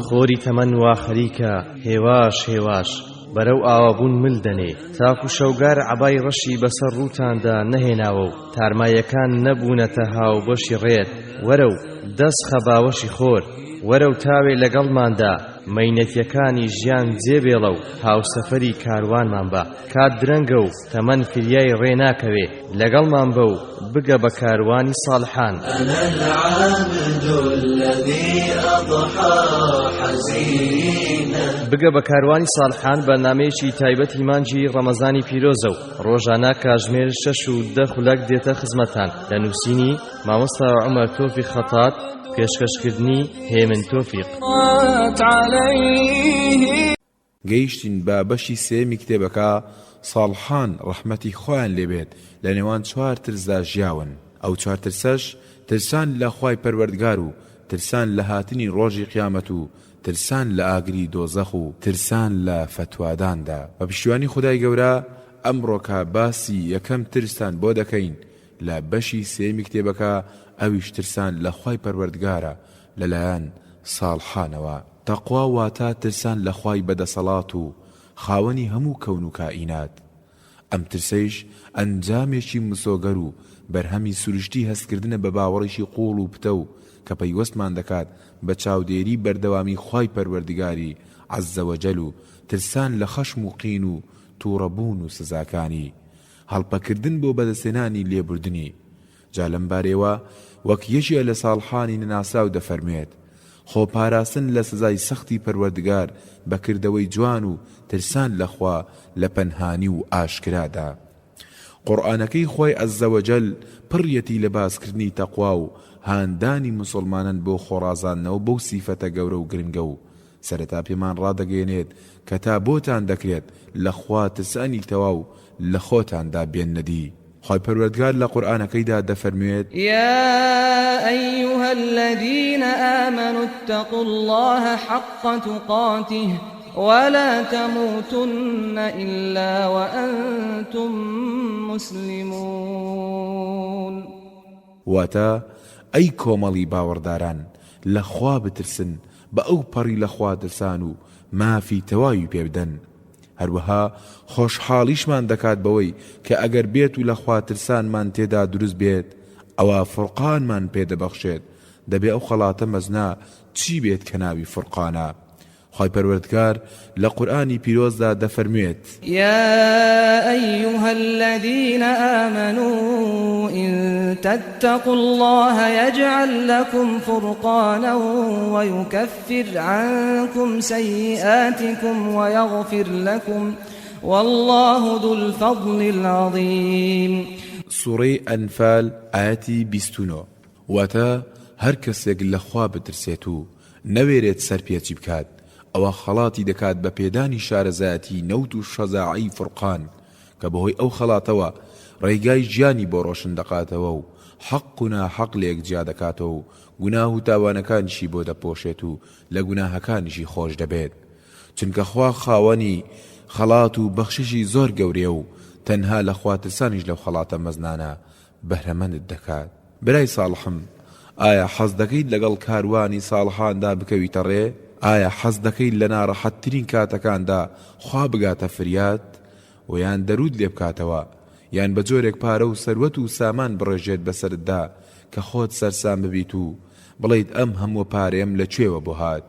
خۆری تەمەن وا خەریکە هێواش هێواش بەرەو ئاوابوون مل دەنێ، تاکو شەوگار عەبای ڕەشی بەسەر ڕووتاندا نەهێناوە و تارمایەکان نەبوونەتە هاوبەشی ڕێت، وەرە و دەست خە باوەشی خۆر، وەرە و تاوێ لەگەڵماندا مەینەتیەکانی ژیان جێ بێڵە و هاوسەفەری کاروانمان بە. کات درەنگە و تەمەن فریای ڕێ ناکەوێ، لەگەڵمان بە و بگە بە کاروانی ساڵحان. انا العبد الذی اضحی حزینا. بگە بە کاروانی ساڵحان بەرنامەیەکی تایبەتی مانگی ڕەمەزانی پیرۆزە و ڕۆژانە کاژمێر شەش و دە خولەک دێتە خزمەتان لە نووسینی مامۆستا عومەر تۆفیق خەتات پێشکەشکردنی هێمن تۆفیق. گەیشتین بە بەشی سێیەمی کتێبەکە، ساڵحان ڕەحمەتی خوایان لێ بێت لە نێوان چوار ترسدا ژیاون، ئەو چوار ترسەش، ترسان لە خوای پەروەردگار و ترسان لە هاتنی ڕۆژی قیامەت و ترسان لە ئاگری دۆزەخ و ترسان لە فەتواداندا. بە پشتیوانی خودای گەورە ئەمڕۆکە باسی یەکەم ترستان بۆ دەکەین لە بەشی سێیەمی کتێبەکە ئەویش ترسان لە خوای پەروەردگارە لەلایەن ساڵحانەوە. تەقوا واتە ترسان لە خوای بەدەسەڵات و خاوەنی هەموو کەون و کائینات. ئەم ترسەیش ئەنجامێکی مسۆگەر و بەرهەمی سروشتی هەستکردنە بە باوەڕێکی قووڵ و پتەو کە پەیوەستمان دەکات بە چاودێری بەردەوامی خوای پەروەردگاری عز وجل و ترسان لە خەشم و قین و توڕەبوون و سزاکانی هەڵپەکردن بۆ بەدەستهێنانی لێبوردنی. جا لەم بارەیەوە وەک یەکێ لە ساڵحانی نەناسراو دەفەرموێت، خۆ پاراستن لە سزای سەختی پەروەردگار بە کردەوەی جوان و ترسان لە خوا لە پەنهانی و ئاشکرادا. قورئانەکەی خوای عز وجل پڕیەتی لە باسکردنی تەقوا و هاندانی موسوڵمانان بۆ خۆڕازاندنەوە بەو سیفەتە گەورە و گرنگە و سەرەتا پێمان ڕادەگەیەنێت کە تا بۆتان دەکرێت لە خوا ترسانی تەواو لە خۆتاندا بێننە دی. خوای پەروەردگار لە قورئانەکەیدا دەفەرموێت. یا ایها الذین آمنوا اتقوا اللە حق تقاته ولا تموتن الا وانتم مسلمون. واتە، ئەی کۆمەڵی باوەڕداران لە خوا بترسن بە ئەو پەڕی لە خوا ترسان و مافی تەواوی پێ بدەن. هەروەها خۆشحاڵیشمان دەکات بەوەی کە ئەگەر بێت و لە خوا ترسانمان تێدا دروست بێت ئەوا فورقانمان پێ دەبەخشێت، دەبێ ئەو خەڵاتە مەزنە چی بێت کە ناوی فورقانە؟ خوای پەروەردگار لە قورئانی پیرۆزدا دەفەرموێت. یا ایها الذین آمنوا ان تتقوا اللە یجعل لکم فرقانا ویکفر عنکم سیئاتکم ویغفر لکم واللە ذو الفضل العظیم. سوڕەی ئەنفال ئایەتی 29. واتە، هەر کەسێک لە خوا بترسێت و نەوێرێت سەرپێچی بکات، ئەوا خەڵاتی دەکات بە پێدانی شارەزایەتی نەوت و شەجاعەی فورقان، کە بەهۆی ئەو خەڵاتەوە ڕێگای ژیانی بۆ ڕۆشن دەقاتەوە و حەق و ناحەق لێک جیا دەکاتەوە و گوناه و تاوانەکانیشی بۆ دەپۆشێت و لە گوناهەکانیشی خۆش دەبێت چونکە خوا خاوەنی خەڵات و بەخششی زۆر گەورەیە و تەنها لە خوا ترسانیش لەو خەڵاتە مەزنانە بەهرەمەندت دەکات. برای ساڵحم، ئایا حەز دەکەیت لەگەڵ کاروانی ساڵحاندا بکەویتە ڕێ؟ ئایا حەز دەکەیت لە ناڕەحەتترین کاتەکاندا خوا بگاتە فریات؟ و یان دەرووت لێ بکاتەوە؟ یان بە جۆرێک پارە و سەروەت و سامان بڕێژێت بەسەرتدا کە خۆت سەرسام ببیت و بڵێیت ئەم هەمووە پارەیەم لە کوێوە بۆ هات؟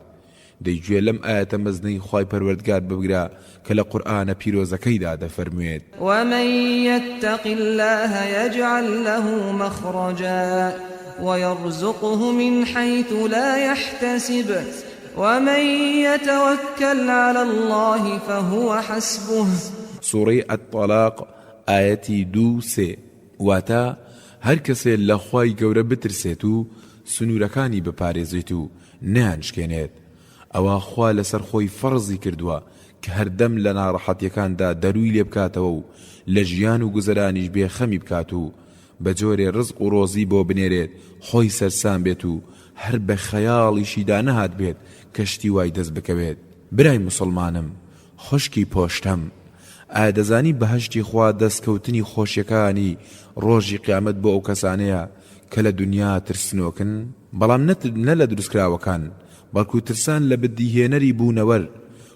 دەی گوێ لەم ئایەتە مەزنەی خوای پەروەردگار بگرە کە لە قورئانە پیرۆزەکەیدا دەفەرموێت. ومن یتق اللە یجعل له مخرجا ویرزقه من حیث لا یحتسب ومن یتوکل علی اللە فهو حسبه. سوڕەی الطلاق ئایەتی دوو سێ، واتە، هەر کەسێ لە خوای گەورە بترسێت و سنوورەکانی بپارێزێت و نەیانشکێنێت ئەوا خوا لەسەر خۆی فەڕزی کردووە کە هەردەم لە ناڕەحەتیەکاندا دەرووی لێ بکاتەوە و لە ژیان و گوزەرانیش بێ خەمی بکات و بە جۆرێ ڕزق و ڕۆزی بۆ بنێرێت خۆی سەرسام بێت و هەر بە خەیاڵیشیدا نەهاتبێت کە شتی وای دەست بکەوێت برای موسڵمانم خوشکی پۆشتەم ئایا دەزانی بەهەشتی خوا دەستکەوتنی خۆشیەکانی ڕۆژی قیامەت بۆ ئەو کەسانەیە کە لە دونیا ترسنۆکن بەڵام نە لە دروستکراوەکان. بەڵکو ترسان لە بدیهێنەری بوونەوەر،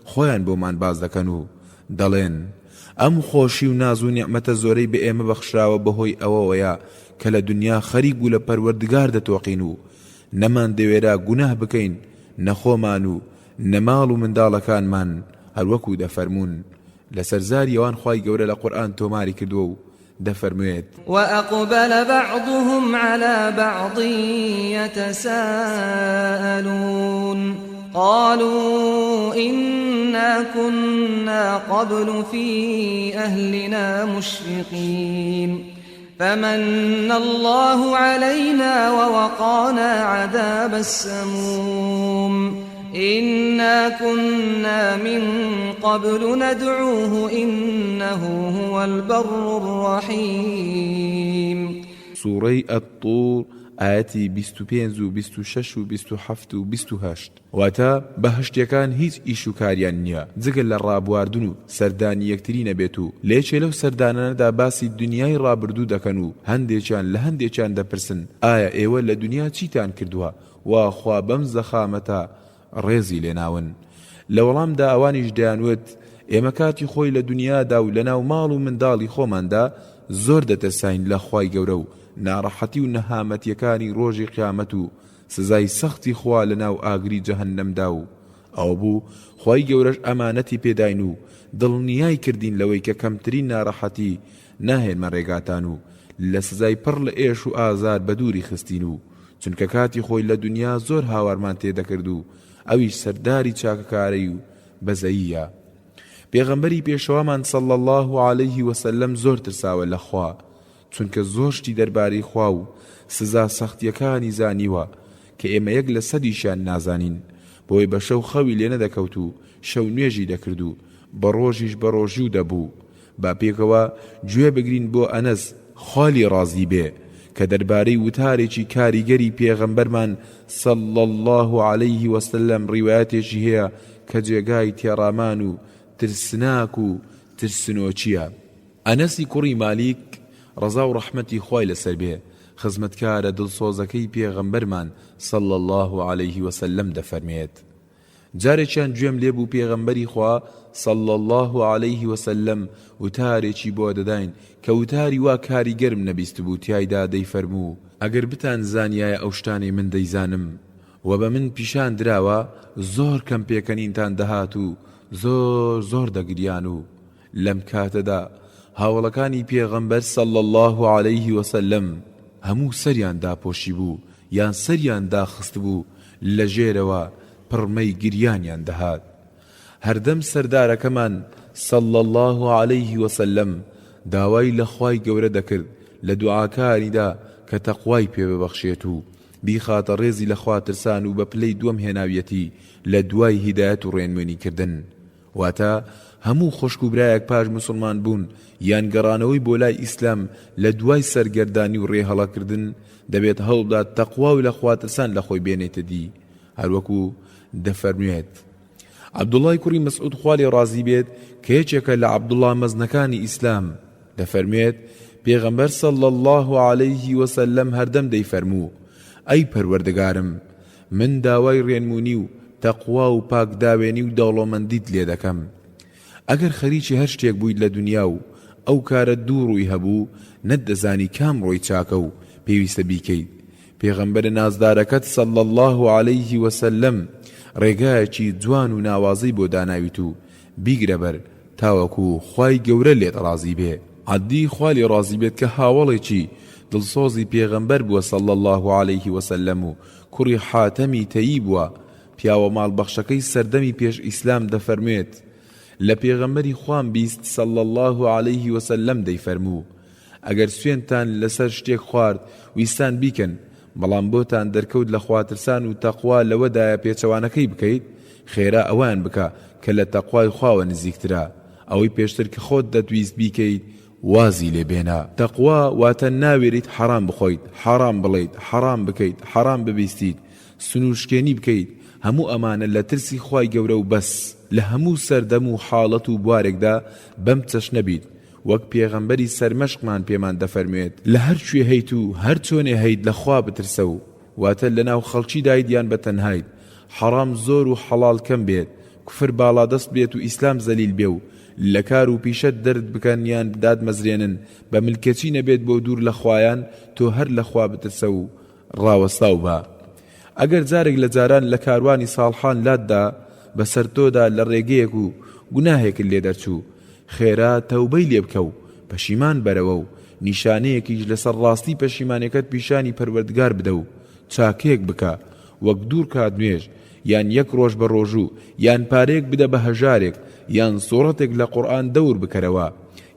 خۆیان بۆمان باس دەکەن و دەڵێن، ئەم خۆشی و ناز و نیعمەتە زۆرەی بە ئێمە بەخشراوە بەهۆی ئەوەوەیە کە لە دونیا خەریک بوو لە پەروەردگار دەتۆقین و نەماندەوێرا گوناه بکەین نە خۆمان و نە ماڵ و منداڵەکانمان هەروەکو دەفەرموون لەسەر زاری ئەوان خوای گەورە لە قورئان تۆماری کردووە و دەفەرموێت. وأقبل بعضهم علی بعض یتساءلون قالوا إنا كنا قبل في أهلنا مشفقین فمن الله علينا ووقانا عذاب السموم إنا كنا من قبل ندعوه إنه هو البر الرحیم. سوڕەی الطور ئایەتی 25 و 26 و 27 و 28. واتە، بەهەشتیەکان هیچ ئیش و کاریان نیە جگە لە ڕابواردن و سەردانی یەکتری نەبێت و لە یەکێ لەو سەردانانەدا باسی دونیای ڕابردوو دەکەن و هەندێکیان لە هەندێکیان دەپرسن ئایا ئێوە لە دونیا چیتان کردووە وا خوا بەم زەخامەتە ڕێزی لێناون؟ لە وەڵامدا ئەوانیش دەیانوت ئێمە کاتی خۆی لە دونیادا و لەناو ماڵ و منداڵی خۆماندا زۆر دەترساین لە خوای گەورە و ناڕەحەتی و نەهامەتیەکانی ڕۆژی قیامەت و سزای سەختی خوا لەناو ئاگری جەهەنەمدا و ئەوەبوو خوای گەورەش ئەمانەتی پێداین و دڵنیای کردین لەوەی کە کەمترین ناڕەحەتی ناهێنمە ڕێگاتان و لە سزای پڕ لە ئێش و ئازار بەدووری خستین و چونکە کاتی خۆی لە دونیا زۆر هاوارمان تێدەکرد و ئەویش سەرداری چاکەکارەی و بەزەییە. پێغەمبەری پێشەوامان صلی اللە علیه وسلم زۆر ترساوە لە خوا چونکە زۆر شتی دەربارەی خوا و سزا سەختیەکانی زانیوە کە ئێمە یەک لە سەدیشیان نازانین بۆیە بە شەو خەوی لێ نەدەکەوت و شەو نوێژی دەکرد و بە ڕۆژیش بە ڕۆژوو دەبوو با پێکەوە گوێ بگرین بۆ ئەنەس خوا لێی ڕازی بێ کە دەربارەی وتارێکی کاریگەری پێغەمبەرمان صلی اللە علیه وسلم ڕیوایەتێکی هەیە کە جێگای تێڕامان و ترسناک و ترسنۆکیە. ئەنەسی کوڕی مالیک ڕەزا و ڕەحمەتی خوای لەسەر بێ خزمەتکارە دڵسۆزەکەی پێغەمبەرمان صلی اللە علیه وسلم دەفەرموێت، جارێکیان گوێم لێ بوو پێغەمبەری خوا صلی اللە علیه وسلم وتارێکی بۆ دەداین کە وتاری وا کاریگەرم نەبیستبوو تیایدا دەیفەرموو، ئەگەر بتان زانیایە ئەو شتانەی من دەیزانم و بە من پیشان دراوە زۆر کەم پێکەنینتان دەهات و زۆر زۆر دەگریان و لەم کاتەدا هاوەڵەکانی پێغەمبەر صلی اللە علیه وسلم هەموو سەریان داپۆشیبوو یان سەریان داخستبوو لە ژێرەوە پڕمەی گریانیان دەهات هەردەم سەردارەکەمان صلی اللە علیه وسلم داوای لە خوای گەورە دەکرد لە دوعاکانیدا کە تەقوای پێ ببەخشێت و بیخاتە ڕێزی لە خوا ترسان و بە پلەی دووەم هێناویەتی لە دوای هیدایەت و ڕێنوێنی کردن واتە، هەموو خوشک و برایەک پاش موسڵمان بوون یان گەڕانەوەی بۆ لای ئیسلام لە دوای سەرگەردانی و ڕێهەڵەکردن دەبێت هەوڵبدات تەقوا و لەخواترسان لە خۆی بێنێتە دی هەروەکو دەفەرموێت عەبدوڵڵای کوڕی مەسعود خوا لێ ڕازی بێت کە یەکێکە لە عەبدوڵڵا مەزنەکانی ئیسلام دەفەرموێت پێغەمبەر صلی اللە علیه وسلم هەردەم دەیفەرموو ئەی پەروەردگارم من داوای ڕێنمونی و تەقوا و پاکداوێنی و دەوڵەمەندیت لێ دەکەم. ئەگەر خەریکی هەر شتێک بوویت لە دونیا و ئەو کارەت دوو ڕووی هەبوو، نەتدەزانی کام ڕووی چاکە و پێویستە بیکەیت. پێغەمبەرە نازدارەکەت صلی اللە علیه وسلم ڕێگایەکی جوان و ناوازەی بۆ داناویت و بیگرە بەر تاوەکو خوای گەورە لێت ڕازی بێ. عەدی خوا لێ ڕازی بێت کە هاوەڵێکی دڵسۆزی پێغەمبەر بووە صلی اللە علیه وسلم و کوڕی حاتەمی تەیی بووە پیاوە ماڵ بەخشەکەی سەردەمی پێش ئیسلام دەفەرموێت لە پێغەمبەری خوام بیست صلی اللە علیه وسلم دەیفەرموو ئەگەر سوێندتان لەسەر شتێک خوارد ویستان بیکەن بەڵام بۆتان دەرکەوت لە خواترسان و تەقوا لەوەدایە پێچەوانەکەی بکەیت خێرا ئەوەیان بکە کە لە تەقوای خواوە نزیکترە ئەوەی پێشتر کە خۆت دەتویست بیکەیت وازی لێ بێنە. تەقوا واتە ناوێریت حەرام بخۆیت، حەرام بڵێیت، حەرام بکەیت، حەرام ببیستیت، سنوورشکێنی بکەیت، هەموو ئەمانە لە ترسی خوای گەورە و بەس. لە هەموو سەردەم و حاڵەت و بوارێکدا بەم چەشنە بیت، وەک پێغەمبەری سەرمەشقمان پێمان دەفەرموێت، لە هەر کوێ هەیت و هەر چۆنێ هەیت لە خوا بترسە و واتە لەناو خەڵکیدایت یان بە تەنهایت. حەڕام زۆر و حەڵاڵ کەم بێت، کوفر باڵادەست بێت و ئیسلام زەلیل بێ و لە کار و پیشەت دەرت بکەن یان داتمەزرێنن بە ملکەچی نەبێت بۆ دوور لە خوایان تۆ هەر لە خوا بترسە و ڕاوەستاو بە. ئەگەر جارێک لە جاران لە کاروانی ساڵحان لات دا بەسەر تۆدا لە ڕێگەیەک و گوناهێکت لێ دەرچوو خێرا تەوبەی لێ بکە و پەشیمان بەرەوە و نیشانەیەکیش لەسەر ڕاستی پەشیمانیەکەت پیشانی پەروەردگار بدە و چاکەیەک بکە وەک دووڕکات نوێژ یان یەک ڕۆژ بە ڕۆژوو یان پارەیەک بدە بە هەژارێک یان سوڕەتێک لە قورئان دەور بکەرەوە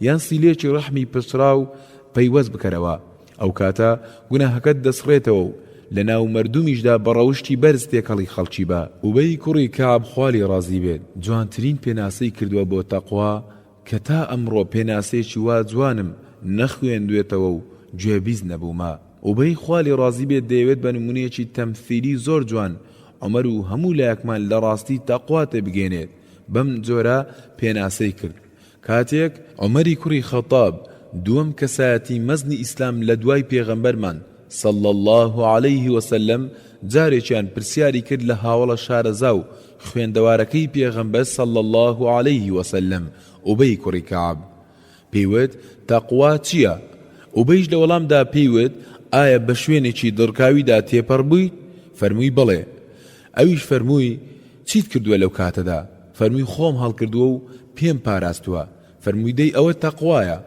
یان سیلەیەکی ڕەحمی پچڕاو پەیوەست بکەرەوە ئەوکاتە گوناهەکەت دەسڕێتەوە و لەناو مەردومیشدا بە ڕەوشتی بەرز تێکەڵی خەڵکی بە. ئوبەی کوڕی کەعب خوا لێی ڕازی بێت جوانترین پێناسەی کردووە بۆ تەقوا کە تا ئەمڕۆ پێناسەیەکی وا جوانم نەخوێندوێتەوە و گوێبیست نەبوومە. ئوبەی خوا لێی ڕازی بێت دەیەوێت بە نموونەیەکی تەمسیلی زۆر جوان عومەر و هەموو لایەکمان لە ڕاستی تەقوا تێبگەیەنێت بەم جۆرە پێناسەی کرد کاتێک، عومەری کوڕی خەتاب، دووەم کەسایەتی مەزنی ئیسلام لە دوای پێغەمبەرمان، صلی اللە علیه وسلم، جارێکیان پرسیاری کرد لە هاوەڵە شارەزا و خوێندەوارەکەی پێغەمبەر صلی اللە علیه وسلم، ئوبەی کوڕی کەعب، پێی وت، تەقوا چییە؟ ئوبەیش لە وەڵامدا پێی وت، ئایا بە شوێنێکی دڕکاویدا تێپەڕ بوویت؟ فەرمووی، بەڵێ. ئەویش فەرمووی، چیت کردووە لەو کاتەدا؟ فەرمووی، خۆم هەڵکردووە و پێم پاراستووە. فەرمووی، دەی ئەوە تەقوایە.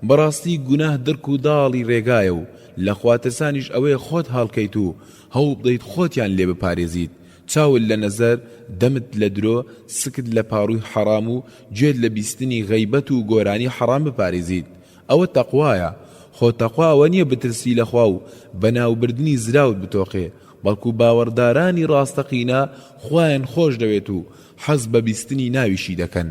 بەڕاستی گوناه دڕک و داڵی ڕێگایە و لە خواترسانیش ئەوەیە خۆت هەڵکەیت و هەوڵبدەیت خۆتیان لێ بپارێزیت، چاوت لە نەزەر، دەمت لە درۆ، سکت لە پاڕووی حەڕام و گوێت لە بیستنی غەیبەت و گۆرانی حەڕام بپارێزیت. ئەوە تەقوایە. خۆ تەقوا ئەوە نییە بترسی لە خوا و بە ناوبردنی زراوت بتۆقێ، بەڵکو باوەڕدارانی ڕاستەقینە خوایان خۆش دەوێت و حەز بە بیستنی ناویشی دەکەن.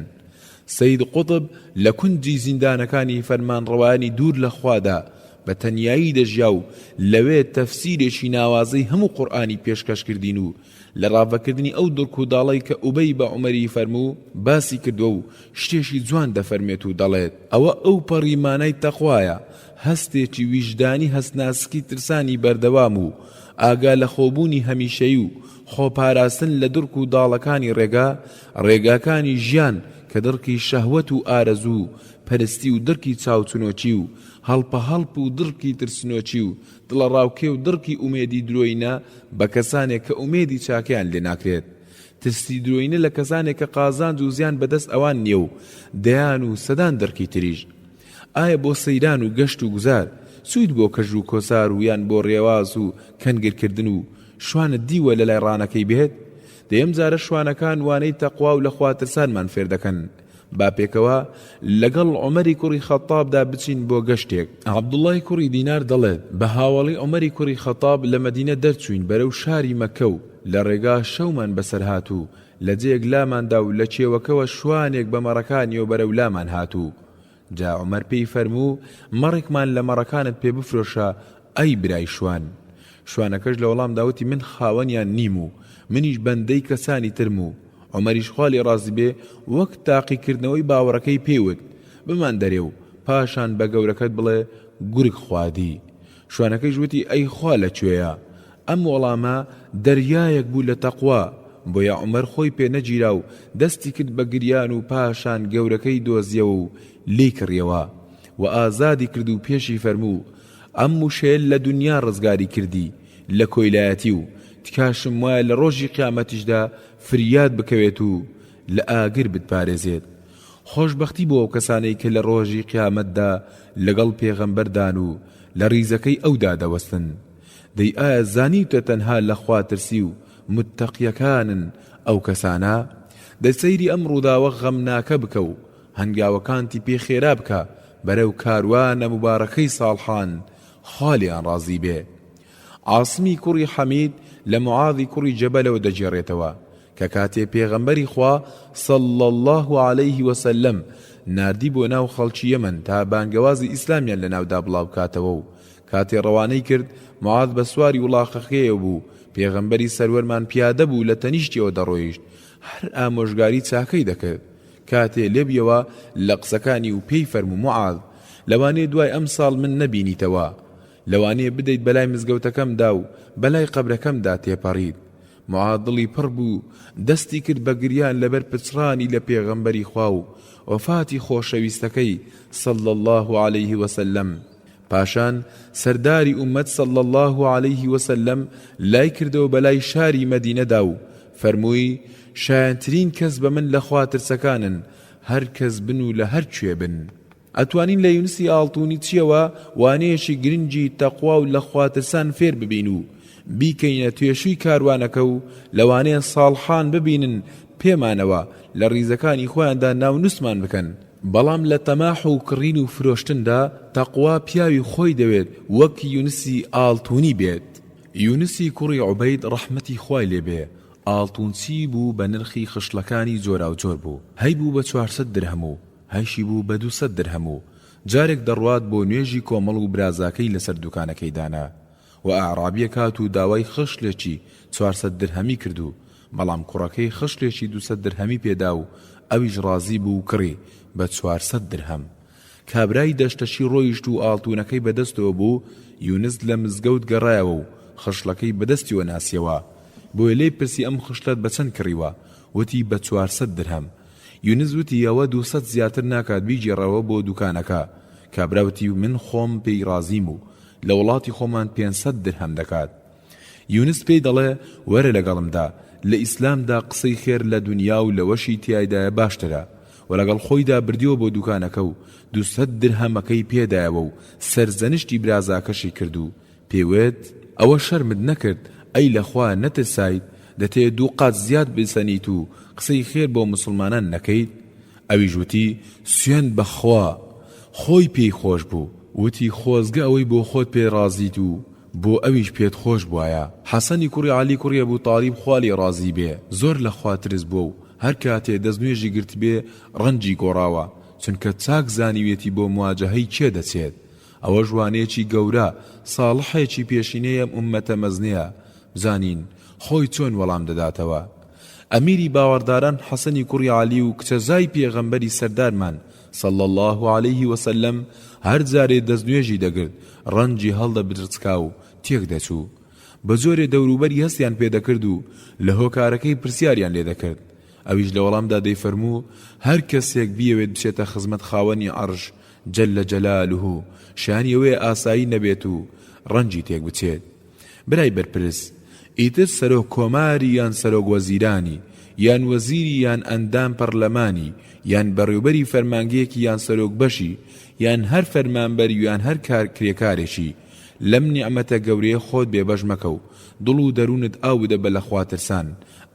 سەید قوتب لە کونجی زیندانەکانی فەرمانڕەوایانی دوور لە خوادا بە تەنیایی دەژیا و لەوێ تەفسیرێکی ناوازەی هەموو قورئانی پێشکەش کردین و لە ڕاڤەکردنی ئەو دڕک و داڵەی کە ئوبەی بە عومەری فەرموو باسی کردووە و شتێکی جوان دەفەرموێت و دەڵێت، ئەوە ئەوپەڕی مانای تەقوایە، هەستێکی ویژدانی هەستناسکی ترسانی بەردەوام و ئاگا لەخۆبوونی هەمیشەیی و خۆپاراستن لە دڕک و داڵەکانی ڕێگا، ڕێگاکانی ژیان کە دڕکی شەهوەت و ئارەزوو پەرستی و دڕکی چاوچنۆکی و هەڵپەهەڵپ و دڕکی ترسنۆکی و دڵەڕاوکێ و دڕکی ئومێدی درۆینە بە کەسانێک کە ئومێدی چاکەیان لێ ناکرێت. ترسی درۆینە لە کەسانێک کە قازانج و زیان بەدەست ئەوان نییە و دەیان و سەدان دڕکی تریش. ئایا بۆ سەیران و گەشت و گوزار چوویت بۆ کەژ و کۆسار و یان بۆ ڕێواس و کەنگر کردن و شوانت دیوە لەلای ڕانەکەی بێت؟ دەی ئەم جارە شوانەکان وانەی تەقوا و لەخواترسانمان فێر دەکەن. با پێکەوە لەگەڵ عومەری کوڕی خەتابدا بچین بۆ گەشتێک. عەبدوڵڵای کوڕی دینار دەڵێت، بە هاوەڵی عومەری کوڕی خەتاب لە مەدینە دەرچووین بەرەو شاری مەککە و لە ڕێگا شەومان بەسەر هات و لە جێیەک لامان دا و لە کێوەکەوە شوانێک بە مەڕەکانیەوە بەرەو لامان هات و جا عومەر پێی فەرموو، مەڕێکمان لە مەڕەکانت پێ بفرۆشە ئەی برای شوان. شوانەکەش لە وەڵامدا وتی من خاوەنیان نیم و منیش بەندەی کەسانی ترم و عومەریش خوا لێ ڕازی بێ وەک تاقیکردنەوەی باوەڕەکەی پێی وت بمان دەرێ و پاشان بە گەورەکەت بڵێ گورگ خواردی. شوانەکەیش وتی ئەی خوا لە کوێیە؟ ئەم وەڵامە دەریایەک بوو لە تەقوا، بۆیە عومەر خۆی پێ نەگیرا و دەستی کرد بە گریان و پاشان گەورەکەی دۆزیەوە و لێی کڕیەوە و ئازادی کرد و پێشی فەرموو، ئەم وشەیە لە دونیا ڕزگاری کردی لە کۆیلایەتی و تکاشم وایە لە ڕۆژی قیامەتیشدا فریات بکەوێت و لە ئاگر بتپارێزێت. خۆشبەختی بۆ ئەو کەسانەی کە لە ڕۆژی قیامەتدا لەگەڵ پێغەمبەردان و لە ڕیزەکەی ئەودا دەوەستن. دەی ئایا زانیوتە تەنها لە خوا ترسی و متەقیەکانن ئەو کەسانە؟ دەی سەیری ئەم ڕووداوە غەمناکە بکە و هەنگاوەکانتی پێ خێرا بکە بەرەو کاروانە موبارەکەی ساڵحان خوا لێیان ڕازی بێ. عاسمی کوڕی حەمید لە معاذی کوڕی جەبەلەوە دەگێڕێتەوە کە کاتێ پێغەمبەری خوا صلی اللە علیه وسلم ناردی بۆ ناو خەڵکی یەمەن تا بانگەوازی ئیسلامیان لەناودا بڵاوبکاتەوە و کاتێ ڕەوانەی کرد معاذ بە سواری وڵاخەکەیەوە بوو پێغەمبەری سەروەرمان پیادە بوو لە تەنیشتیەوە دەڕۆیشت هەر ئامۆژگاری چاکەی دەکرد کاتێ لێبیەوە لە قسەکانی و پێی فەرموو معاذ لەوانەیە دوای ئەمساڵ من نەبینیتەوە لەوانەیە بدەیت بەلای مزگەوتەکەمدا و بەلای قەبرەکەمدا تێپەڕیت. معاذ دڵی پڕ بوو، دەستی کرد بە گریان لەبەر پچڕانی لە پێغەمبەری خوا و وەفاتی خۆشەویستەکەی صلی اللە علیه وسلم، پاشان سەرداری ئوممەت صلی اللە علیه وسلم لای کردەوە بەلای شاری مەدینەدا و فەرمووی، شایەنترین کەس بە من لە خواترسەکانن هەر کەس بن و لە هەر کوێ بن. ئەتوانین لە یونسی ئاڵتونی چیەوە وانەیەکی گرنگی تەقوا و لە خواترسان فێر ببین و بیکەینە توێشوی کاروانەکە و لەوانەیە ساڵحان ببینن پێمانەوە لە ڕیزەکانی خۆیاندا ناونوسمان بکەن، بەڵام لە تەماح و کڕین و فرۆشتندا تەقوا پیاوی خۆی دەوێت وەک یونسی ئاڵتونی بێت. یونسی کوڕی عوبەید ڕەحمەتی خوای لێ بێ ئاڵتونچی بوو بە نرخی خشڵەکانی جۆراوجۆر بوو هەیبوو بە 400 درهەم و هەیشی بوو بە 200 درهەم و جارێک دەڕوات بۆ نوێژی کۆمەڵ و برازاکەی لەسەر دوکانەکەی دانا و ئەعرابیەک هات و داوای خشلێکی 400 درهەمی کرد و بەڵام کوڕەکەی خشلێکی 200 درهەمی پێدا و ئەویش ڕازی بوو و کڕی بە 400 درهەم کابرای دەشتەچی ڕۆیشت و ئاڵتوونەکەی بە دەستەوە بوو، یونس لە مزگەوت گەڕایەوە و خشڵەکەی بە دەستیەوە ناسیەوە، بۆیە لێی پرسی ئەم خشڵەت بە چەند کڕیوە؟ وتی بە 400 درهەم. یونس وتی ئەوە 200 زیاتر ناکات بیگێڕەوە بۆ دوکانەکە. کابرا وتی من خۆم پێی ڕازیم و لە وڵاتی خۆمان 500 درهەم دەکات. یونس پێی دەڵێ وەرە لەگەڵمدا، لە ئیسلامدا قسەی خێر لە دونیا و لەوەشی تیایدایە باشترە، و لەگەڵ خۆیدا بردیەوە بۆ دوکانەکە و دووسەد درهەمەکەی پێدایەوە و سەرزەنشتی برازاکەشی کرد و پێی وت، ئەوە شەرمت نەکرد، ئەی لە خوا نەترسایت، دەتەوێ دوو قات زیاد بسەنیت و قسەی خێر بۆ موسڵمانان نەکەیت؟ ئەویش وتی، سوێند بە خوا، خۆی پێی خۆش بوو. وتی، خۆزگە ئەوەی بۆ خۆت پێ ڕازیت و بۆ ئەویش پێت خۆش بوایە. حەسەنی کوڕی عەلی کوڕی ئەبو تالیب خوا لێی ڕازی بێ زۆر لە خوا ترس بووە و هەر کاتێ دەستنوێژی گرتبێ ڕەنگی گۆڕاوە، چونکە چاک زانیویەتی بۆ مواجەهەی کێ دەچێت. ئەوەش وانەیەکی گەورە، ساڵحێکی پێشینەی ئەم ئوممەتە مەزنەیە، بزانین خۆی چۆن وەڵام دەداتەوە. ئەمیری باوەڕداران حەسەنی کوڕی عەلی و کچەزای پێغەمبەری سەردارمان، صلی اللە علیه وسلم، هەر جارێ دەستنوێژی دەگرت ڕەنگی هەڵدەبرچکا و تێکدەچوو. بە جۆرێ دەوروبەری هەستیان پێدەکرد و لە هۆکارەکەی پرسیاریان لێدەکرد. ئەویش لە وەڵامدا دەیفەرموو، هەر کەسێک بیەوێت بچێتە خزمەت خاوەنی عەرش جل جلالە شایانی ئەوەیە ئاسایی نەبێت و ڕەنگی تێکبچێت. برای بەرپرس، ئیتر سەرۆک کۆماری یان سەرۆک وەزیرانی، یان وەزیری یان ئەندام پەڕلەمانی، یان بەڕێوبەری فەرمانگەیەکی یان سەرۆک بەشی، یان هەر فەرمانبەری یان هەر کار کرێکارێکی، لەم نیعمەتە گەورەیە خۆت بێبەش مەکە و دڵ و دەروونت ئاو بدە بە لەخواترسان،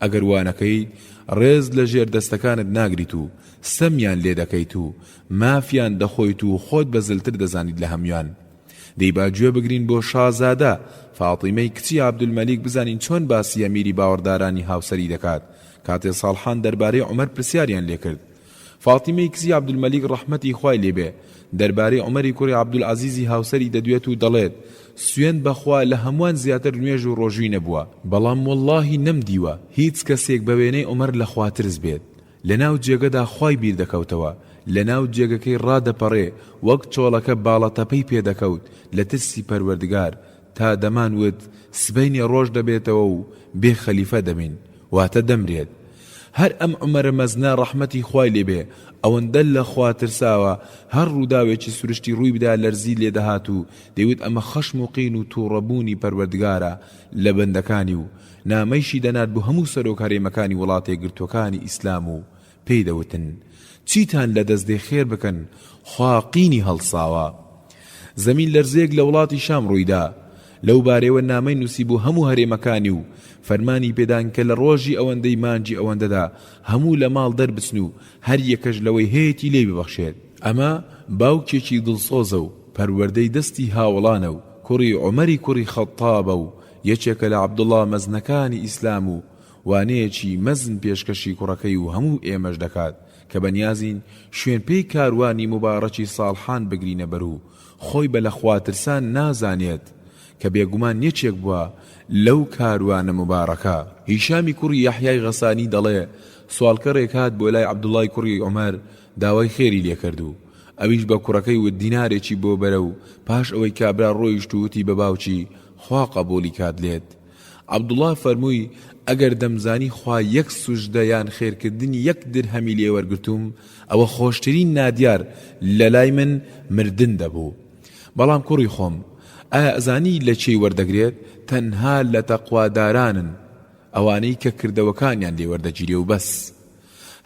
ئەگەر وا نەکەیت ڕێز لە ژێردەستەکانت ناگریت و ستەمیان لێ دەکەیت و مافیان دەخۆیت و خۆت بە زلتر دەزانیت لە هەموان. دەی با گوێ بگرین بۆ شازادە فاتیمەی کچی عەبدولمەلیک بزانین چۆن باسی ئەمیری باوەڕدارانی هاوسەری دەکات کاتێ ساڵحان دەربارەی عومەر پرسیاریان لێکرد فاتیمەی کچی عەبدولمەلیک ڕەحمەتی خوای لێ بێ دەربارەی عومەری کوڕی عەبدولعەزیزی هاوسەری دەدوێت و دەڵێت سوێند بە خوا لە هەمووان زیاتر نوێژ و ڕۆژووی نەبووە بەڵام وەڵڵاهی نەمدیوە هیچ کەسێک بە وێنەی عومەر لە خواترس بێت لەناو جێگەدا خوای بیر دەکەوتەوە، لەناو جێگەکەی ڕادەپەڕێ وەک چۆڵەکە باڵەتەپەی پێ دەکەوت لە ترسی پەروەردگار، تا دەمان وت سبەینێ ڕۆژ دەبێتەوە و بێ خەلیفە دەبین، واتە دەمرێت. هەر ئەم عومەرە مەزنە ڕەحمەتی خوای لێ بێ ئەوەندە لە خوا ترساوە هەر ڕووداوێکی سروشتی ڕووی بدا لەرزی لێ دەهات و دەیوت ئەمە خەشم و قین و توڕەبوونی پەروەردگارە لە بەندەکانی و نامەیشی دەنارد بۆ هەموو سەرۆک هەرێمەکانی وڵاتەیەکگرتووەکانی ئیسلام و پێی دەوتن، چیتان لە دەست دێ خێر بکەن، خوا قینی هەڵساوە. زەمین لەرزەیەک لە وڵاتی شام ڕوویدا. لەو بارەیەوە نامەی نووسی بۆ هەموو هەرێمەکانی و فەرمانی پێدان کە لە ڕۆژی ئەوەندەی مانگی ئەوەندەدا هەموو لە ماڵ دەربچن و هەر یەکەش لەوەی هەیەتی لێی ببەخشێت. ئەمە باوکێکی دڵسۆزە و پەروەردەی دەستی هاوەڵانە و کوڕی عومەری کوڕی خەتتابە و یەکێکە لە عەبدوڵا مەزنەکانی ئیسلام و وانەیەکی مەزن پێشکەشی کوڕەکەی و هەموو ئێمەش دەکات کە بەنیازین شوێنپێی کاروانی موباڕەکی ساڵحان بگرینە بەر و خۆی بە لەخواترسان نازانێت کە بێگومان یەکێک بووە لەو کاروانە موباڕەکە. هیشامی کوڕی یەحیای غەسانی دەڵێ، سواڵکەرێک هات بۆ لای عەبدوڵای کوڕی عومەر داوای خێری لێکرد و ئەویش بە کوڕەکەی وت دینارێکی بۆ بەرە و پاش ئەوەی کابرا ڕۆیشت و وتی بە باوکی خوا قەبوڵی کات لێت. عەبدوڵڵا فەرمووی، ئەگەر دەمزانی خوا یەک سوجدە یان خێرکردنی یەک درهەمی لێ وەرگرتووم، ئەوە خۆشترین نادیار لە لای من مردن دەبوو. بەڵام کوڕی خۆم، ئایا ئەزانی لە کێی وەردەگرێت؟ تەنها لە تەقوادارانن، ئەوانەی کە کردەوەکانیان لێ وەردەگیرێ و بەس.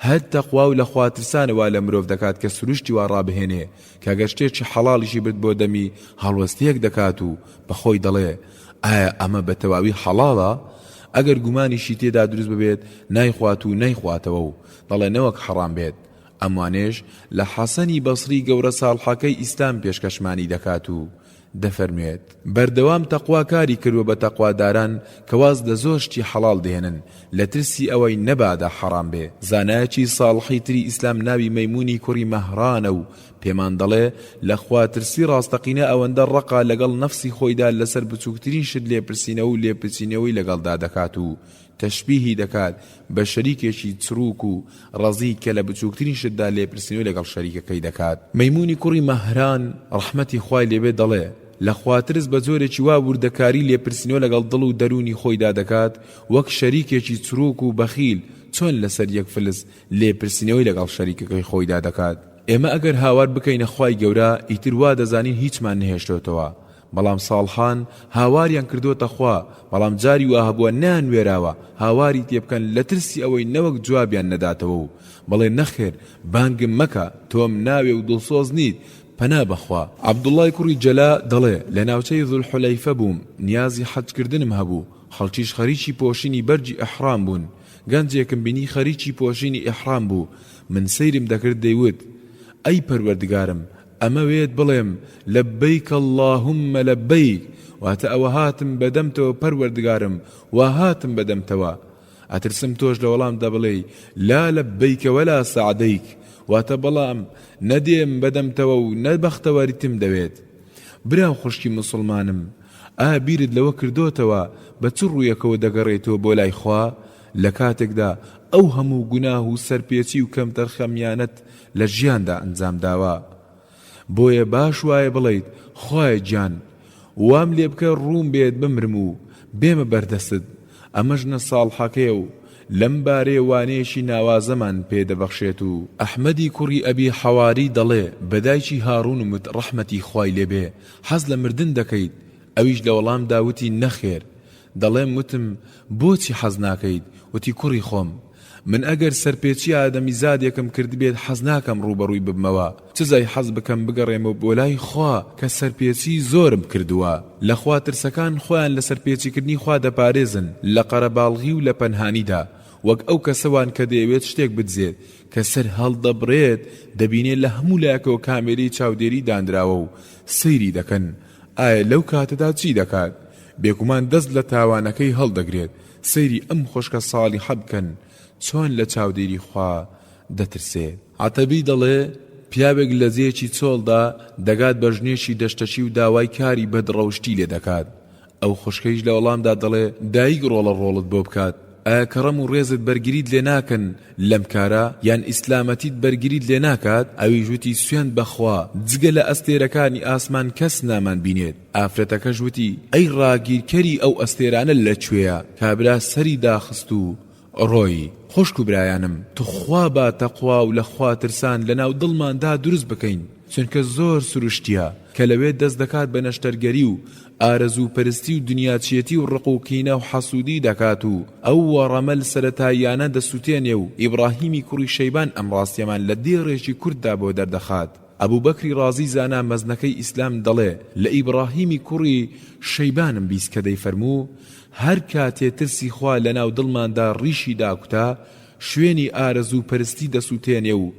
هەر تەقوا و لە خواترسانە وا لە مرۆڤ دەکات کە سروشتی وا ڕابهێنێ کە گەر شتێکی حەڵاڵیشی برد بۆ دەمی هەڵوەستەیەک دەکات و بە خۆی دەڵێ ئایا ئەمە بە تەواوی حەڵاڵە؟ ئەگەر گومانیشی تێدا دروست ببێت نایخوات و نایخواتەوە و دەڵێ نەوەک حەڕام بێت. ئەموانەیش لە حەسەنی بەسری گەورە ساڵحەکەی ئیسلام پێشکەشمانی دەکات و دەفەرموێت، بەردەوام تەقوا کاری کردوە بە تەقواداران کە واز لە زۆر شتی حەڵاڵ دێنن لە ترسی ئەوەی نەبادا حەڕام بێ. زانایەکی ساڵحی تری ئیسلام ناوی مەیمونی کوڕی مەهرانە و پێمان دەڵێ، لە خواترسی ڕاستەقینە ئەوەندە ڕەقە لەگەڵ نەفسی خۆیدا لەسەر بچوکترین شت لێپرسینەوە و لێپچینەوەی لەگەڵدا دەکات و تەشبیهی دەکات بە شەریکێکی چروک و ڕەزی کە لە بچوکترین شتدا لێپرسینەوەی لەگەڵ شەریکەکەی دەکات. مەیمونی کوڕی مەهران ڕەحمەتی خوای لێبێت دەڵێ، لە خواترس بە جۆرێکی وا وردەکاری لێپرسینەوە لەگەڵ دڵ و دەروونی خۆیدا دەکات وەک شەریکێکی چروک و بەخیل چۆن لەسەر یەک فلس لێپرسینەوەی لەگەڵ شەریکەکەی خۆیدا دەکات. ئێمە ئەگەر هاوار بکەینە خوای گەورە ئیتر وا دەزانین هیچمان نەهێشتۆتەوە، بەڵام ساڵحان هاواریان کردۆتە خوا، بەڵام جاری وا هەبووە نەیانوێراوە هاواری تێبکەن لە ترسی ئەوەی نەوەک جوابیان نەداتەوە و بڵێ نەخێر بانگم مەکە تۆم ناوێ و دڵسۆز نیت پەنا بەخوا. عەبدوڵڵای کوڕی جەلا دەڵێ، لە ناوچەی ذوالحلیفە بووم، نیازی حەج کردنم هەبوو، خەڵکیش خەریکی پۆشینی بەرگی ئیحڕام بوون، گەنجێکم بینی خەریکی پۆشینی ئیحڕام بوو، من سەیرم دەکرد دەیوت، ئەی پەروەردگارم ئەمەوێت بڵێم، لبیک اللهم لبیک، واتە ئەوە هاتم بەدەمتەوە پەروەردگارم وا هاتم بەدەمتەوە. ئەترسم تۆش لە وەڵامدا بڵێی، لا لبیک ولا سعدیک، واتە بەڵام نە دێم بەدەمتەوە و نە بەختەوەریتم دەوێت. برا و خوشکی موسڵمانم ئایا بیرت لەوە کردۆتەوە بە چ ڕوویەکەوە دەگەڕێیتەوە بۆ لای خوا لە کاتێکدا ئەو هەموو گوناه و سەرپێچی و کەمتەرخەمیانەت لە ژیاندا ئەنجام داوە بۆیە باش وایە بڵێیت خوایە گیان وام لێ بکە ڕووم بێت بمرم و بێمە بەردەستت ئەمە ژنە ساڵحەکەیە و لەم بارەیە وانەیەکی ناوازەمان پێ دەبەخشێت و. ئەحمەدی کوڕی ئەبی حەواری دەڵێ بە دایکی هاڕونم وت ڕەحمەتی خوای لێ بێ حەز لە مردن دەکەیت ئەویش لە وەڵامدا وتی نەخێر دەڵێم وتم بۆچی حەز ناکەیت وتی کوڕی خۆم من ئەگەر سەرپێچی ئادەمیزادێکم کردبێت حەز ناکەم ڕووبەڕووی ببمەوە، چ جای حەز بکەم بگەڕێمەوە بۆ لای خوا کە سەرپێچی زۆرم کردووە. لە خوا ترسەکان خۆیان لە سەرپێچیکردنی خوا دەپارێزن لە قەرەباڵغی و لە پەنهانیدا، وەک ئەو کەسە وان کە دەیەوێت شتێک بدزێت، کە سەر هەڵدەبڕێت دەبینێت لە هەموو لایەکەوە کامێرەی چاودێری دانراوە و سەیری دەکەن، ئایا لەو کاتەدا چی دەکات؟ بێگومان دەست لە تاوانەکەی هەڵدەگرێت، سەیری ئەم خوشکە ساڵیحە بکەن چۆن لە چاودێری خوا دەترسێ. عەتەبی دەڵێ، پیاوێک لە جێیەکی چۆڵدا دەگات بە ژنێکی دەشتەکی و داوای کاری بەد ڕەوشتی لێ دەکات، ئەو خوشکەیش لە وەڵامدا دەڵێ، دایک ڕۆڵە ڕۆڵت بۆ بکات، ئایا کەڕەم و ڕێزت بەرگریت لێ ناکەن لەم کارە، یان ئیسلامەتیت بەرگریت لێ ناکات؟ ئەویش وتی، سوێند بە خوا جگە لە ئەستێرەکانی ئاسمان کەس نامان بینێت. ئافرەتەکەش وتی، ئەی ڕاگیرکەری ئەو ئەستێرانە لە کوێیە؟ کابرا سەری داخست و ڕۆیی. خوشک و برایانم توخوا با تەقوا و لە خوا ترسان لە ناو دڵماندا دروست بکەین، چونکە زۆر سروشتیە کە لەوێ دەست دەکات بە نەشتەرگەری و ئارەزوو پەرستی و دنیاچیەتی و ڕق و کینە و حەسودی دەکات و ئەو وەڕەمەل سەرەتاییانە دەسوتێنێ و ئیبڕاهیمی کوڕی شەیبان ئەم ڕاستیەمان لە دێڕێکی کورتدا بۆ دەردەخات. ئەبوبەکری ڕازی زانا مەزنەکەی ئیسلام دەڵێ، لە ئیبڕاهیمی کوڕی شەیبانم 20 کە دەیفەرموو، هەر کاتێ ترسی خوا لەناو دڵماندا ڕیشی داکوتا، شوێنی ئارەزوو پەرستی دەسوتێنێ و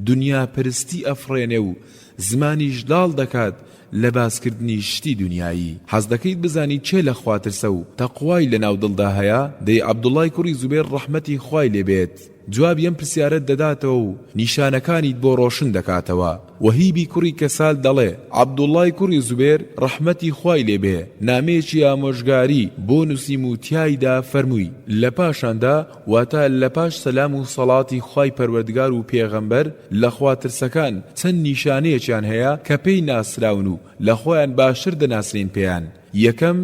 دونیا پەرستی ئەفڕێنێ و زمانیش لاڵ دەکات لە باسکردنی شتی دونیایی. حەز دەکەیت بزانی کێ لە خوا ترسە و تەقوای لەناو دڵدا هەیە؟ دەی عەبدوڵڵای کوڕی زوبێر ڕەحمەتی خوای لێ بێت. جوابی ئەم پرسیارەت دەداتەوە و نیشانەکانیت بۆ ڕۆشن دەکاتەوە. وەهیبی کوڕی کەسال دەڵێ، عەبدوڵڵای کوڕی زوبێر، ڕەحمەتی خوای لێ بێ، نامەیەکی ئامۆژگاری بۆ نووسیم و تیایدا فەرمووی، لە پاشاندا، واتە لە پاش سەلام و سەڵاتی خوای پەروەردگار و پێغەمبەر، لە خواترسەکان چەند نیشانەیەکیان هەیە کە پێی ناسراون و لە خۆیان باشتر دەناسرێن پێیان، یەکەم،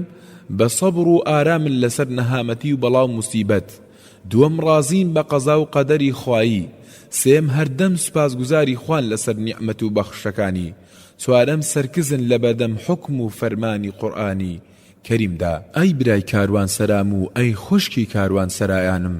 بە سەبر و ئارامن لەسەر نەهامەتی و بەڵا و موسیبەت، دووەم ڕازین بە قەزا و قەدەری خوایی، سێیەم هەردەم سوپاسگوزاری خوان لەسەر نیعمەت و بەخششەکانی، چوارەم سەرکزن لەبەردەم حوکم و فەرمانی قورئانی کەریمدا. ئەی برای کاروانسەرام و ئەی خوشکی کاروانسەرایانم،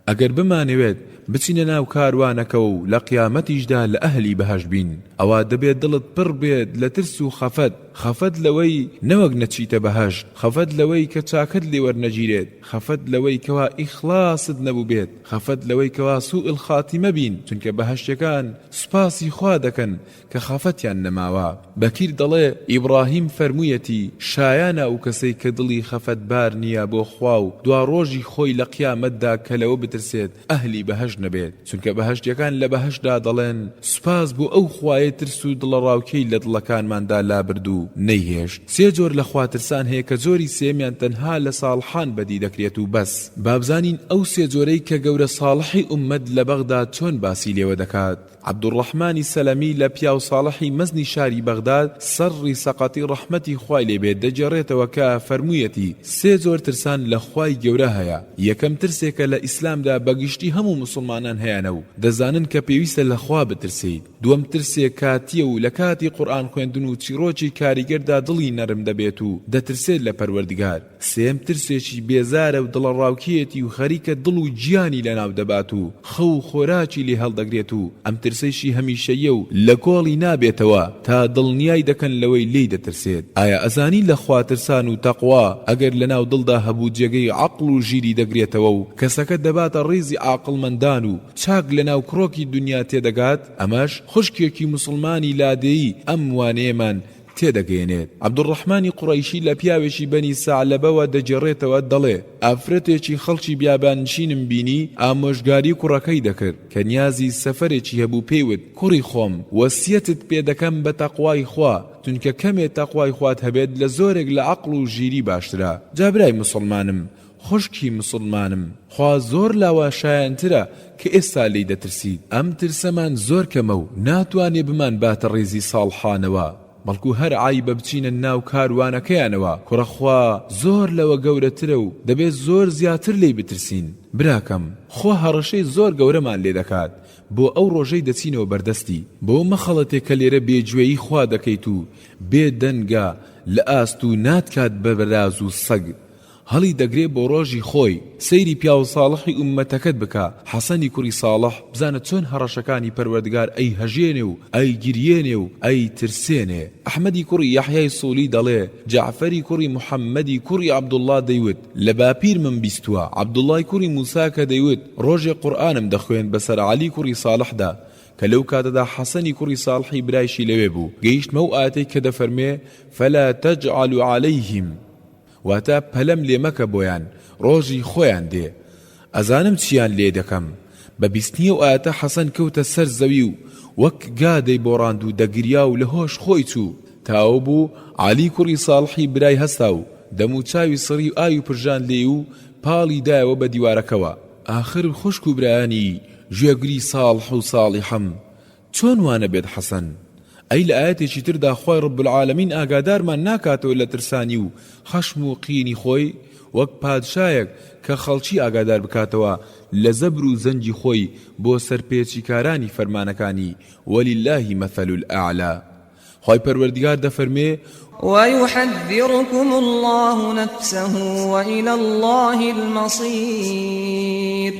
ئەگەر بمانەوێت بچینە ناو کاروانەکەوە و لە قیامەتیشدا لە ئەهلی بەهەشت بین، ئەوا دەبێت دڵت پڕ بێت لە ترس و خەفەت، خەفەت لەوەی نەوەک نەچیتە بەهەشت، خەفەت لەوەی کە چاکەت لێ وەرنەگیرێت، خەفەت لەوەی کەوا ئیخڵاست نەبووبێت، خەفەت لەوەی کەوا سوء الخاتمە بین، چونکە بەهەشتیەکان سوپاسی خوا دەکەن کە خەفەتیان نەماوە. بەکیر دەڵێ، ئیبڕاهیم فەرموویەتی، شایانە ئەو کەسەی کە دڵی خەفەتبار نییە بۆ خوا و دواڕۆژی خۆی لە قیامەتدا کە لەوە بترسێت ئەهلی بەهەشت نەبێت، چونکە بەهەشتیەکان لە بەهەشتدا دەڵێن، سوپاس بۆ ئەو خوایەی ترس و دڵەڕاوکێی لە دڵەکانماندا لابرد و نەیهێشت. سێ جۆر لە خواترسان هەیە کە جۆری سێیەمیان تەنها لە ساڵحان بەدی دەکرێت و بەس. بابزانین ئەو سێ جۆرەی کە گەورە ساڵحی ئوممەت لە بەغدا چۆن باسی لێوە دەکات. عەبدولڕەحمانی سەلەمی لە پیاو ساڵحی مەزنی شاری بەغداد سەڕی سەقەتی ڕەحمەتی خوای لێ بێت دەگێڕێتەوە کە فەرموویەتی، سێ جۆر ترسان لە خوای گەورە هەیە، یەکەم ترسێکە لە ئیسلامدا بە گشتی هەموو موسڵمانان هەیانە و دەزانن کە پێویستە لە خوا بترسێیت، دووەم ترسێک کاتییە و لە کاتی قورئان خوێندن و چیڕۆکی کاریگەردا دڵی نەرم دەبێت و دەترسێت لە پەروەردگار. سێیەم ترسێکی بێزارە و دڵەڕاوکێیەتی و خەریکە دڵ و گیانی لەناو دەبات و خەو و خۆراکی لێ هەڵدەگرێت و ئەم ترسەیشی هەمیشەییە و لە کۆڵی نابێتەوە تا دڵنیای دەکەن لەوەی لێی دەترسێت. ئایا ئەزانی لە خوا ترسان و تەقوا ئەگەر لەناو دڵدا هەبوو جێگەی عەقڵ و ژیری دەگرێتەوە و کەسەکە دەباتە ڕیزی عاقڵمەندان و چاک لەناو کڕۆکی دونیا تێدەگات؟ ئەمەش خوشکێکی موسڵمانی لادێی ئەم وانەیەمان تێدەگەیەنێت. عەبدولڕەحمانی قوڕەیشی لە پیاوێکی بەنی سەعلەبەوە دەگێڕێتەوە دەڵێ، ئافرەتێکی خەڵکی بیاباننشینم بینی ئامۆژگاری کوڕەکەی دەکرد کە نیازی سەفەرێکی هەبوو پێی وت، کوڕی خۆم وەسیەتت پێ دەکەم بە تەقوای خوا، چونکە کەمێ تەقوای خوات هەبێت لە زۆرێک لە عەقڵ و ژیری باشترە. جا برای موسڵمانم، خوشکی موسڵمانم، خوا زۆر لاوە شایەنترە کە ئێستا لێی دەترسیت، ئەم ترسەمان زۆر کەمە و ناتوانێ بمان باتە ڕیزی ساڵحانەوە، بەڵکو هەر عەیبە بچینە ناو کاروانەکەیانەوە، کوڕە خوا زۆر لەوە گەورەترە و دەبێت زۆر زیاتر لێی بترسین، براکەم خوا هەڕەشەی زۆر گەورەمان لێ دەکات بۆ ئەو ڕۆژەی دەچینەوە بەردەستی، بۆ مەخەڵەتێ کە لێرە بێ گوێیی خوا دەکەیت و بێ دەنگە لە ئاست و ناتکات بە بەراز و سەگ، هەڵی دەگرێ بۆ ڕۆژی خۆی، سەیری پیاو ساڵحی ئوممەتەکەت بکە، حەسەنی کوڕی ساڵح، بزانە چۆن هەڕەشەکانی پەروەردگار ئەی هەژێنێ و ئەی گریێنێ و ئەی ترسێنێ. ئەحمەدی کوڕی یەحیای سولی دەڵێ، جەعفەری کوڕی محەممەدی کوڕی عەبدوڵڵا دەیوت، لە باپیرمم بیستووە، عەبدوڵڵای کوڕی موسا کە دەیوت، ڕۆژێ قورئانم دەخوێند بەسەر عەلی کوڕی ساڵحدا، کە لەو کاتەدا حەسەنی کوڕی ساڵحی برایشی لەوێ بوو، گەیشتمە ئەو ئایەتەی کە دەفەرموێ، فلا تجعل علیهم. واتە پەلەم لێ مەکە بۆیان ڕۆژی خۆیان دێ ئەزانم چیان لێ دەکەم، بە بیستنی ئەو ئایەتە حەسەن کەوتە سەر زەوی و وەک گا دەیبۆڕاند و دەگریا و لە هۆش خۆی چوو، تا ئەوە بوو عەلی کوڕی ساڵحی برای هەستا و دەم و چاوی سڕی و ئاوی پرژاند لێی و پاڵی دایەوە بە دیوارەکەوە. ئاخر خوشک و برایانی گوێگری ساڵح و ساڵیحم چۆن وا نەبێت حەسەن؟ ئەی لە ئایەتێکی تردا خوای رب العالمین ئاگادارمان ناکاتەوە لە ترسانی و خەشم و قینی خۆی وەک پادشایەک کە خەڵکی ئاگادار بکاتەوە لە زەبر و زەنگی خۆی بۆ سەرپێچیکارانی فەرمانەکانی وللە مثل الاعلی خوای پەروەردگار دەفەرموێ. ویحذرکم اللە نفسه وإلی اللە المصیر.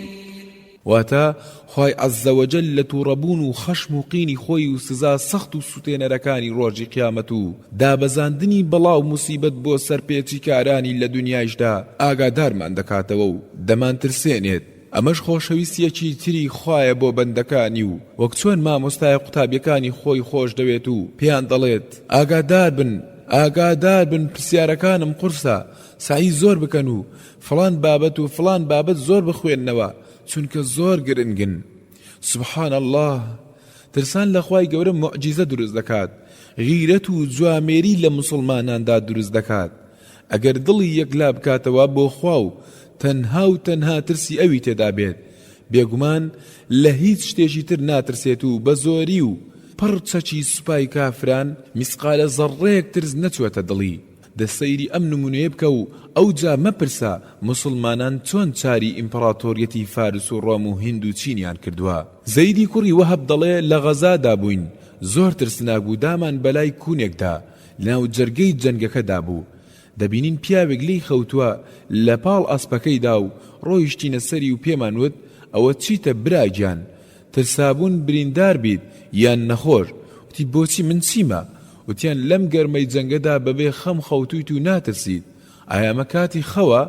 واتە، خوای عز وجل لە توڕەبوون و خەشم و قینی خۆی و سزا سەخت و سوتێنەرەکانی ڕۆژی قیامەت و دابەزاندنی بەڵا و موسیبەت بۆ سەرپێچیکارانی لە دونیایشدا ئاگادارمان دەکاتەوە و دەمانترسێنێت، ئەمەش خۆشەویستیەکی تری خوایە بۆ بەندەکانی و وەک چۆن مامۆستایە قوتابیەکانی خۆی خۆشدەوێت و پێیان دەڵێت، ئاگاداربن، ئاگاداربن پرسیارەکانم قورسە، سەعی زۆر بکەن و فڵان بابەت و فڵان بابەت زۆر بخوێننەوە چونکە زۆر گرنگن سبحان اللە ترسان لە خوای گەورە موعجیزە دروست دەکات غیرەت و جوامێری لە موسڵماناندا دروست دەکات ئەگەر دڵی یەکلا بکاتەوە بۆ خوا و تەنها و تەنها ترسی ئەوی تێدا بێت بێگومان لە هیچ شتێکی تر ناترسێت و بە زۆری و پڕ چەکی سوپای کافران میسقالە زەڕڕەیەک ترس نەچووەتە دڵی. دە سەیری ئەم نمونەیە بکە و ئەوجا مەپرسە موسڵمانان چۆن چاری ئیمپڕاتۆریەتی فارس و ڕۆم و هیند و چینیان کردووە. زەیدی کوڕی وەهەب دەڵێ لە غەزادا بووین، زۆر ترسناک بوو دامان بەلای کوونێکدا لەناو جەرگەی جەنگەکەدا بوو، دەبینین پیاوێک لێی خەوتووە لە پاڵ ئەسپەکەیدا و ڕۆیشتینە سەری و پێمان وت ئەوە چیتە برا گیان ترسابوون بریندار بیت یان نەخۆش؟ وتی بۆچی من چیمە؟ وتیان لەم گەرمەی جەنگەدا بەبێ خەم خەوتوویت و ناترسیت، ئایا ئەمە کاتی خەوە؟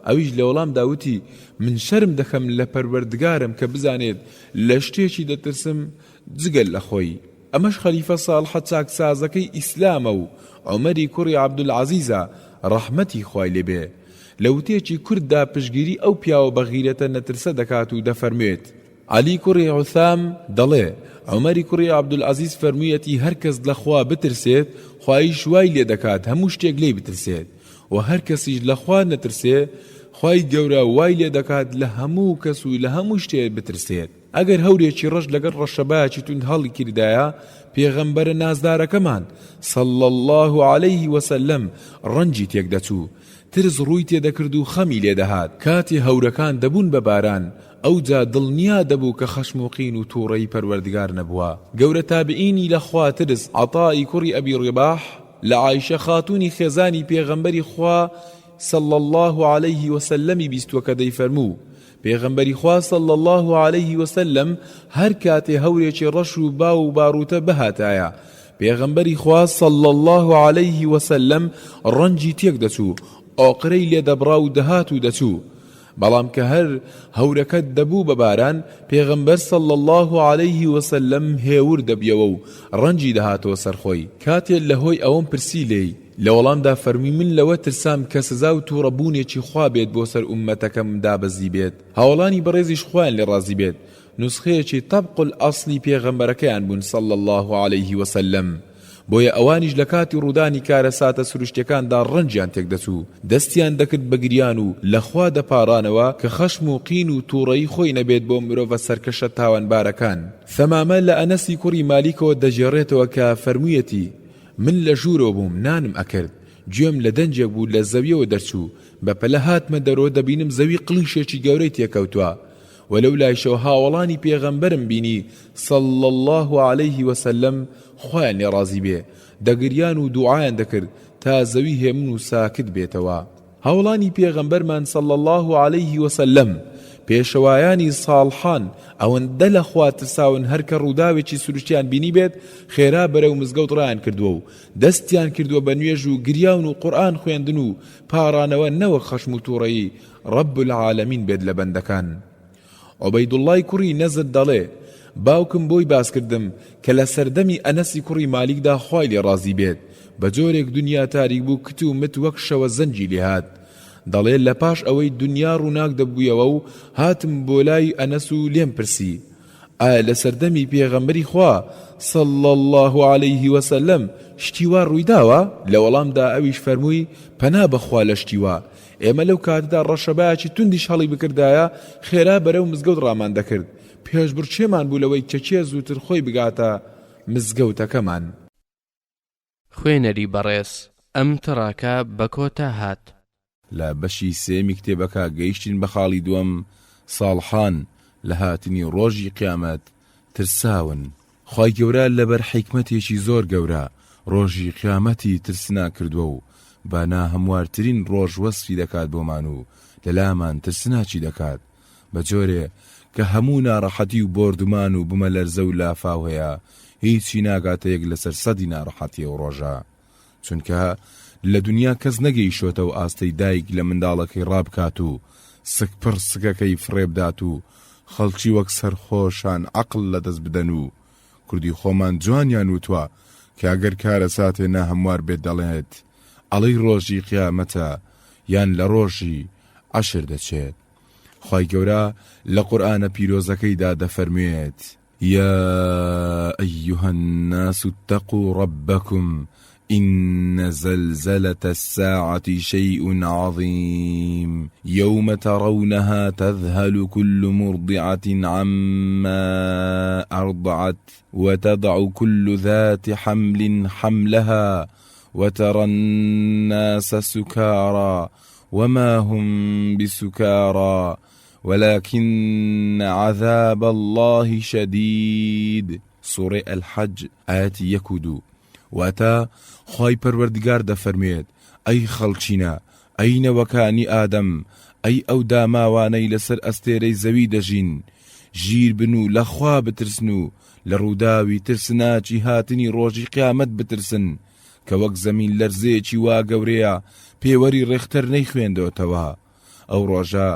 ئەویش لە وەڵامدا وتی من شەرم دەکەم لە پەروەردگارم کە بزانێت لە شتێکی دەترسم جگە لە خۆی. ئەمەش خەلیفە ساڵحە چاکسازەکەی ئیسلامە و عومەری کوڕی عەبدولعەزیزە ڕەحمەتی خوای لێ بێ. لە وتەیەکی کورتدا پشتگیری ئەو پیاوە بەغیرەتە نەترسە دەکات و دەفەرموێت. عەلی کوڕی عوسام دەڵێ، عومەری کوڕی عەبدولعەزیز فەرموویەتی هەرکەس لە خوا بترسێت خوایش وای لێ دەکات هەموو شتێک لێی بترسێت وە هەرکەسیش لە خوا نەترسێ خوای گەورە وای لێ دەکات لە هەموو کەس و لە هەموو شتێ بترسێت. ئەگەر هەورێکی ڕەش لەگەڵ ڕەشەبایەکی توند هەڵیکردایە پێغەمبەرە نازدارەکەمان، صلی اللە علیه وسلم، ڕەنگی تێکدەچوو، ترس ڕووی تێدەکرد و خەمی لێدەهات. کاتێ هەورەکان دەبوون بە باران، ئەوجا دڵنیا دەبوو کە خەشم و قین و توڕەیی پەروەردگار نەبووە. گەورە تابعینی لە خوا ترس، عەتائی کوڕی ئەبی ڕیباح، لە عائیشە خاتوونی خێزانی پێغەمبەری خوا، صلی اللە علیه وسلم، ی بیستووە کە دەیفەرموو، پێغەمبەری خوا صلی اللە علیه وسلم هەر کاتێ هەورێکی ڕەش و باو و باروتە بهاتایە پێغەمبەری خوا صلی اللە علیه وسلم ڕەنگی تێک دەچوو ئۆقرەی لێ دەبڕا و دەهات و دەچوو بەڵام کە هەر هەورەکە دەبوو بە باران پێغەمبەر صلی اللە علیه وسلم هێور دەبیەوە و ڕەنگی دەهاتەوە سەر خۆی کاتێ لە هۆی ئەوەم پرسی لێی لە وەڵامدا فەرمووی من لەوە ترسام کە سزا و توڕە بوونێکی خوا بێت بۆ سەر ئوممەتەکەم دابەزیبێت، هاوەڵانی بەڕێزیش خوایان لێ ڕازی بێت نوسخەیەکی طبق الاصلی پێغەمبەرەکەیان بوون صلی اللە علیه وسلم بۆیە ئەوانیش لە کاتی ڕوودانی کارەساتە سروشتیەکاندا ڕەنجیان تێکدەچوو دەستیان دەکرد بە گریان و لە خوا دەپاڕانەوە کە خەشم و قین و توڕەیی خۆی نەبێت بۆ مرۆڤە سەرکەشە تاوانبارەکان. ثەمامە لە ئەنەسی کوڕی مالیکەوە دەگێڕێتەوە کە فەرموویەتی، من لە ژوورەوە بووم نانم ئەکرد گوێم لە دەنگێک بوو لە زەویەوە دەرچوو بە پەلە هاتمە دەرەوە دەبینم زەوی قڵیشێکی گەورەی تێکەوتوە وە لەو لایشەوە هاوەڵانی پێغەمبەرم بینی صلی اللە علیه وسلم خوایان لێ ڕازی بێ دەگریان و دوعایان دەکرد تا زەوی هێمن و ساکت بێتەوە. هاوەڵانی پێغەمبەرمان صلی اللە علیه وسلم، پێشەوایانی ساڵحان، ئەوەندە لە خوا ترساون هەر کە ڕووداوێکی سروشتیان بینیبێت خێرا بەرەو مزگەوت ڕایان کردووە و دەستیان کردووە بە نوێژ و گریاون و قورئان خوێندن و پاڕانەوە نەوەک خەشم و توڕەیی رب العالمین بێت لە بەندەکان. عوبەیدوڵڵای کوڕی نەزر دەڵێ، باوکم بۆی باس کردم کە لە سەردەمی ئەنەسی کوڕی مالیکدا خوای لێ ڕازی بێت، بە جۆرێک دونیا تاریک بوو کت و مت وەک شەوە زەنگی لێ هات. دەڵێ لە پاش ئەوەی دونیا ڕووناک دەبوویەوە و هاتم بۆ لای ئەنەس و لێم پرسی، ئایا لە سەردەمی پێغەمبەری خوا، صلی اللە علیه وسلم، شتی وا ڕوویداوە؟ لە وەڵامدا ئەویش فەرمووی، پەنا بە خوا لە شتی وا، ئێمە لەو کاتەدا ڕەشەبایەکی توندیش هەڵی بکردایە خێرا بەرەو مزگەوت ڕامان دەکرد، پێشبڕکێمان بوو لەوەی کە کێ زووتر خۆی بگاتە مزگەوتەکەمان. خوێنەری بەڕێز ئەم تڕاکە بە کۆتا هات. لە بەشی سێیەمی کتێبەکە گەیشتین بە خاڵی دووەم، ساڵحان لە هاتنی ڕۆژی قیامەت ترساون. خوای گەورە لەبەر حیکمەتێکی زۆر گەورە ڕۆژی قیامەتی ترسناک کردووە و بە ناهەموارترین ڕۆژ وەسفی دەکات بۆمان و لەلامان ترسناکی دەکات بە جۆرێ کە هەموو ناڕەحەتی و بۆردومان و بومەلەرزە و لافاو هەیە هیچی ناگاتە یەک لەسەر سەدی ناڕەحەتی ئەو ڕۆژە چونکە لە دونیا کەس نەگەیشتۆتە و ئاستەی دایک لە منداڵەکەی ڕابکات و سکپڕ سکەکەی فڕێبدات و خەڵکی وەک سەرخۆشان عەقڵ لەدەست بدەن و کوردی خۆمان جوانیان وتوە کە ئەگەر کارەساتێ ناهەموار بێت دەڵێت ئەڵێی ڕۆژی قیامەتە یان لە ڕۆژی عەشر دەچێت خوای گەورە لە قورئانە پیرۆزەکەیدا دەفەرموێت. یا ایها الناس اتقوا ربکم ان زلزلە الساعة شیء عظیم یوم ترونها تذهل کل مرضعة عما ارضعت وتضع کل ذات حمل حملها. وترى الناس سكارى وما هم بسكارى ولكن عذاب الله شدید. سوڕەی الحج ئایەتی یەک و دوو. واتە، خوای پەروەردگار دەفەرموێت، ئەی خەڵکینە، ئەی نەوەکانی ئادەم، ئەی ئەو داماوانەی لەسەر ئەستێرەی زەوی دەژین، ژیر بن و لە خوا بترسن و لە ڕووداوی ترسناکی هاتنی ڕۆژی قیامەت بترسن کە وەک زەمین لەرزەیەکی وا گەورەیە پێوەری ڕێختەر نەیخوێندۆتەوە. ئەو ڕۆژە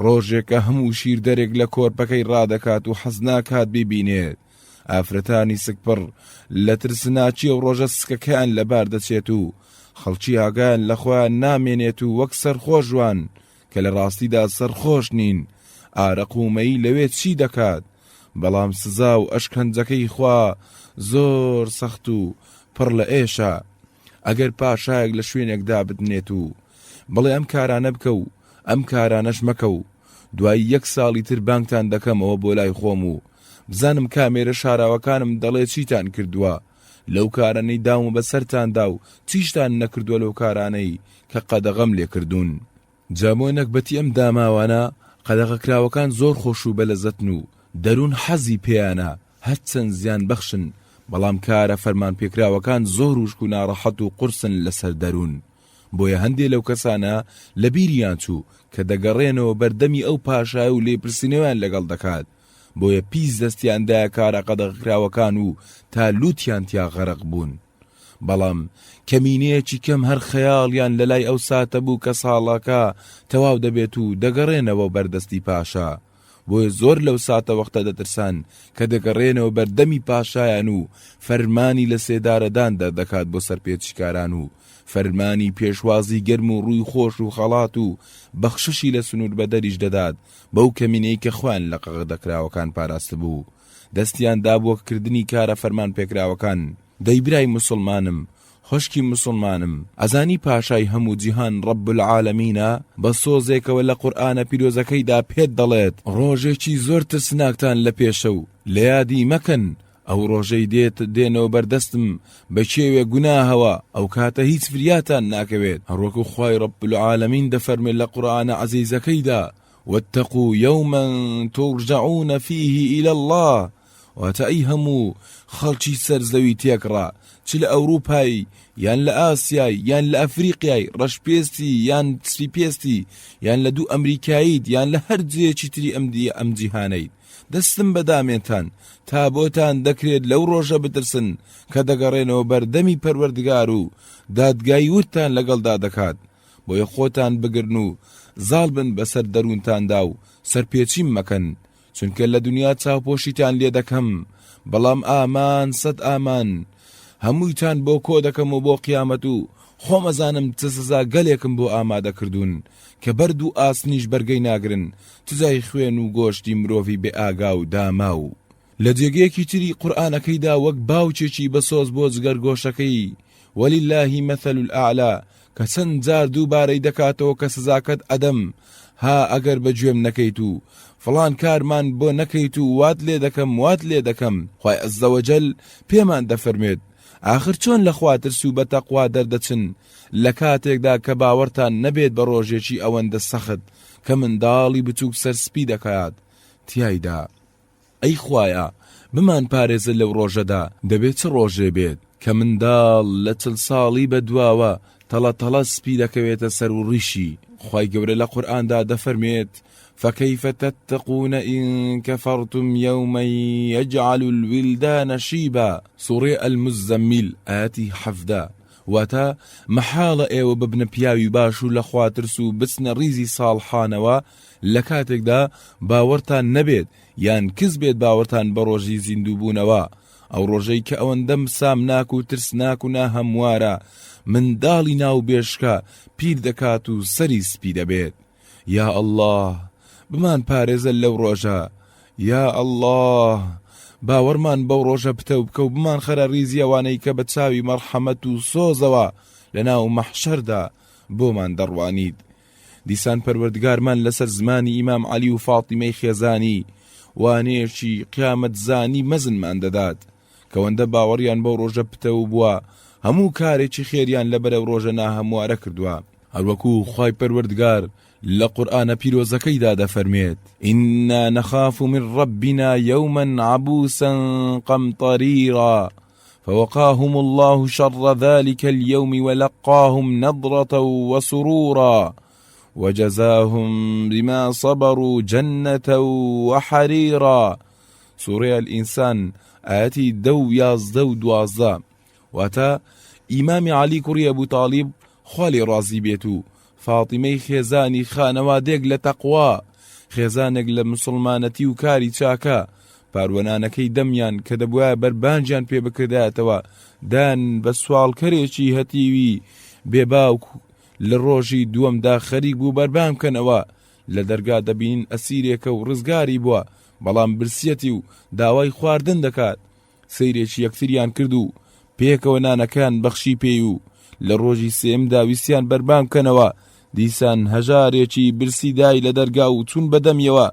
ڕۆژێکە هەموو شیردەرێک لە کۆرپەکەی ڕادەکات و حەز ناکات بیبینێت. ئافرەتانی سکپڕ لە ترسناکی ئەو ڕۆژە سکەکەیان لەبار دەچێت و خەڵکی ئاگایان لە خۆیان نامێنێت و وەک سەرخۆش وان کە لە ڕاستیدا سەرخۆش نین، ئارەق و مەی لەوێ چی دەکات؟ بەڵام سزا و ئەشکەنجەکەی خوا زۆر سەخت و پڕ لە ئێشە. ئەگەر پاشایەک لە شوێنێک دابتنێت و بڵێ ئەم کارانە بکە و ئەم کارانەش مەکە و دوای یەک ساڵی تر بانگتان دەکەمەوە بۆ لای خۆم و بزانم کامێرە شاراوەکانم دەڵێ چیتان کردووە لەو کارانەی داومە بەسەرتاندا و چیشتان نەکردووە لەو کارانەی کە قەدەغەم لێکردوون. جا بۆ نەگبەتی ئەم داماوانە قەدەغەکراوەکان زۆر خۆش و بەلەزەتن و دەروون حەزی پێیانە هەرچەند زیان بەخشن بەڵام کارە فەرمانپێکراوەکان زۆر وشک و ناڕەحەت و قورسن لەسەر دەروون بۆیە هەندێ لەو کەسانە لەبیریان چوو کە دەگەڕێنەوە بەردەمی ئەو پاشایە و لێپرسینەوەیان لەگەڵ دەکات بۆیە پیس دەستیان دایە کارە قەدەغەکراوەکان و تا لوتیان تیا غەرق بوون. بەڵام کەمینەیەکی کەم هەر خەیاڵیان لەلای ئەو ساتە بوو کە ساڵەکە تەواو دەبێت و دەگەڕێنەوە بەردەستی پاشا، بۆیە زۆر لەو ساتەوەختە دەترسان کە دەگەڕێنەوە بەردەمی پاشایان و فەرمانی لەسێدارەدان دەردەکات بۆ سەرپێچیکاران و فەرمانی پێشوازی گەرم و ڕووی خۆش و خەڵات و بەخششی لە سنووربەدەریش دەدات بەو کەمینەی کە خۆیان لە قەغدەکراوەکان پاراستبوو دەستیان دابووە کردنی کارە فەرمانپێکراوەکان. دەی برای موسڵمانم، خوشکی موسڵمانم، ئەزانی پاشای هەموو جیهان رب العالمینە، بە سۆزێکەوە لە قورئانە پیرۆزەکەیدا پێت دەڵێت، ڕۆژێکی زۆر ترسناکتان لە پێشە و لە یادی مەکەن، ئەو ڕۆژەی دێت دێنەوە بەردەستم بە کێوێ گوناهەوە، ئەو کاتە هیچ فریاتان ناکەوێت، هەروەکو خوای رب العالمین دەفەرموێت لە قورئانە عەزیزەکەیدا، واتقوا یوما ترجعون فیه الی اللە، واتە ئەی هەموو خەڵکی سەر زەوی تێکڕا، چ لە ئەوروپای یان لە ئاسیای یان لە ئەفریقیای، ڕەشپێستی یان سپیپێستی، یان لە دوو ئەمریکاییت یان لە هەر جێیەکی تری ئەم ئەم جیهانەیت، دەستم بە دامێنتان تا بۆتان دەکرێت لەو ڕۆژە بترسن کە دەگەڕێنەوە بەردەمی پەروەردگار و دادگایی وردتان لەگەڵدا دەکات، بۆیە خۆتان بگرن و زاڵ بن بەسەر دەروونتاندا و سەرپێچیم مەکەن، چونکە لە دونیا چاوپۆشیتان لێ دەکەم، بەڵام ئامان سەت ئامان هەموویتان بۆ کۆ دەکەم و بۆ قیامەت و خۆم ئەزانم چ سزا گەلێکم بۆ ئامادە کردوون کە بەرد و ئاسنیش بەرگەی ناگرن چ جای خوێن و گۆشتی مرۆڤی بێ ئاگا و داماو. لە جێگەیەکی تری قورئانەکەیدا وەک باوکێکی بەسۆز بۆ جگەرگۆشەکەی، وللە مثل الاعلی، کە چەند جار دووبارەی دەکاتەوە کە سزاکەت ئەدەم ها ئەگەر بە گوێم نەکەیت و فڵان کارمان بۆ نەکەیت و وات لێ دەکەم وات لێ دەکەم خوای عز وجل پێمان دەفەرموێت ئاخر چۆن لە خوا ترس و بە تەقوا دەردەچن لە کاتێکدا کە باوەڕتان نەبێت بە ڕۆژێکی ئەوەندە سەخت کە منداڵی بچووک سەر سپی دەکات تیایدا ئەی خوایە بمان پارێزە لەو ڕۆژەدا، دەبێ چ ڕۆژێ بێت کە منداڵ لە چل ساڵی بە دواوە تەڵە تەڵە سپی دەکەوێتە سەر و ڕیشی، خوای گەورە لە قورئاندا دەفەرموێت، فکیف تتقون ان کفرتم یوما یجعل الولدان شیبا، سوڕەی المزمل ئایەتی 17، واتە، مەحاڵە ئێوە ببنە پیاوی باش و لە خواترس و بچنە ڕیزی ساڵحانەوە لە کاتێکدا باوەڕتان نەبێت یان کز بێت باوەڕتان بە ڕۆژی زیندووبوونەوە، ئەو ڕۆژەی کە ئەوەندە سامناک و ترسناک و ناهەموارە، منداڵی ناو بێشکە پیر دەکات و سەری سپی دەبێت. یا اللە بمان پارێزە لەو ڕۆژە، یا اللە باوەڕمان بەو ڕۆژە پتەو بکە و بمانخەرە ڕیزی ئەوانەی کە بە چاوی مەڕحەمەت و سۆزەوە لەناو مەحشەردا بۆمان دەڕوانیت. دیسان پەروەردگارمان لەسەر زمانی ئیمام عەلی و فاتیمەی خێزانی وانەیەکی قیامەتزانی مەزنمان دەدات کەوەندە باوەڕیان بەو ڕۆژە پتەو بووە. هەموو کارێکی خێریان لەبەر ئەو ڕۆژە ناهەموارە کردووە. هەروەکو خوای پەروەردگار لە قورئانە پیرۆزەکەیدا دەفەرموێت، انا نخاف من ربنا یوما عبوسا قمطریرا فوقاهم اللە شر ذلک الیوم ولقاهم نضرة وسرورا وجزاهم بما صبروا جنة وحریرا سورەی الانسان ئایەتی دە و 11 و 12 واتە ئیمامی عەلی کوڕی ئەبو تاڵیب خوا لێی ڕازی بێت و فاتیمەی خێزانی خانەوادێک لە تەقوا خێزانێک لە مسوڵمانەتی و کاری چاکە پاروەنانەکەی دەمیان کە دەبوایە بەربانگیان پێ بکردایەتەوە دایان بە سواڵکەرێکی هەتیوی بێ باوک لە ڕۆژی دووەمدا خەریک بوو بەربانگ بکەنەوە لە دەرگا دەبینین ئەسیرێکە و ڕزگاری بووە بەڵام برسیەتی و داوای خواردن دەکات سەیرێکی یەکتریان کرد و پێکەوە نانەکەیان بەخشی پێی و لە ڕۆژی سێیەمدا ویستیان بەربانگ بکەنەوە، دیسان هەژارێکی برسی دای لە دەرگا و چوون بە دەمیەوە،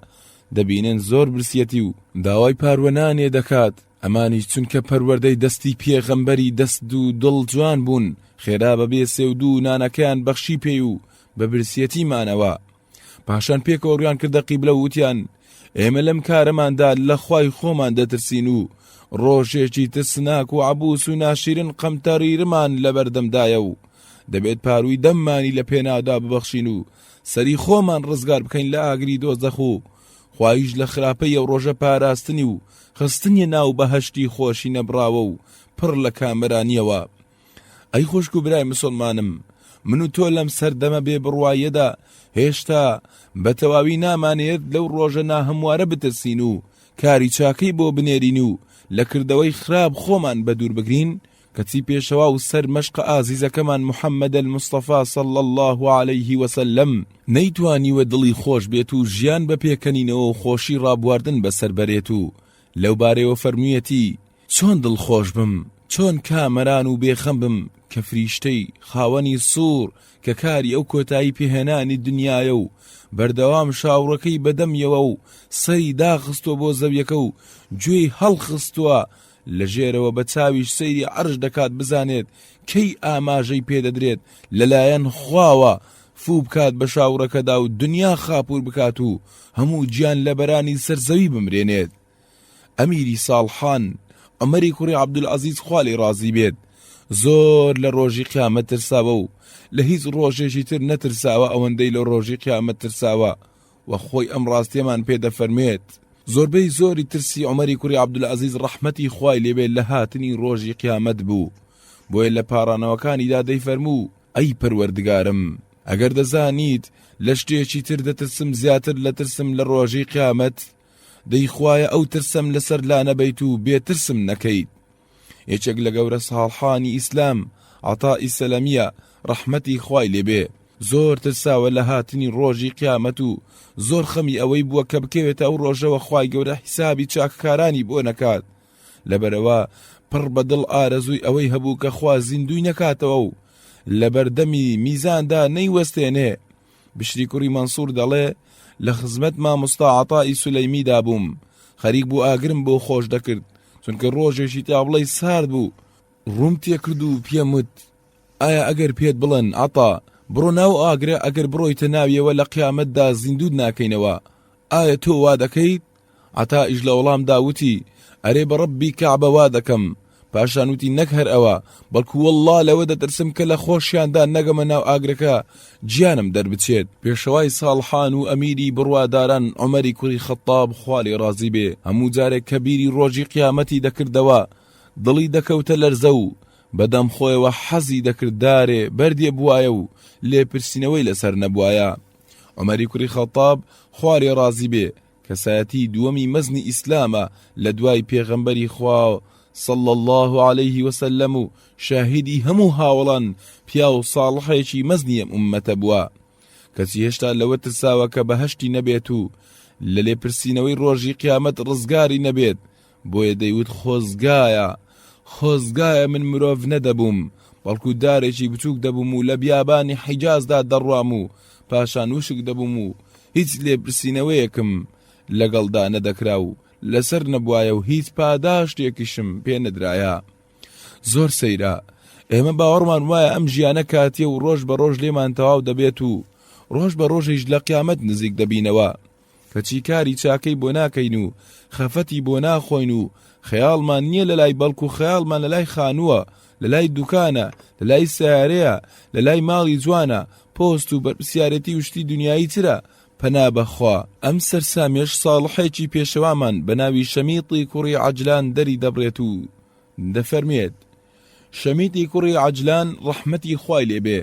دەبینن زۆر برسیەتی و داوای پاروە نانێ دەکات، ئەمانیش چونکە پەروەردەی دەستی پێغەمبەری دەست و دڵ جوان بوون، خێرا بە بێ سێ و دوو نانەکەیان بەخشی پێی و بە برسیەتی مانەوە. پاشان پێکەوە ڕویان کردە قیبلە و وتیان، ئێمە لەم کارەماندا لە خوای خۆمان دەترسین و ڕۆژێکی ترسناک و عەبوس و ناشیرن قەمتەریرمان لەبەردەمدایە و دەبێت پارووی دەممانی لە پێناودا ببەخشین و سەری خۆمان ڕزگار بکەین لە ئاگری دۆزەخ و خوایش لە خراپەی ئەو ڕۆژە پاراستنی و خستنیە ناو بەهەشتی خۆشی نەبڕاوە و پڕ لە کامەرانیەوە. ئەی خوشک و برای مسوڵمانم، من و تۆ لەم سەردەمە بێ بڕواییەدا هێشتا بە تەواوی نامانەیەت لەو ڕۆژە ناهەموارە بترسین و کاری چاکەی بۆ بنێرین و لە کردەوەی خراپ خۆمان بەدوور بگرین، کەچی پێشەوا و سەر مەشقە ئازیزەکەمان محمد المصطفی صلی اللە علیه وسلم نەیتوانیوە دڵی خۆش بێت و ژیان بە پێکەنینەوە و خۆشی ڕابواردن بەسەر بەرێت و لەوبارەیەوە فەرموویەتی، چۆن دڵخۆش بم، چۆن کامەران و بێخەم بم کە فریشتەی خاوەنی سوڕ کە کاری ئەو کۆتایی پێهێنانی دنیایە و بەردەوام شاوڕەکەی بەدەمیەوە و سەری داخستووە بۆ زەویەکە و گوێی هەڵخستووە لە ژێرەوە بە چاویش سەیری عەرش دەکات بزانێت کەی ئاماژەی پێدەدرێت لەلایەن خواوە فوو بکات بە شاوڕەکەدا و دنیا خاپوور بکات و هەموو گیانلەبەرانی سەر زەوی بمرێنێت. ئەمیری ساڵحان، عومەری کوڕی عەبدولعەزیز خوا لێی ڕازی بێت، زۆر لە ڕۆژی قیامەت ترساوە و لە هیچ ڕۆژێکی تر نەترساوە ئەوەندەی لە ڕۆژی قیامەت ترساوە و خۆی ئەم ڕاستیەمان پێ دەفەرموێت. زۆربەی زۆری ترسی عومەری کوڕی عەبدولعەزیز ڕەحمەتی خوای لێ بێت لە هاتنی ڕۆژی قیامەت بوو، بۆیە لە پاڕانەوەکانیدا دەیفەرموو، ئەی پەروەردگارم ئەگەر دەزانیت لە شتێکی تر دەترسم زیاتر لە ترسم لە ڕۆژی قیامەت، دەی خوایە ئەو ترسەم لەسەر لانەبەیت و بێ ترسم نەکەیت. یەکێک لە گەورە ساڵحانی ئیسلام، عەتاء سەلەمیە، ڕەحمەتی خوای لێ بێ، زۆر ترساوە لە هاتنی ڕۆژی قیامەت و زۆر خەمی ئەوەی بووە کە بکەوێتە ئەو ڕۆژەوە خوای گەورە حیسابی چاکەکارانی بۆ نەکات، لەبەرئەوە پڕ بە دڵ ئارەزووی ئەوەی هەبوو کە خوا زیندووی نەکاتەوە و لەبەردەمی میزاندا نەیوەستێنێ. بشری کوڕی مەنسوور دەڵێ، لە خزمەت مامۆستا عەتائی سولەیمیدا بووم، خەریک بوو ئاگرم بۆ خۆش دەکرد، چونکە ڕۆژێکی تابڵێی سارد بوو، ڕووم تێکرد و پێم وت، ئایا ئەگەر پێت بڵێن، عەتا، بڕۆ ناو ئاگرە، ئەگەر بڕۆیتە ناویەوە لە قیامەتدا زیندووت ناکەینەوە، ئایا تۆ وا دەکەیت؟ عەتائیش لە وەڵامدا وتی، ئەرێ بە ڕەبی کەعبە وا دەکەم. پاشان وتی، نەک هەر ئەوە، بەڵکو وەڵڵا لەوە دەترسم کە لە خۆشیاندا نەگەمە ناو ئاگرەکە گیانم دەربچێت. پێشەوای ساڵحان و ئەمیری بڕواداران عومەری کوڕی خەتتاب خوا لێی ڕازی بێ هەموو جارێک کە بیری ڕۆژی قیامەتی دەکردەوە دڵی دەکەوتە لەرزە و بە دەم خۆیەوە حەزی دەکرد دارێ بەردێ بوایە و لێپرسینەوەی لەسەر نەبوایە. عومەری کوڕی خەتتاب خوا لێی ڕازی بێ کەسایەتی دووەمی مەزنی ئیسلامە لە دوای پێغەمبەری خوا صلی اللە علیه وسلم و شاهیدی هەموو هاوەڵان پیاو ساڵحێکی مەزنی ئەم ئوممەتە بووە کەچی هێشتا لەوە ترساوە کە بەهەشتی نەبێت و لە لێپرسینەوەی ڕۆژی قیامەت ڕزگاری نەبێت بۆیە دەیوت خۆزگایە خۆزگایە من مرۆڤ نەدەبووم بەڵکو دارێکی بچووک دەبووم و لە بیابانی حیجازدا دەڕوام و پاشان وشک دەبووم و هیچ لێپرسینەوەیەکم لەگەڵدا نەدەکرا و لەسەر نەبوایە و هیچ پاداشتێکیشم پێ نەدرایە. زۆر سەیرە. ئێمە باوەڕمان وایە ئەم ژیانە کاتیە و ڕۆژ بە ڕۆژ لێمان تەواو دەبێت و ڕۆژ بە ڕۆژیش لە قیامەت نزیک دەبینەوە. کەچی کاری چاکەی بۆ ناکەین و خەفەتی بۆ ناخۆین و خەیاڵمان نییە لەلای بەڵکو خەیاڵمان لەلای خانووە، لەلای دوکانە، لەلای سەیارەیە، لەلای ماڵی جوانە، پۆست و بەرپرسیارێتی و شتی دونیایی ترە، پەنا بە خوا. ئەم سەرسامیەش ساڵحێکی پێشەوامان بە ناوی شەمیطی کوڕی عەجلان دەری دەبڕێت و دەفەرموێت، شەمیتی کوڕی عەجلان ڕەحمەتی خوای لێ بێ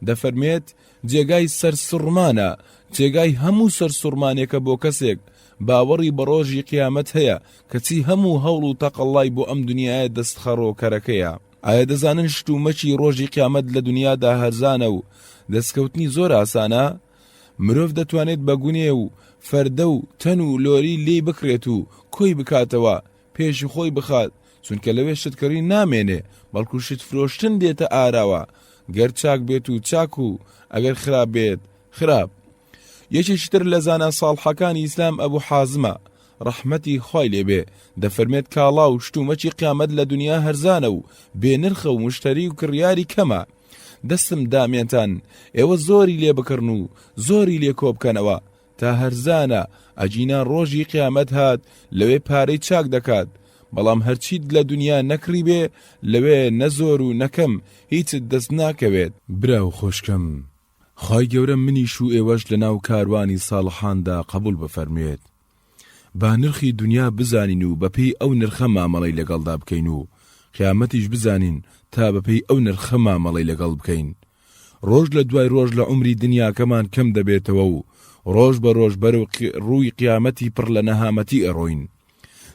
دەفەرموێت، جێگای سەرسوڕمانە، جێگای هەموو سەرسوڕمانێکە بۆ کەسێک باوەڕی بە ڕۆژی قیامەت هەیە کەچی هەموو هەوڵ و تەقەڵای بۆ ئەم دنیایە دەستخەڕۆکەرەکەیە. ئایا دەزانن شت و مەکی ڕۆژی قیامەت لە دنیادا هەرزانە و دەستکەوتنی زۆر ئاسانە؟ مرۆڤ دەتوانێت بە گونێ و فەردە و تەن و لۆری لێی بکڕێت و کۆی بکاتەوە، پێشی خۆی بخات، چونکە لەوێ شت کڕین نامێنێ، بەڵکو شت فرۆشتن دێتە ئاراوە، گەر چاک بێت و چاک و ئەگەر خراپ بێت خراپ. یەکێکی تر لە زانا ساڵحەکانی ئیسلام ئەبو حازمە، ڕەحمەتی خوای لێ بێ، دەفەرمێت کاڵا و شتومەکی قیامەت لە دونیا هەرزانە و بێ نرخە و مشتەری و کڕیاری کەمە، دەستم دامێنتان ئێوە زۆری لێ بکڕن و زۆری لێ کۆبکەنەوە، تا هەرزانە، ئەگینا ڕۆژی قیامەت هات لەوێ پارەی چاک دەکات، بەڵام هەرچیت لە دونیا نەکڕیبێ لەوێ نە زۆر و نە کەم هیچت دەست ناکەوێت. برا و خوشکم خوای گەورە منیش و ئێوەش لەناو کاروانی ساڵحاندا قبوڵ بفەرموێت. با نرخی دونیا بزانین و بەپێی ئەو نرخە مامەڵەی لەگەڵدا بکەین و قیامەتیش بزانین تا بەپێی ئەو نرخە مامەڵەی لەگەڵ بکەین. ڕۆژ لە دوای ڕۆژ لە عومری دنیاکەمان کەم دەبێتەوە و ڕۆژ بە ڕۆژ بەرەو ڕووی قیامەتی پڕ لە نەهامەتی ئەڕۆین.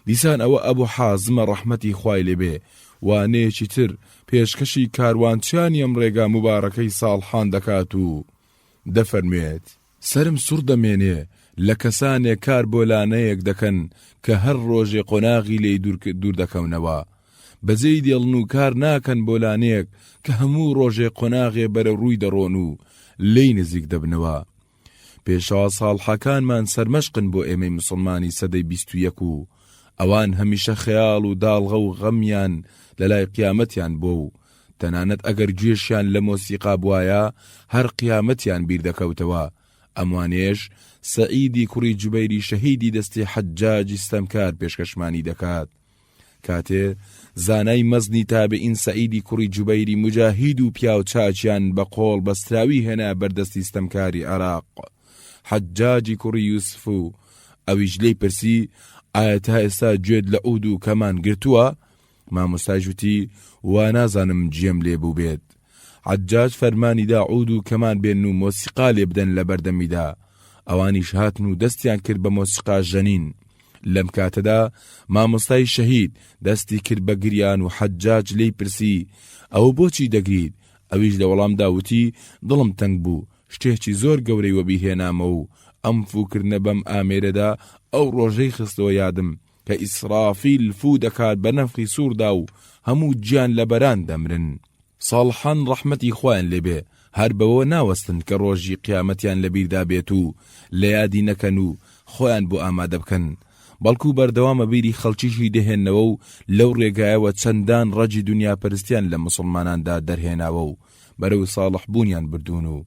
دیسان ئەوە ئەبو حازمە ڕەحمەتی خوای لێ بێ وانەیەکی تر پێشکەشی کاروانچیانی ئەم ڕێگا موبارەکەی ساڵحان دەکات و دەفەرموێت. سەرم سوڕ دەمێنێ لە کەسانێک کار بۆ لانەیەک دەکەن کە هەر ڕۆژێ قۆناغی لێی دوور دەکەونەوە بەجێی دێڵن و کار ناکەن بۆ لانەیەک کە هەموو ڕۆژێ قۆناغێ بەرەو ڕووی دەڕۆن و لێی نزیک دەبنەوە. پێشەوا ساڵحەکانمان سەرمەشقن بۆ ئێمەی موسڵمانی سەدەی 21 و ئەوان هەمیشە خەیاڵ و داڵغە و غەمیان لەلای قیامەتیان بووە و تەنانەت ئەگەر گوێشیان لە مۆسیقا بوایە هەر قیامەتیان بیر دەکەوتەوە، ئەموانەیەش سەعیدی کوڕی جوبەیری شەهیدی دەستی حەجاجی ستەمکار پێشکەشمانی دەکات. کاتێ زانای مەزنی تابعین سەعیدی کوڕی جوبەیری موجاهید و پیاو چاکیان بە قۆڵ بەستراوی هێنا بەر دەستی ستەمکاری عێراق حەجاجی کوڕی یوسف و ئەویش لێی پرسی ئایا تا ئێستا گوێت لە عود و کەمان گرتووە؟ مامۆستایش وتی، وا نازانم گوێم لێ بووبێت. حەجاج فەرمانی دا عود و کەمان بێنن و مۆسیقا لێ بدەن لە بەردەمیدا. ئەوانیش هاتن و دەستیان کرد بە مۆسیقا ژەنین. لەم کاتەدا مامۆستای شەهید دەستی کرد بە گریان و حەجاج لێی پرسی، ئەوە بۆچی دەگریت؟ ئەویش لە وەڵامدا وتی، دڵم تەنگ بوو، شتێکی زۆر گەورەی وەبیر هێنامەوە و ئەم فووکردنە بەم ئامێرەدا ئەو ڕۆژەی خستەوە یادم کە ئیسرافیل فوو دەکات بە نەفخی سووردا و هەموو گیان لەبەران دەمرن. ساڵحان ڕەحمەتی خوایان لێ بێ هەر بەوە ناوەستن کە ڕۆژی قیامەتیان لە بیردا بێت و لە یادی نەکەن و خۆیان بۆ ئامادە بکەن بەڵکو بەردەوامە بیری خەڵکیشی دەهێننەوە و لەو ڕێگایەوە چەندان ڕەگی دونیاپەرستیان لە موسڵماناندا دەرهێناوە و بەرەو ساڵح بوونیان بردوون و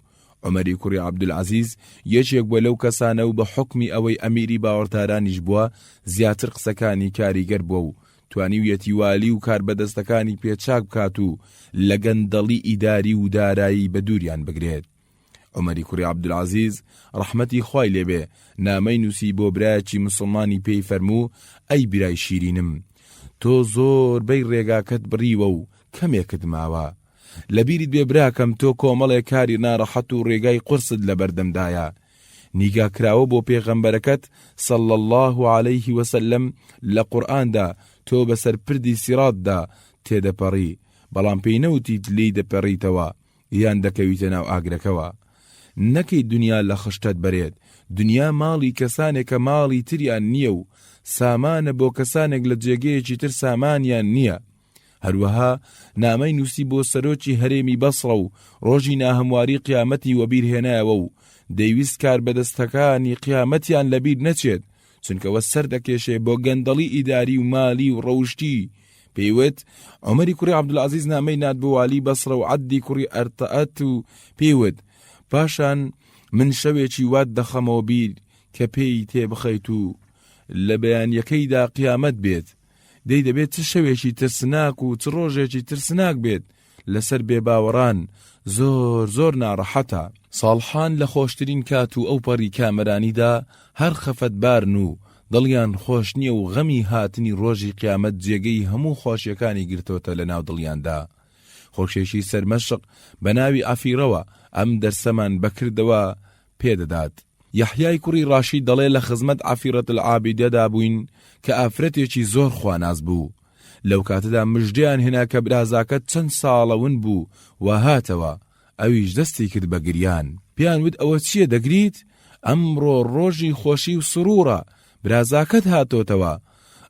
عومەری کوڕی عەبدولعەزیز یەکێک بووە لەو کەسانە و بە حوکمی ئەوەی ئەمیری باوەڕدارانیش بووە زیاتر قسەکانی کاریگەر بووە و توانیویەتی والی و کاربەدەستەکانی پێ چاک بکات و لە گەندەڵی ئیداری و دارایی بە دووریان بگرێت. عومەری کوڕی عەبدولعەزیز ڕەحمەتی خوای لێ بێ نامەی نووسی بۆ برایەکی موسڵمانی پێی فەرموو ئەی برای شیرینم تۆ زۆربەی ڕێگاکەت بڕیوە و کەمێکت ماوە لەبیرت بێ براکەم تۆ کۆمەڵێ کاری ناڕەحەت و ڕێگای قورست لەبەردەمدایە نیگا کراوە بۆ پێغەمبەرەکەت صلی اللە علیه وسلم لە قورئاندا تۆ بەسەر پردی سیڕاتدا تێدەپەڕی بەڵام پێی نەوتیت لێی دەپەڕیتەوە یان دەکەویتە ناو ئاگرەکەوە نەکەی دنیا لە خشتەت بەرێت دنیا ماڵی کەسانێکە ماڵی تریان نییە و سامانە بۆ کەسانێک لە جێگەیەکی تر سامانیان نییە هەروەها نامەی نووسی بۆ سەرۆکی هەرێمی بەسڕە و ڕۆژی ناهەمواری قیامەتی وەبیر هێنایەوە و دەیویست کاربەدەستەکانی قیامەتیان لەبیر نەچێت، چونکە وە سەر دەکێشێ بۆ گەندەڵی ئیداری و مالی و ڕەوشتی. پێی وت، عومەری کوڕی عەبدولعەزیز نامەی نارد بۆ والی بەسڕە و عەددی کوڕی ئەرتەئەت و پێی وت، پاشان من شەوێکی وات دەخەمەوە بیر کە پێی تێ بخەیت و لە بەیانییەکەیدا قیامەت بێت، دەی دەبێت چ شەوێکی ترسناک و چ ڕۆژێکی ترسناک بێت لەسەر بێباوەڕان، زۆر زۆر ناڕەحەتە. ساڵحان لە خۆشترین کات و ئەوپەڕی کامەرانیدا هەر خەفەتبارن و دڵیان خۆش نییە و غەمی هاتنی ڕۆژی قیامەت جێگەی هەموو خۆشیەکانی گرتۆتە لە ناو دڵیاندا. خوشکێکی سەرمەشق بە ناوی عەفیرەوە ئەم دەرسەمان بە کردەوە پێ دەدات. یەحیای کوڕی ڕاشید دەڵێ لە خزمەت عەفیرە العابیدەدا بووین کە ئافرەتێکی زۆر خواناس بوو. لەو کاتەدا مژدەیان هێنا کە برازاکەت چەند ساڵە ون بوو و هاتەوە. ئەویش دەستی کرد بە گریان. پێیان وت ئەوە چییە دەگریت؟ ئەمڕۆ ڕۆژی خۆشی و سرووڕە، برازاکەت هاتۆتەوە.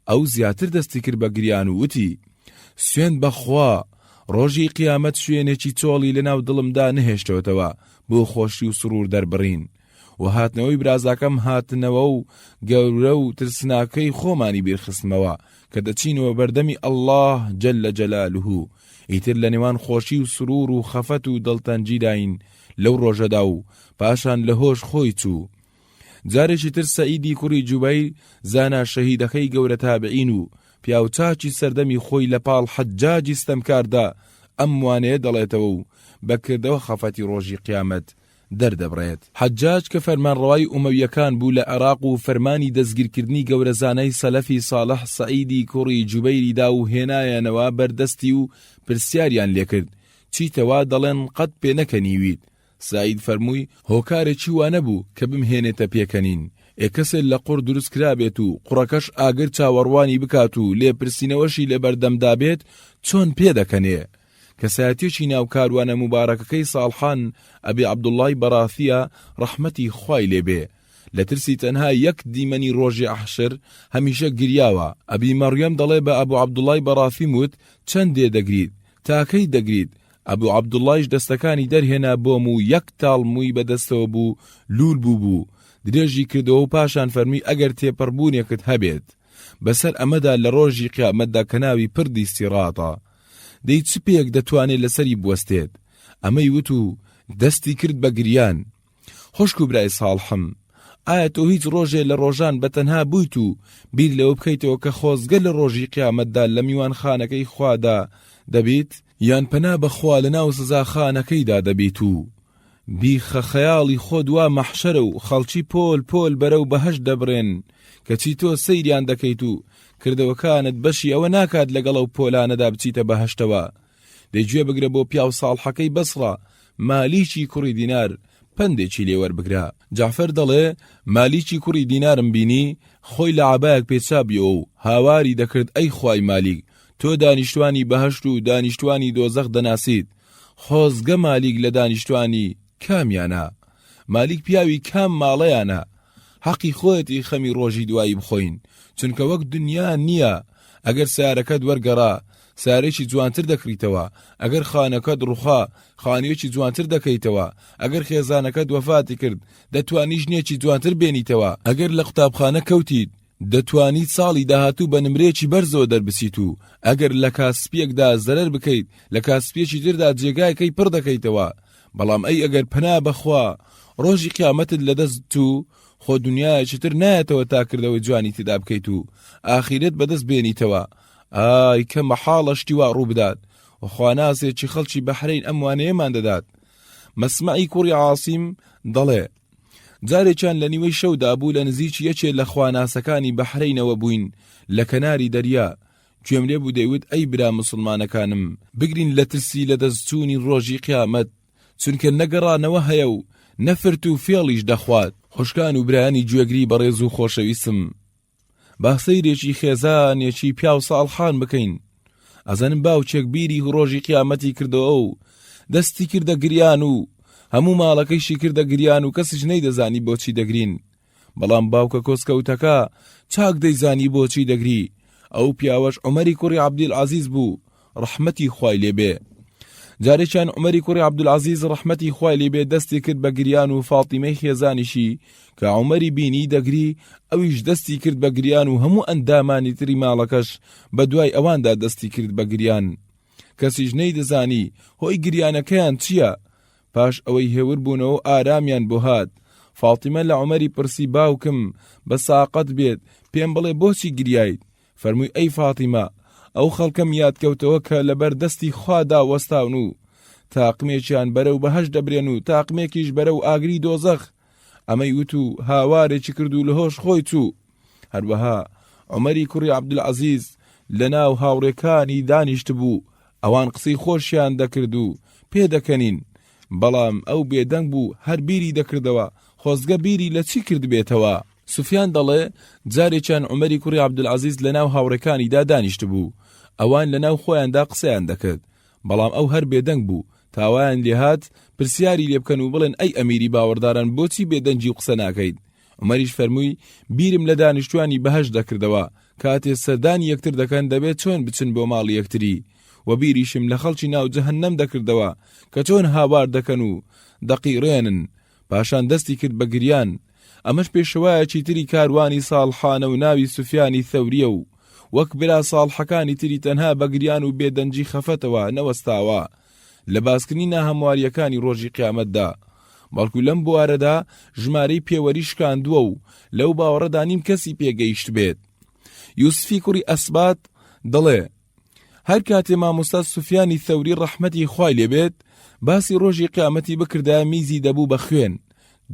ئەو زیاتر دەستی کرد بە گریان و وتی، سوێند بە خوا، ڕۆژی قیامەت شوێنێکی چۆڵی لەناو دڵمدا نەهێشتۆتەوە بۆ خۆشی و سروور دەربڕین و هاتنەوەی برازاکەم هاتنەوە و گەورە و ترسناکەی خۆمانی بیرخستمەوە کە دەچینەوە بەردەمی اللە جل جلالە ئیتر لە نێوان خۆشی و سرور و خەفەت و دڵتەنگیداین لەو ڕۆژەدا و پاشان لە هۆش خۆی چوو. جارێکی تر سەعیدی کوڕی جوبەیر زانا شەهیدەکەی گەورە تابعین و پیاوچاکی سەردەمی خۆی لە پاڵ حەجاجی ستەمکاردا ئەم وانەیە دەڵێتەوە و بە کردەوە خەفەتی ڕۆژی قیامەت دەردەبڕێت. حەجاج کە فەرمانڕەوای ئومەویەکان بوو لە عێراق و فەرمانی دەستگیرکردنی گەورە زانای سەلەفی ساڵح سەعیدی کوڕی جوبەیری دا و هێنایانەوە بەر دەستی و پرسیاریان لێکرد چیتە وا دەڵێن قەت پێنەکەنیویت؟ سەعید فەرمووی هۆکارێکی وا نەبوو کە بمهێنێتە پێکەنین، ئێ کەسێ لە قوڕ دروست کرابێت و قوڕەکەش ئاگر چاوەڕوانی بکات و لێپرسینەوەشی لەبەردەمدا بێت چۆن پێدەکەنێ؟ کەسایەتیەکی ناو کاروانە موبارەکەکەی ساڵحان ئەبی عەبدوڵڵای بەڕاثیە ڕەحمەتی خوای لێ بێ لە ترسی تەنها یەک دیمەنی ڕۆژی عەحشر هەمیشە گریاوە، ئەبی مەڕیەم دەڵێ بە ئەبو عەبدوڵڵای بەڕاثیم وت چەند دێ دەگریت؟ تا کەی دەگریت؟ ئەبو عەبدوڵڵایش دەستەکانی دەرهێنا بۆم و یەک تاڵ مووی بە دەستەوە بوو لوول بووبوو درێژی کردەوە و پاشان فەرمووی ئەگەر تێپەڕبوونێکت هەبێت بەسەر ئەمەدا لە ڕۆژی قیامەتدا کە ناوی پردی سیڕاتە دەی چ پێیەک دەتوانێت لەسەری بوەستێت؟ ئەمەی وت و دەستی کرد بە گریان. خوشک و برای ساڵحم، ئایا تۆ هیچ ڕۆژێ لە ڕۆژان بە تەنها بوویت و بیر لەوە بکەیتەوە کە خۆزگە لە ڕۆژی قیامەتدا لە میوانخانەکەی خوادا دەبیت؟ یان پەنا بە خوا لەناو سزاخانەکەیدا دەبیت و بیخە خەیاڵی خۆت وا مەحشەرە و خەڵکی پۆل پۆل بەرەو بەهەشت دەبرێن، کەچی تۆ سەیریان دەکەیت و کردەوەکانت بەشی ئەوە ناکات لەگەڵ ئەو پۆلانەدا بچیتە بەهەشتەوە. دەی گوێ بگرە بۆ پیاو ساڵحەکەی بەسڕە، مالیکی کوڕی دینار، پەندێکی لێ وەربگرە. جەعفەر دەڵێ، مالیکی کوڕی دینارم بینی، خۆی لە عەبایەک پێچابوویەوە و هاواری دەکرد ئەی خوای مالیک، تۆ دانیشتوانی بەهەشت و دانیشتوانی دۆزەخ دەناسیت، خۆزگە مالیک لە دانیشتوانی کامیانە؟ مالیک پیاوی کام ماڵەیانە؟ حەقی خۆیەتی خەمی ڕۆژی دوایی بخۆین، چونکە وەک دنیا نییە، ئەگەر سەیارەکەت وەرگەڕا، سەیارەیەکی جوانتر دەکڕیتەوە، ئەگەر خانەکەت ڕوخا، خانوویەکی جوانتر دەکەیتەوە، ئەگەر خێزانەکەت وەفاتی کرد، دەتوانی ژنێکی جوانتر بێنیتەوە، ئەگەر لە قوتابخانە کەوتیت، دەتوانیت ساڵی داهاتوو بە نمرەیەکی بەرزەوە دەربچیت و ئەگەر لە کاسپییەکدا زەرەر بکەیت لە کاسپییەکی تردا جێگایەکەی پڕ دەکەیتەوە، بەڵام ئەی ئەگەر پەنا بەخوا ڕۆژی قیامەتت لەدەست چوو خۆ دنیایەکی تر نایەتەوە تا کردەوەی جوانی تێدا بکەیت و ئاخیرەت بەدەست بێنیتەوە، ئای کە مەحاڵە شتی وا ڕوو بدات و خواناسێکی خەڵکی بەحرەین ئەم وانەیەمان دەدات. مەسمەعی کوڕی عاسیم دەڵێ، جارێکیان لە نیوەی شەودا بوو لە نزیکی یەکێ لە خواناسەکانی بەحرەینەوە بووین لە کەناری دەریا، گوێم لێ بوو دەیوت ئەی برا موسڵمانەکانم بگرین لە ترسی لەدەستچوونی ڕۆژی قیامەت، چونکە نە گەڕانەوە هەیە و نە فرت و فێڵیش دەخوات. خوشکان و برایانی گوێگری بەڕێز و خۆشەویستم با سەیرێکی خێزانێکی پیاو ساڵحان بکەین ئەزانم باوکێک بیری ڕۆژی قیامەتی کردەوە و دەستی کردە گریان و هەموو ماڵەکەیشی کردە گریان و کەسیش نەیدەزانی بۆچی دەگرین بەڵام باوکە کۆسکەوتەکە چاک دەیزانی بۆچی دەگری ئەو پیاوەش عومەری کوڕی عەبدولعەزیز بوو ڕەحمەتی خوای لێ بێ. جارێکیان عومەری کوڕی عەبدولعەزیز ڕەحمەتی خوای لێ بێت دەستی کرد بە گریان و فاتیمەی خێزانیشی کە عومەری بینی دەگری ئەویش دەستی کرد بە گریان و هەموو ئەندامانی تری ماڵەکەش بە دوای ئەواندا دەستی کرد بە گریان کەسیش نەیدەزانی هۆی گریانەکەیان چییە پاش ئەوەی هێور بوونەوە و ئارامیان بۆ هات فاتیمە لە عومەری پرسی باوکم بە ساقەت بێت پێم بڵێ بۆچی گریایت فەرمووی ئەی فاتیمە ئەو خەڵکەم یاد کەوتەوە کە لەبەر دەستی خوادا وەستاون و تاقمێکیان بەرەو بەهەشت دەبرێن و تاقمێکیش بەرەو ئاگری دۆزەخ ئەمەی وت و هاوارێکی کرد و لە هۆش خۆی چوو هەروەها عومەری کوڕی عەبدولعەزیز لەناو هاوڕێکانی دانیشتبوو ئەوان قسەی خۆشیان دەکرد و پێدەکەنین بەڵام ئەو بێدەنگ بوو هەر بیری دەکردەوە خۆزگە بیری لە چی کردبێتەوە. سوفیان دەڵێ، جارێکیان عومەری کوڕی عەبدولعەزیز لەناو هاوڕێکانیدا دانیشتبوو، ئەوان لەناو خۆیاندا قسەیان دەکرد، بەڵام ئەو هەر بێدەنگ بوو، تا وایان لێهات پرسیاری لێ بکەن و بڵێن ئەی ئەمیری باوەڕداران بۆچی بێدەنگی و قسە ناکەیت؟ عومەریش فەرمووی، بیرم لە دانیشتووانی بەهەشت دەکردەوە، کاتێ سەردانی یەکتر دەکەن دەبێت چۆن بچن بۆ ماڵی یەکتری، وە بیریشم لە خەڵکی ناو جەهەننەم دەکردەوە کە چۆن هاوار دەکەن و دەقیڕێنن، پاشان دەستی کرد بە گریان، ئەمەش پێشەوایەکی تری کاروانی ساڵحانە و ناوی سوفیانی ثەوریە و وەک برا ساڵحەکانی تری تەنها بە گریان و بێدەنگی خەفەتەوە نەوەستاوە لە باسکردنی ناهەموارییەکانی ڕۆژی قیامەتدا بەڵکو لەم بوارەدا ژمارەی پێوەری شکاندووە و لەو باوەڕەدا نیم کەسی پێگەیشتبێت. یوسفی کوڕی ئەسبات دەڵێ، هەر کاتێ مامۆستا سوفیانی ثەوری ڕەحمەتی خوای لێ بێت باسی ڕۆژی قیامەتی بکردایە میزی دەبوو بە خوێن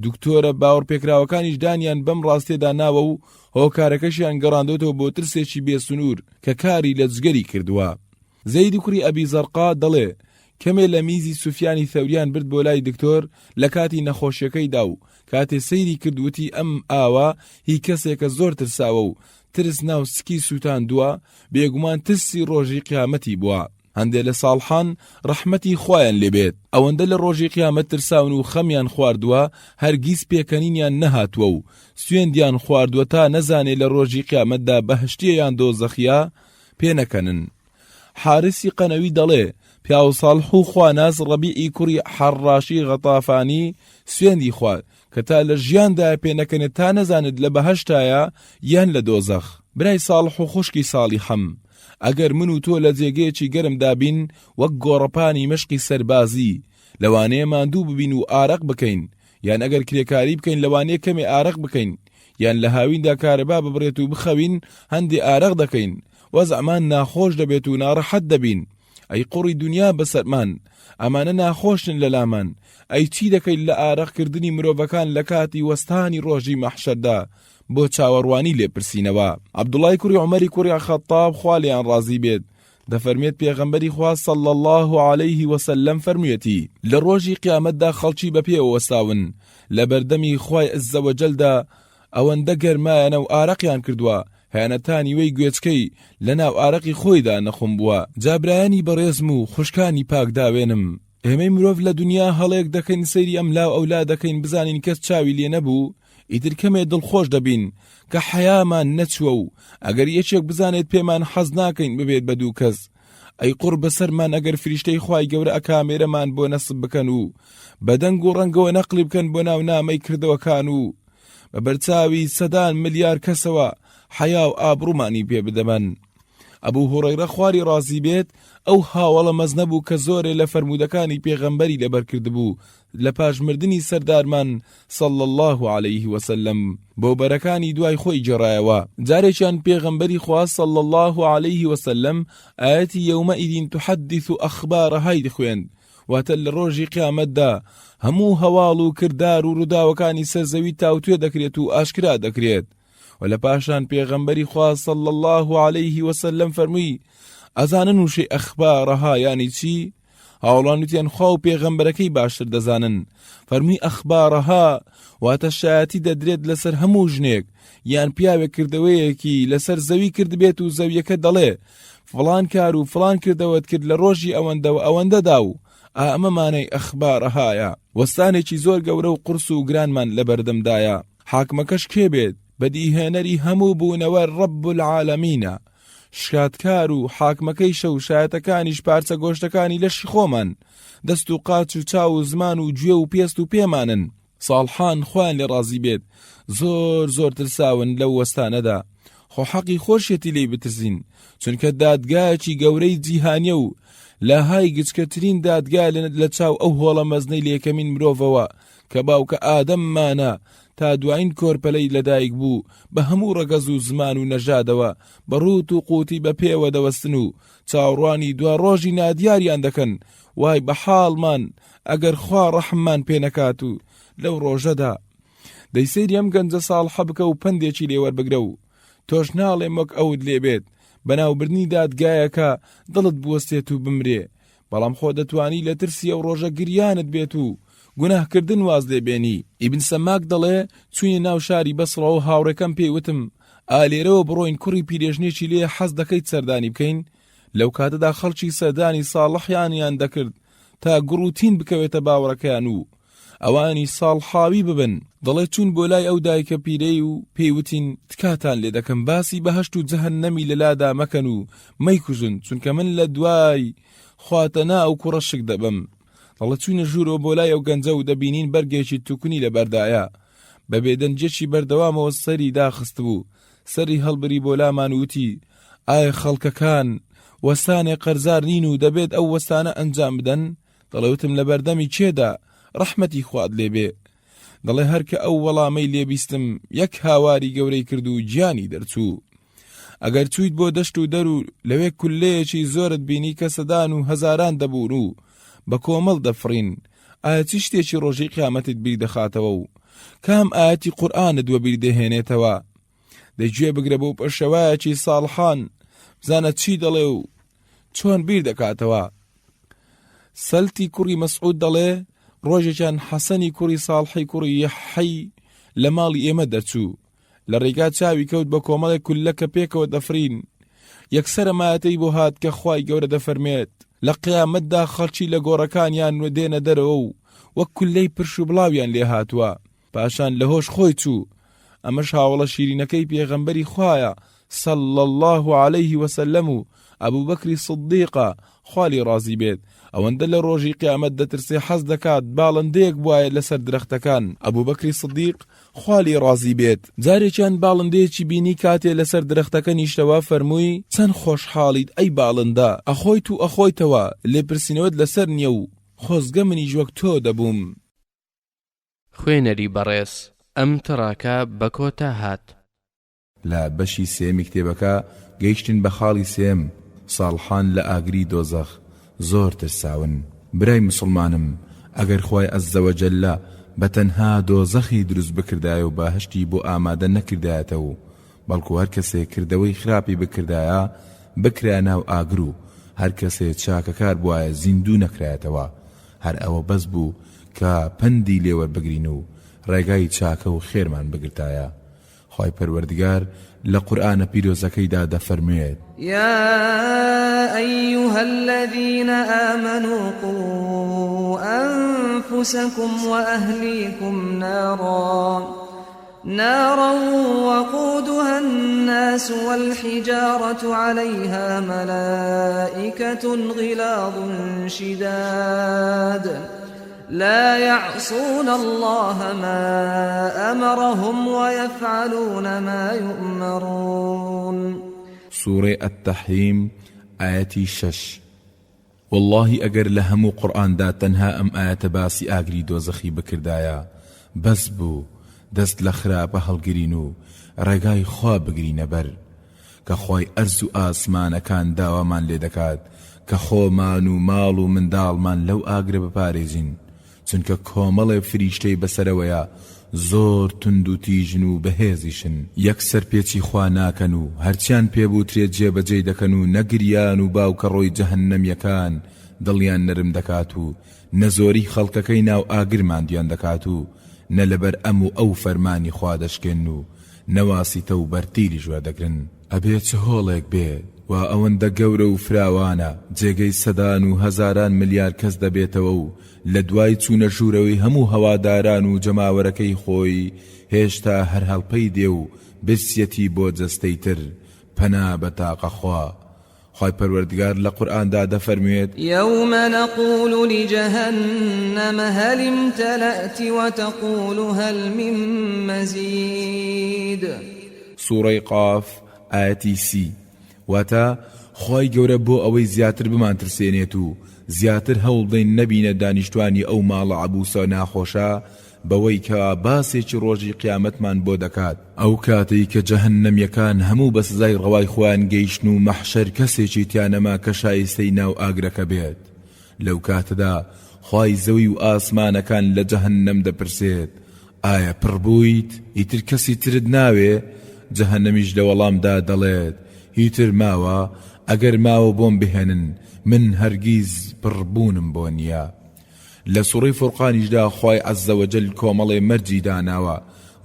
دکتۆرە باوەڕپێکراوەکانیش دانیان بەم ڕاستیەدا ناوە و هۆکارەکەشیان گەڕاندۆتەوە بۆ ترسێکی بێسنوور کە کاری لە جگەری کردووە زەیدی کوڕی ئەبی زەرقا دەڵێ کەمێ لە میزی سوفیانی ثەوریان برد بۆ لای دکتۆر لە کاتی نەخۆشیەکەیدا و کاتێ سەیری کرد وتی ئەم ئاوە هی کەسێکە زۆر ترساوە و ترس ناو سکی سوتاندووە، بێگومان ترسی ڕۆژی قیامەتی بووە. هەندێ لە ساڵحان ڕەحمەتی خوایان لێ بێت ئەوەندە لە ڕۆژی قیامەت ترساون و خەمیان خواردووە هەرگیز پێکەنینیان نەهاتووە و سوێندیان خواردووە تا نەزانێ لە ڕۆژی قیامەتدا بەهەشتیە یان دۆزەخیە پێنەکەنن. حارسی قەنەوی دەڵێ، پیاوساڵح و خواناس ڕەبیعی کوڕی حەڕڕاشی غەتافانی سوێندی خوارد کە تا لە ژیاندایە پێنەکەنێت تا نەزانێت لە بەهەشتایە یان لە دۆزەخ. برای ساڵح و خوشکی ساڵیحم، ئەگەر من و تۆ لە جێگەیەکی گەرمدا بین وەک گۆڕەپانی مەشقی سەربازی، لەوانەیە ماندوو ببین و ئارەق بکەین، یان ئەگەر کرێکاری بکەین لەوانەیە کەمێ ئارەق بکەین، یان لە هاویندا کارەبا ببڕێت و بخەوین هەندێ ئارەق دەکەین، وەزعمان ناخۆش دەبێت و ناڕەحەت دەبین. ئەی قوڕی دونیا بەسەرمان، ئەمانە ناخۆشن لەلامان، ئەی چی دەکەیت لە ئارەق کردنی مرۆڤەکان لە کاتی وەستانی ڕۆژی مەحشەردا بۆ چاوەڕوانی لێپرسینەوە؟ عەبدوڵای کوڕی عومەری کوڕی خەتاب خوا لێیان ڕازی بێت دەفەرموێت پێغەمبەری خوا صلی اللە علیه وسلم فەرموویەتی، لە ڕۆژی قیامەتدا خەڵکی بە پێوە وەستاون لە بەردەمی خوای عز وجل دا ئەوەندە گەرمایانە و ئارەقیان کردووە هەیانە تا نیوەی گوێچکەی لە ناو ئارەقی خۆیدا نەخوم بووە. جا برایانی بەڕێزم و خوشکانی پاک داوێنم ئێمەی مرۆڤ لە دونیا هەڵەیەک دەکەین سەیری ئەملاو ئەولا دەکەین بزانین کەس چاوی لێ نەبوو ئیتر کەمێ دڵخۆش دەبین کە حەیامان نەچووە و ئەگەر یەکێک بزانێت پێمان حەز ناکەین ببێت بە دوو کەس ئەی قوڕ بەسەرمان ئەگەر فریشتەی خوای گەورە ئەکامێرەمان بۆ نەسب بکەن و بە دەنگ و ڕەنگەوە نەقلی بکەن بۆ ناو نامەی کردەوەکان و بە بەرچاوی سەدان ملیار کەسەوە حەیا و ئابڕومانی پێ بدەمەن. ئەبوو هوڕەیڕە خواری ڕازی بێت ئەو هاوەڵە مەزنە بوو کە زۆرێ لە فەرموودەکانی پێغەمبەری لەبەر کردبوو لە پاش مردنی سەردارمان صلی اللە علیه وسلم بۆ بەرەکانی دوای خۆی گێڕایەوە. جارێکیان پێغەمبەری خوا صلی اللە علیه وسلم ئایەتی یومئذ تحدث اخبارهای خوێند، واتە لە ڕۆژی قیامەتدا هەموو هەواڵ و کردار و ڕووداوەکانی سەر زەوی تاوتوێ دەکرێت و ئاشکرا دەکرێت. و لە پاشان پێغەمبەری خوا صلی اللە علیه وسلم فەرمووی ئەزانن وشەی اخبارها یانی چی؟ هاوڵان وتیان خوا و پێغەمبەرەکەی باشتر دەزانن فەرمووی ئەخبارەها واتە شایەتی دەدرێت لەسەر هەموو ژنێک یان پیاوێک کردەوەیەکی لەسەر زەوی کردبێت و زەویەکە دەڵێ فڵان کار و فڵان کردەوەت کرد لە ڕۆژی ئەوەندە و ئەوەندەدا و ئەمە مانای ئەخبارەهایە وەستانێکی زۆر گەورە و قورس و گرانمان لەبەردەمدایە حاکمەکەش کێ بێت بەدیهێنەری هەموو بوونەوەر ڕەب العالمینە. شکاتکار و حاکمەکەیشە و شایەتەکانیش پارچە گۆشتەکانی لەشی خۆمان، دەست و قاچ و چاو و زمان و گوێ و پێست و پێمانن. ساڵحان خوایان لێ ڕازی بێت زۆر زۆر ترساون لەو وەستانەدا. خۆ حەقی خۆشیەتی لێی بترسین، چونکە دادگایەکی گەورەی جیهانیە و لاهای گچکەترین دادگایە لە چاو ئەو هۆڵە مەزنەی لە یەکەمین مرۆڤەوە کە باوکە ئادەممانە تا دوایین کۆرپەلەی لەدایک بوو بە هەموو ڕەگەز و زمان و نەژادەوە بە ڕووت و قووتی بە پێوە دەوەستن و چاوەڕوانی دوا ڕۆژی نادیاریان دەکەن وای بە حاڵمان ئەگەر خوا ڕەحممان پێ نەکات و لەو ڕۆژەدا دەی سەیری ئەم گەنجە ساڵحە بکە و پەندێکی لێ وەربگرە و تۆش ناڵێم وەک ئەوت لێ بێت بەناوبردنی دادگایەکە دڵت بوەستێت و بمرێ بەڵام خۆ دەتوانی لە ترسی ئەو ڕۆژە گریانت بێت و گوناهکردن واز لێ بێنی. ئیبن سەماک دەڵێ، چووینە ناو شاری بەسڕە و هاوڕێکەم پێی وتم، ئا لێرەوە بڕۆین کوڕی پیرێژنێکی لێیە حەز دەکەیت سەردانی بکەین؟ لەو کاتەدا خەڵکی سەردانی ساڵحیانیان دەکرد تا گوڕ و تین بکەوێتە باوەڕەکەیان و ئەوانی ساڵحاوی ببن. دەڵێ چوون بۆ لای ئەو دایکە پیرەی و پێی وتین تکاتان لێ دەکەم باسی بەهەشت و جەهەننەمی لە لادا مەکەن و مەیکوژن چونکە من لە دوای خواتەنا ئەو کوڕە شک دەبەم. دەڵێ چووینە ژوورەوە بۆ لای ئەو گەنجە و دەبینین بەرگێکی توکنی لەبەردایە. بە بێدەنگیەکی بەردەوامەوە سەری داخستبوو. سەری هەڵبری بۆ لامان و وتی ئایا خەڵکەکان وەستانێ قەرزار نین و دەبێت ئەو وەستانە ئەنجام بدەن؟ دەڵێ وتم لە بەردەمی کێدا ڕەحمەتی خوات لێ بێ؟ دەڵێ هەر کە ئەو وەڵامەی لێ بیستم یەک هاواری گەورەی کرد و گیانی دەرچوو. ئەگەر چوویت بۆ دەشت و دەر و لەوێ کوللەیەکی زۆرت بینی کە سەدان و هەزاران دەبوون و بە کۆمەڵ دەفڕین، ئایا چی شتێکی ڕۆژی قیامەتت بیر دەخاتەوە و کام ئایەتی قورئانت وەبیر دەهێنێتەوە؟ دەی گوێ بگرە بۆ پێشەوایەکی ساڵحان بزانە چی دەڵێ و چۆن بیر دەکاتەوە. سەلتی کوڕی مەسعود دەڵێ ڕۆژێکیان حەسەنی کوڕی ساڵحی کوڕی یەحەی لە ماڵی ئێمە دەرچوو لە ڕێگا چاوی کەوت بە کۆمەڵێک کوللە کە پێکەوە دەفرین یەکسەر مایەتەی بۆ هات کە خوای گەورە دەفەرمێت لە قیامەتدا خەڵکی لە گۆڕەکانیان و دێنە دەرەوە و وەک کوللەی پرش و بڵاویان لێ هاتووە پاشان لە هۆش خۆی چوو ئەمەش هاوڵە شیرینەکەی پێغەمبەری خوایە صلی اللە علیه وسلم و ئەبوبەکری صدیقە خوا لێی ڕازی بێت ئەوەندە لە ڕۆژی قیامەت دەترسێ حەز دەکات باڵندەیەک بوایە لەسەر درەختەکان ئەبوبەکری صدیق خوا لێی ڕازی بێت جارێکیان باڵندەیەکی بینی کاتێ لەسەر درەختەکە نیشتەوە فەرمووی چەند خۆشحاڵیت ئەی باڵندە ئەخۆیت و ئەخۆیتەوە لێپرسینەوەت لەسەر نییە و خۆزگە منیش وەک تۆ دەبووم. خوێنەری بەڕێز ئەم تڕاکە بە کۆتا هات. لە بەشی سێیەمی کتێبەکە گەیشتین بە خاڵی سێیەم، ساڵحان لە ئاگری دۆزەخ زۆر ترساون. برای موسڵمانم ئەگەر خوای عز و جل بە تەنها دۆزەخی دروست بکردایە و بەهەشتی بۆ ئامادە نەکردایەتە و بەڵکو هەر کەسێ کردەوەی خراپی بکردایە بکرایە ناو ئاگر و هەر کەسێ چاکەکار بوایە زیندوو نەکرایەتەوە هەر ئەوە بەس بوو کە پەندی لێ وەربگرین و ڕێگای چاکە و خێرمان بگرتایە خوای پەروەردگار لە قورئانە پیرۆزەکەیدا دەفەرموێت. یا ایها الذین آمنوا قوا انفسکم واهلیکم نارا نارا وقودها الناس والحجارة علیها ملائکة غلاظ شداد لا یعصون اللە ما امرهم ویفعلون ما یومرون. سوڕەی التحریم ئایەتی شەش وەڵڵاهی ئەگەر لە هەموو قورئاندا تەنها ئەم ئایەتە باسی ئاگری دۆزەخی بکردایە بەس بوو دەست لە خراپە هەڵگرین و ڕێگای خوا بگرینە بەر کە خوای ئەرز و ئاسمانەکان داوامان لێ دەکات کە خۆمان و ماڵ و منداڵمان لەو ئاگرە بپارێزین چونکە کۆمەڵێ فریشتەی بەسەرەوەیە زۆر توند و تیژن و بەهێزیشن یەک سەرپێچی خوا ناکەن و هەرچیان پێ بوترێت جێبەجێی دەکەن و نە گریان و باوکەڕۆی جەهەنەمیەکان دڵیان نەرم دەکات و نە زۆری خەڵکەکەی ناو ئاگر ماندویان دەکات و نە لەبەر ئەم و ئەو فەرمانی خوا دەشکێنن و نە واسیتە و بەرتیلیش وەردەگرن. ئەبێ چ هۆڵێک بێ وا ئەوەندە گەورە و فراوانە، جێگەی سەدان و هەزاران ملیار کەس دەبێتەوە و لە دوای چوونە ژوورەوەی هەموو هەواداران و جەماوەرەکەی خۆی هێشتا هەر هەڵپەی دێ و برسیەتی بۆ جەستەی تر. پەنا بە تاقە خوا. خوای پەروەردگار لە قورئاندا دەفەرموێت. یوم نقول لجهنم هل امتلأت وتقول هل من مزید. سوڕەی قاف ئایەتی سی، واتە، خوای گەورە بۆ ئەوەی زیاتر بمانترسێنێت و زیاتر هەوڵبدەین نەبینە دانیشتوانی ئەو ماڵە عەبوسە ناخۆشە بەوەی کەوا باسێکی ڕۆژی قیامەتمان بۆ دەکات، ئەو کاتەی کە جەهەننەمیەکان هەموو بە سزای ڕەوای خۆیان گەیشتن و مەحشەر کەسێکی تیا نەما کە شایستەی ناو ئاگرەکە بێت، لەو کاتەدا خوای زەوی و ئاسمانەکان لە جەهەننەم دەپرسێت، ئایا پڕ بوویت؟ ئیتر کەسی ترت ناوێ؟ جەهەننەمیش لە وەڵامدا دەڵێت، هیتر ماوە؟ ئەگەر ماوە بۆم بهێنن، من هەرگیز پڕ بوونم بۆ نییە. لە سوڕەی فورقانیشدا خوای عز وجل کۆمەڵێ مەرجی داناوە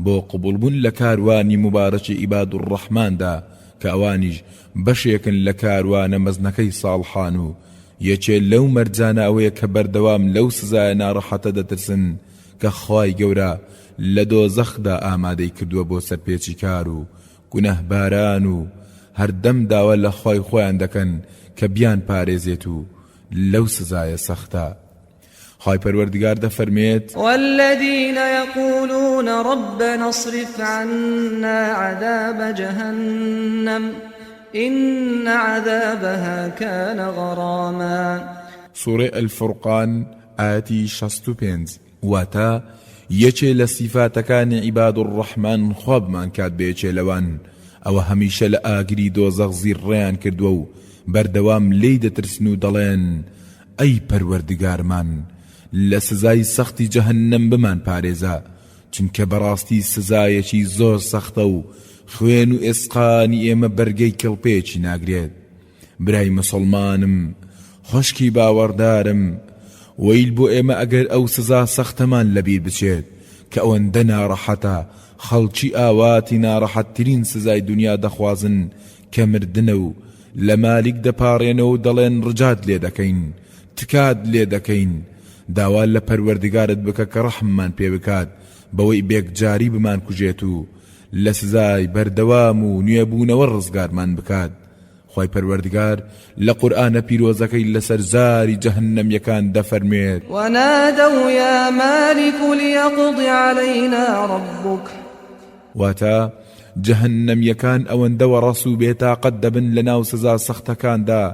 بۆ قبوڵ بوون لە کاروانی موبارەکی عیباد الرحمندا کە ئەوانیش بەشێکن لە کاروانە مەزنەکەی ساڵحان و یەکێ لەو مەرجانە ئەوەیە کە بەردەوام لەو سزایە ناڕەحەتە دەترسن کە خوای گەورە لە دۆزەخدا ئامادەی کردووە بۆ سەرپێچیکار و گوناهباران و هەردەم داوا لە خوای خۆیان دەکەن کە بیانپارێزێت و لەو سزایە سەختە. خوای پەروەردگار دەفەرموێت. والذین یقولون ربنا اصرف عنا عذاب جهنم إن عذابها کان غراما. سوڕەی الفرقان ئایەتی 65. واتە، یەکێ لە سیفاتەکانی عیباد الرحمن خوا بمانکات بە یەکێ لەوان، ئەوە هەمیشە لە ئاگری دۆزەخ زیڕڕەیان کردووە و بەردەوام لێی دەترسن و دەڵێن، ئەی پەروەردگارمان لە سزای سەختی جەهەننەم بمانپارێزە، چونکە بەڕاستی سزایەکی زۆر سەختە و خوێن و ئێسقانی ئێمە بەرگەی کڵپەیەکی ناگرێت. برای موسڵمانم، خوشکی باوەڕدارم، وەیل بۆ ئێمە ئەگەر ئەو سزا سەختەمان لەبیر بچێت کە ئەوەندە ناڕەحەتە، خەڵکی ئاواتی ناڕەحەتترین سزای دونیا دەخوازن کە مردنە و لە مالیک دەپاڕێنەوە و دەڵێن ڕجات لێ دەکەین، تکات لێ دەکەین، داوا لە پەروەردگارت بکە کە ڕەحممان پێ بکات بەوەی بێکجاری بمانکوژێت و لە سزای بەردەوام و نوێبوونەوە ڕزگارمان بکات. خوای پەروەردگار لە قورئانە پیرۆزەکەی لەسەر زاری جەهەنەمیەکان دەفەرموێت. ونادوا یا مالک لیقض علینا ربک. واتە، جەهەنەمیەکان ئەوەندە وەڕەس و بێتاقەت دەبن لەناو سزا سەختەکاندا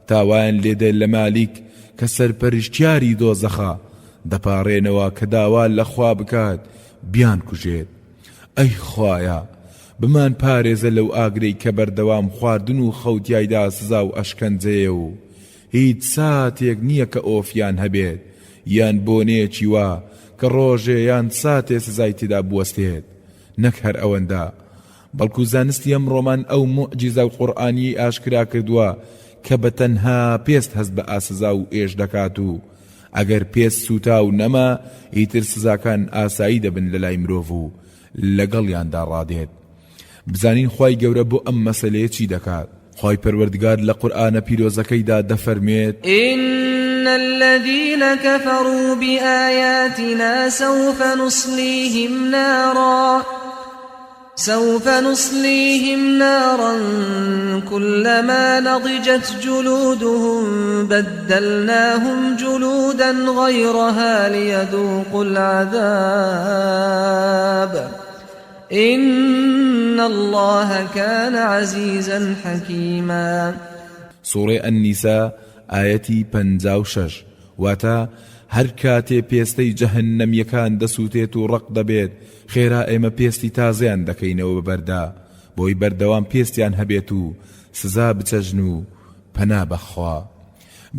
تا وایان لێدێ لە مالیک کە سەرپەرشتیاری دۆزەخە دەپاڕێنەوە کە داوا لە خوا بکات بیانکوژێت. ئەی خوایە بمان پارێزە لەو ئاگرەی کە بەردەوام خواردن و خەو تیایدا سزا و ئەشکەنجەیە و هیچ ساتێک نییە کە ئۆفیان هەبێت یان بۆنەیەکی وا کە ڕۆژێ یان ساتێ سزای تێدا بوەستێت نەک هەر ئەوەندە بەڵکو زانستی ئەمڕۆمان ئەو موعجیزە قورئانیەی ئاشکرا کردووە کە بە تەنها پێست هەست بە ئاسزا و ئێش دەکات و ئەگەر پێست سووتا و نەما ئیتر سزاکان ئاسایی دەبن لەلای مرۆڤ و لەگەڵیاندا ڕادێت. بزانین خوای گەورە بۆ ئەم مەسەلەیە چی دەکات؟ خوای پەروەردگار لە قورئانە پیرۆزەکەیدا دەفەرموێت. إن الذين كفروا بآياتنا سوف نصليهم نارا سوف نصليهم نارا كلما نضجت جلودهم بدلناهم جلودا غيرها ليذوقوا العذاب إن الله كان عزيزا حكيما. سوڕەی النساء ئایەتی 56 واتە، هەر کاتێ پێستەی جەهەننەمیەکان دەسوتێت و ڕەق دەبێت خێرا ئێمە پێستی تازەیان دەکەینەوە بە بەردا بۆی بەردەوام پێستیان هەبێت و سزا بچەژن و پەنا بەخوا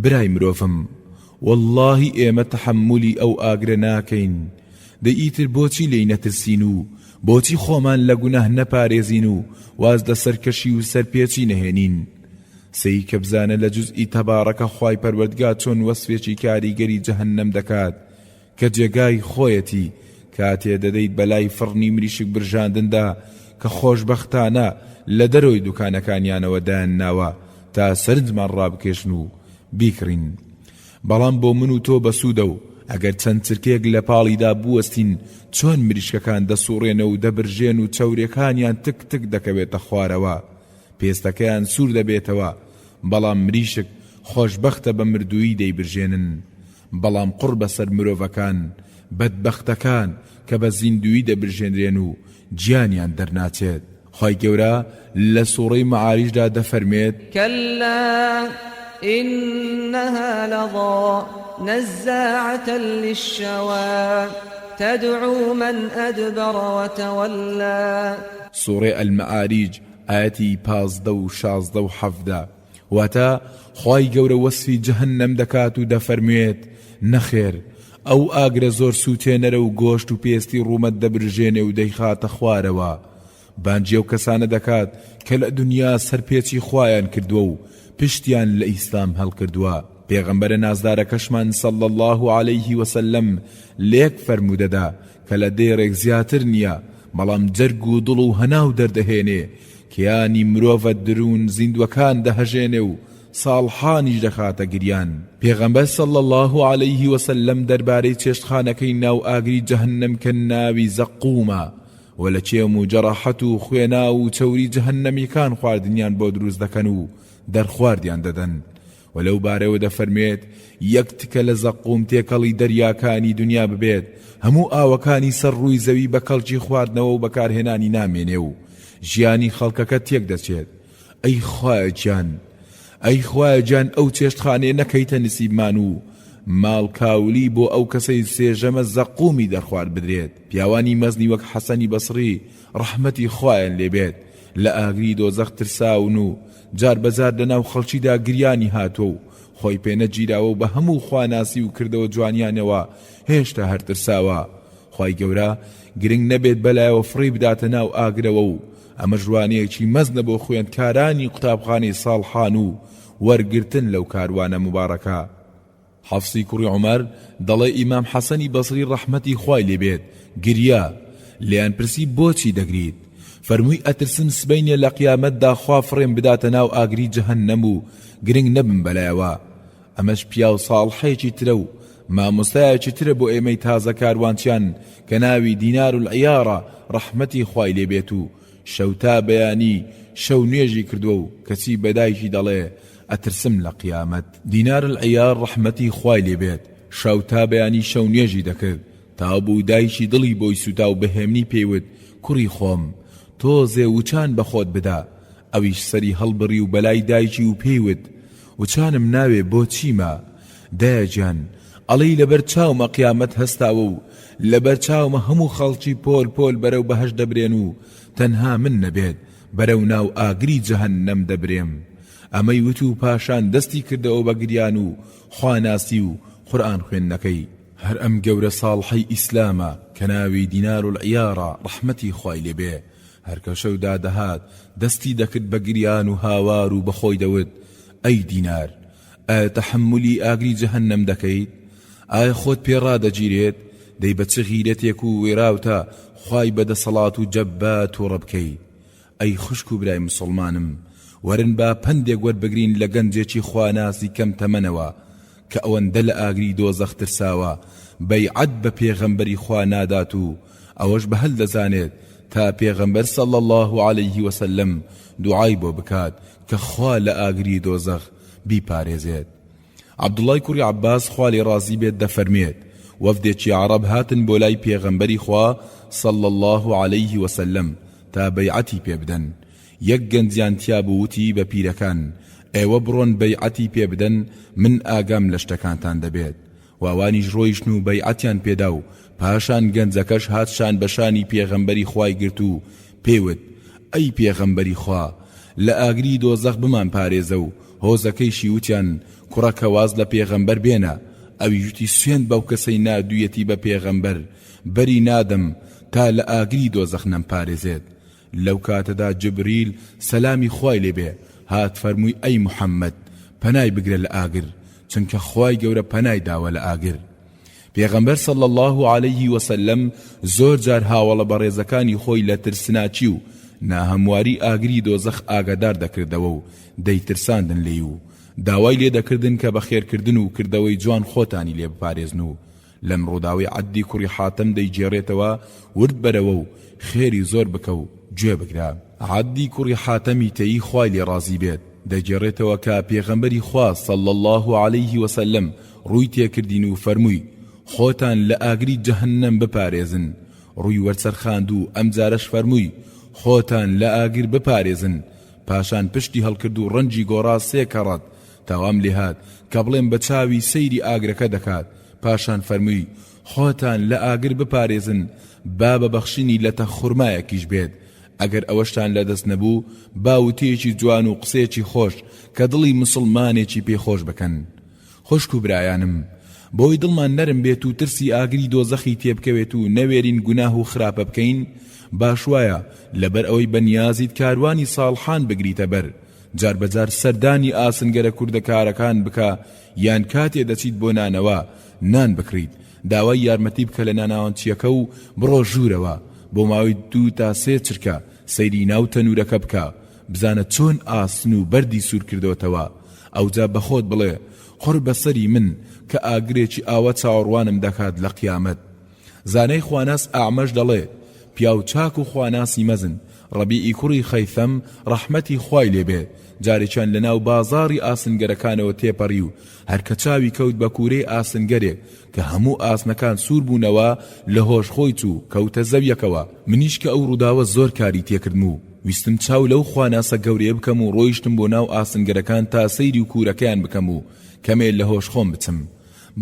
برای مرۆڤم وەڵڵاهی ئێمە تەحەمولی ئەو ئاگرە ناکەین دەی ئیتر بۆچی لێی نەترسین و بۆچی خۆمان لە گوناه نەپارێزین و واز لە سەرکەشی و سەرپێچی نەهێنین سەیرکە بزانە لە جوزئی تەبارەکە خوای پەروەردگار چۆن وەسفێکی کاریگەری جەهەنەم دەکات کە جێگای خۆیەتی کاتێ دەدەیت بەلای فڕنی مریشک برژاندندا کە خۆشبەختانە لە دەرەوەی دوکانەکانیانەوە دایانناوە تا سەرنجمان ڕابکێشن و بیکڕین بەڵام بۆ من و تۆ بەسوودە و ئەگەر چەند چرکەیەک لە پاڵیدا بوەستین چۆن مریشکەکان دەسوڕێنەوە و دەبرژێن و چەورێکانیان تک تک دەکەوێتە خوارەوە. پێستەکەیان سوور دەبێتەوە، بەڵام مریشک خۆشبەختە بە مردوویی دەیبرژێنن، بەڵام قوڕ بەسەر مرۆڤەکان، بەدبەختەکان، کە بە زیندوویی دەبرژێنرێن و گیانیان دەرناچێت. خوای گەورە لە سوڕەی مەعاریجدا دەفەرموێت. کلا انها لظی نزاعة للشوی تدعو من ادبر وتولی. سوڕەی المعاریج ئایەتی 15 و 16 و 17، واتە، خوای گەورە وەسفی جەهەنەم دەکات و دەفەرموێت، نەخێر، ئەو ئاگرە زۆر سووتێنەرە و گۆشت و پێستی ڕوومەت دەبرژێنێ و دەیخاتە خوارەوە، بانگی ئەو کەسانە دەکات کە لە دونیا سەرپێچی خوایان کردووە و پشتیان لە ئیسلام هەڵکردووە، پێغەمبەرە نازدارەکەشمان صلی اللە علیه وسلم لە یەک فەرموودەدا کە لە دێڕێک زیاتر نییە بەڵام جەرگ و دڵ و هەناو دەردەهێنێ کیانی مرۆڤە دروون زیندوەکان دەهەژێنێ و ساڵحانیش دەخاتە گریان. پێغەمبەر صلی اللە علیه وسلم دەربارەی چێشتخانەکەی ناو ئاگری جەهەنەم کە ناوی زەقومە و لە کێم و جەڕاحەت و خوێناو و چەوری جەهەنەمیەکان خواردنیان بۆ دروست دەکەن و دەرخواردیان دەدەن و لەو بارەوە دەفەرموێت، یەک تکە لە زەقوم تێکەڵی دەریاکانی دونیا ببێت، هەموو ئاوەکانی سەر ڕووی زەوی بە کەڵکی خواردنەوە و بەکارهێنانی نامێنێ و ژیانی خەڵکەکە تێک دەچێت. ئەی خوایە گیان، ئەی خوایە گیان ئەو چێشتخانەیە نەکەیتە نسیبمان و ماڵ کاولی بۆ ئەو کەسەی سێ ژەمە زەقومی دەرخوارد بدرێت. پیاوانی مەزنی وەک حەسەنی بەسڕی ڕەحمەتی خوایان لێ بێت لە ئاگری دۆزەخ ترساون و جار بە جار لە ناو خەڵکیدا گریانی هاتووە و خۆی پێ نەگیراوە و بە هەموو خواناسی و کردەوە جوانیانەوە هێشتا هەر ترساوە خوای گەورە گرنگ نەبێت بەلایەوە فڕێی بداتە ناو ئاگرەوە و ئەمەش وانەیەکی مەزنە بۆ خوێندکارانی قوتابخانەی ساڵحان و وەرگرتن لەو کاروانە موبارەکە. حەفسی کوڕی عومەر دەڵێ ئیمام حەسەنی بەسری ڕەحمەتی خوای لێ بێت گریا، لێیان پرسی بۆچی دەگریت؟ فەرمووی ئەترسم سبەینێ لە قیامەتدا خوا فڕێم بداتە ناو ئاگری جەهەننەم و گرنگ نەبم بەلایەوە. ئەمەش پیاو ساڵحێکی ترە و مامۆستایەکی ترە بۆ ئێمەی تازە کاروانچیان کە ناوی دینار العیارە ڕەحمەتی خوای لێ بێت و شەو تا بەیانی شەو نوێژی کردووە و کەچی بە دایکی دەڵێ ئەترسم لە قیامەت. دینار العیار ڕەحمەتی خوای لێ بێت شەو تا بەیانی شەو نوێژی دەکرد تا بوو دایکی دڵی بۆی سوتا و بە هێمنی پێی وت کوڕی خۆم تۆزێ وچان بە خۆت بدە ئەویش سەری هەڵبڕی و بەلای دایکی و پێی وت وچانم ناوێ بۆ چیمە دایە گیان ئەڵێی لەبەر چاومە قیامەت هەستاوە و لەبەر چاومە هەموو خەڵکی پۆل پۆل بەرەو بەهەشت دەبرێن و تەنها من نەبێت بەرەو ناو ئاگری جەهەننەم دەبرێم ئەمەی وت و پاشان دەستی کردەوە بە گریان و خواناسی و قورئان خوێندنەکەی. هەر ئەم گەورە ساڵحەی ئیسلامە کە ناوی دینار العیارە ڕەحمەتی خوای لێ بێ هەر کە شەو دادەهات دەستی دەکرد بە گریان و هاوار و بە خۆی دەوت ئەی دینار ئایا تەحەمولی ئاگری جەهەنەم دەکەیت؟ ئایا خۆت پێ ڕادەگیرێت؟ دەی بە چ غیرەتێک و وێراوتە خوای بە دەسەڵات و جەبار توڕە بکەی؟ ئەی خوشک و برای مسوڵمانم وەرن با پەندێک وەربگرین لە گەنجێکی خواناسی کەم تەمەنەوە کە ئەوەندە لە ئاگری دۆزەخ ترساوە بەیعەت بە پێغەمبەری خوا نادات و ئەوەش بە هەل دەزانێت تا پێغەمبەر صلی اللە علیه وسلم دوعای بۆ بکات کە خوا لە ئاگری دۆزەخ بیپارێزێت. عەبدوڵای کوڕی عەباس خوا لێی ڕازی بێت دەفەرموێت، وەفدێکی عەڕەب هاتن بۆ لای پێغەمبەری خوا صلی اللە علیه وسلم تا بەیعەتی پێ بدەن، یەک گەنجیان تیا بوو وتی بە پیرەکان، ئێوە بڕۆن بەیعەتی پێ بدەن من ئاگام لە شتەکانتان دەبێت، و ئەوانیش ڕۆیشتن و بەیعەتیان پێدا و پاشان گەنجەکەش هات شان بە شانی پێغەمبەری خوای گرت و پێی وت، ئەی پێغەمبەری خوا لە ئاگری دۆزەخ بمان پارێزە و هۆزەکەیشی وتیان کوڕەکە واز لە پێغەمبەر بێنە، ئەویش وتی سوێند بەو کەسەی ناردوویەتی بە پێغەمبەر بەری نادەم تا لە ئاگری دۆزەخ نەمپارێزێت، لەو کاتەدا جبریل سەلامی خوای لێ بێ هات فەرمووی ئەی محمد پەنای بگرە لە ئاگر چونکە خوای گەورە پەنای داوە لە ئاگر. پێغەمبەر صلی اللە علیه وسلم زۆر جار هاوەڵە بەڕێزەکانی خۆی لە ترسناکی و ناهەمواری ئاگری دۆزەخ ئاگادار دەکردەوە و دەیترساندن لێی و داوای لێ دەکردن کە بە خێرکردن و کردەوەی جوان خۆتانی لێ بپارێزن و لەم ڕووداوەی عەدی کوڕی حاتەم دەیگێڕێتەوە ورد بەرەوە و خێری زۆر بکە و. گوێ بگرە. عەدی کوڕی حاتەمی تەیی خوای لێ ڕازی بێت دەگێڕێتەوە کە پێغەمبەری خوا صلی اللە علیه وسلم ڕووی تێکردین و فەرمووی، خۆتان لە ئاگری جەهەننەم بپارێزن، ڕووی وەرچەرخاند و ئەمجارەش فەرمووی، خۆتان لە ئاگر بپارێزن، پاشان پشتی هەڵکرد و ڕەنگی گۆڕا سێ کەڕەت، تا وام لێهات کە بڵێم بە چاوی سەیری ئاگرەکە دەکات، پاشان فەرمووی، خۆتان لە ئاگر بپارێزن با بە بەخشینی لەتە خورمایەکیش بێت، ئەگەر ئەوەشتان لەدەست نەبوو با وتەیەکی جوان و قسەیەکی خۆش کە دڵی موسڵمانێکی پێ خۆش بکەن. خوشک و برایانم، بۆی دڵمان نەرم بێت و ترسی ئاگری دۆزەخی تێبکەوێت و نەوێرین گوناه و خراپە بکەین، باش وایە لەبەر ئەوەی بە نیازیت کاروانی ساڵحان بگریتە بەر، جار بە جار سەردانی ئاسنگەرە کوردەکارەکان بکە یان کاتێ دەچیت بۆ نانەوا نان بکڕیت داوای یارمەتی بکە لە ناناوەنچیەکە و بڕۆ ژوورەوە بۆ ماوەی دوو تا سێ چرکە سەیری ناو تەنورەکە بکە بزانە چۆن ئاسن و بەردی سوور کردۆتەوە ئەوجا بە خۆت بڵێ قوڕ بەسەری من کە ئاگرێکی ئاوا چاوەڕوانم دەکات لە قیامەت. زانای خواناس ئەعمەش دەڵێ، پیاو چاک و خواناسی مەزن، ڕەبیعی کوڕی خەیثەم ڕەحمەتی خوای لێ بێ، جارێکیان لە ناو بازاڕی ئاسنگەرەکانەوە تێپەڕی و هەر کە چاوی کەوت بە کوورەی ئاسنگەرێک کە هەموو ئاسنەکان سوور بوونەوە لە هۆش خۆی چوو کەوتە زەویەکەوە. منیش کە ئەو ڕووداوە زۆر کاری تێکردم و ویستم چاو لەو خواناسە گەورەیە بکەم و ڕۆیشتم بۆ ناو ئاسنگەرەکان تا سەیری کوورەکەیان بکەم و کەمێ لە هۆش خۆم بچم.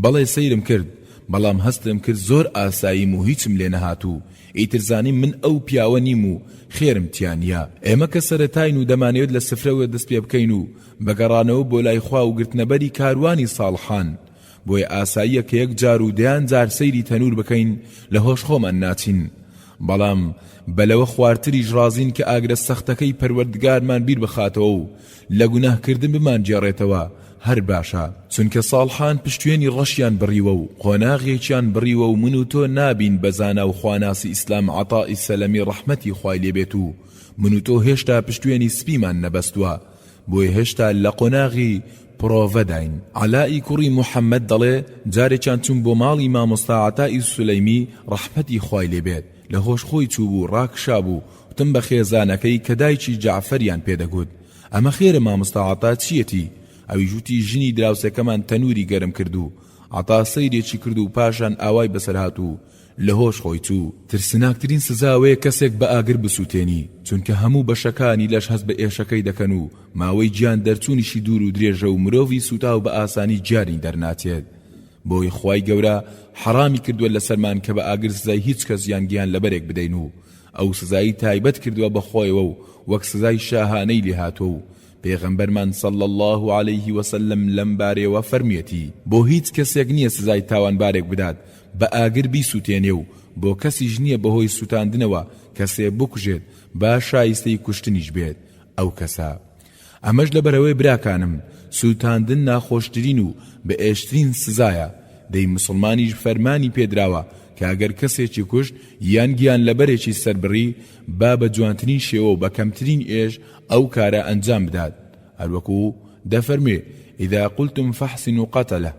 بەڵێ سەیرم کرد، بەڵام هەستم کرد زۆر ئاساییم و هیچم لێ نەهات و ئیتر زانیم من ئەو پیاوە نیم و خێرم تیا نییە. ئێمە کە سەرەتاین و دەمانەوێت لە سفرەوە دەست پێ بکەین و بە گەڕانەوە بۆ لای خوا و گرتنەبەری کاروانی ساڵحان، بۆیە ئاساییە کە یەک جار و دەیان جار سەیری تەنوور بکەین لە هۆش خۆمان ناچین. بەڵام بە لەوە خوارتریش ڕازین کە ئاگرە سەختەکەی پەروەردگارمان بیر بخاتەوە و لە گوناه کردن بمانگێڕێتەوە هەر باشە، چونکە ساڵحان پشتوێنی ڕەشیان بڕیوە و قۆناغێکیان بڕیوە و من و تۆ نابین بە زانا و خواناسی ئیسلام عەتائی سەلەمی ڕەحمەتی خوای لێ بێت و من و تۆ هێشتا پشتوێنی سپیمان نەبەستوە بۆیە هێشتا لە قۆناغی پرۆڤەداین. عەلائی کوڕی موحەممەد دەڵێ، جارێکیان چووم بۆ ماڵی مامۆستا عەتائی سولەیمی ڕەحمەتی خوای لێ بێت، لە هۆش خۆی چووبوو ڕاکشابوو، وتم بە خێزانەکەی کە دایکی جەعفەریان پێ دەگوت، ئەمە خێرە مامۆستا عەتا چییەتی؟ ئەویش وتی ژنی دراوسێکەمان تەنووری گەرم کرد و عەتا سەیرێکی کرد و پاشان ئاوای بەسەر هات و لە هۆش خۆی چوو. ترسناکترین سزا ئەوەیە کەسێک بە ئاگر بسووتێنی، چونکە هەموو بەشەکانی لەش هەست بە ئێشەکەی دەکەن و ماوەی گیان دەرچوونیشی دوور و درێژە و مرۆڤی سووتاو بە ئاسانی گیانی دەرناچێت. بۆیە خوای گەورە حەڕامی کردووە لەسەرمان کە بە ئاگر سزای هیچ کەس یان گیانلەبەرێک بدەین و ئەو سزای تایبەت کردووە بە خۆیەوە و وەک سزای شاهانەی لێهاتووە و پێغەمبەرمان صلی اللە علیه وسلم لەم بارەیەوە فەرموویەتی، بۆ هیچ کەسێک نییە سزای تاوانبارێک بدات بە ئاگر بیسوتێنێ و بۆ کەسیش نییە بەهۆی سوتاندنەوە کەسێ بکوژێت با شایستەی کوشتنیش بێت ئەو کەسە. ئەمەش لەبەرئەوەی براکانم سوتاندن ناخۆشترین و بەئێشترین سزایە، دەی موسڵمانیش فەرمانی پێدراوە کە ئەگەر کەسێکی کوشت یان گیانلەبەرێکی سەربڕی با بە جوانترین شێوە و بە کەمترین ئێش ئەو کارە ئەنجام بدات هەروەکو دەفەرموێ، اذا قلتم فاحسنوا قتله.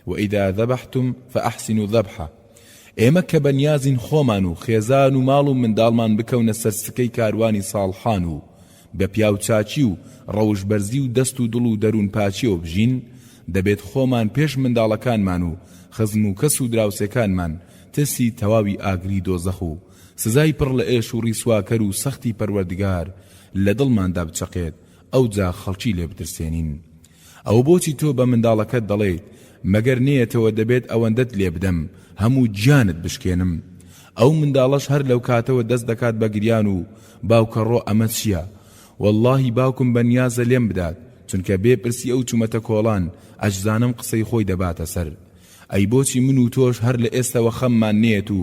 واذا ذبحتم فاحسنوا الذبحە، ئێمە کە بە نیازین خۆمان و خێزان و ماڵ و منداڵمان بکەونە سەر سکەی کاروانی ساڵحان و بە پیاوچاکی و ڕەوشبەرزی و دەست و دڵ و دەروون پاکیەوە بژین، دەبێت خۆمان پێش منداڵەکانمان و خزم و کەس و دراوسێکانمان ترسی تەواوی ئاگری دۆزەخ و سزای پڕ لە ئێش و ڕیسواکەر و سەختی پەروەردگار لە دڵماندا بچەقێت ئەوجا خەڵکی لێ بترسێنین. ئەوە بۆچی تۆ بە منداڵەکەت دەڵێیت مەگەر نەیەتەوە دەبێت ئەوەندەت لێ بدەم هەموو گیانت بشکێنم؟ ئەو منداڵەش هەر لەوکاتەوە دەست دەکات بە گریان و باوکە ڕۆ ئەمە چیە؟ وەڵڵاهی باوکم بە نیازە لێم بدات چونکە بێ پرسی ئەو چومەتە کۆڵان ئەشزانم قسەی خۆی دەباتە سەر ئەی بۆچی من و تۆش هەر لە ئێستەوە خەممان نەیەت و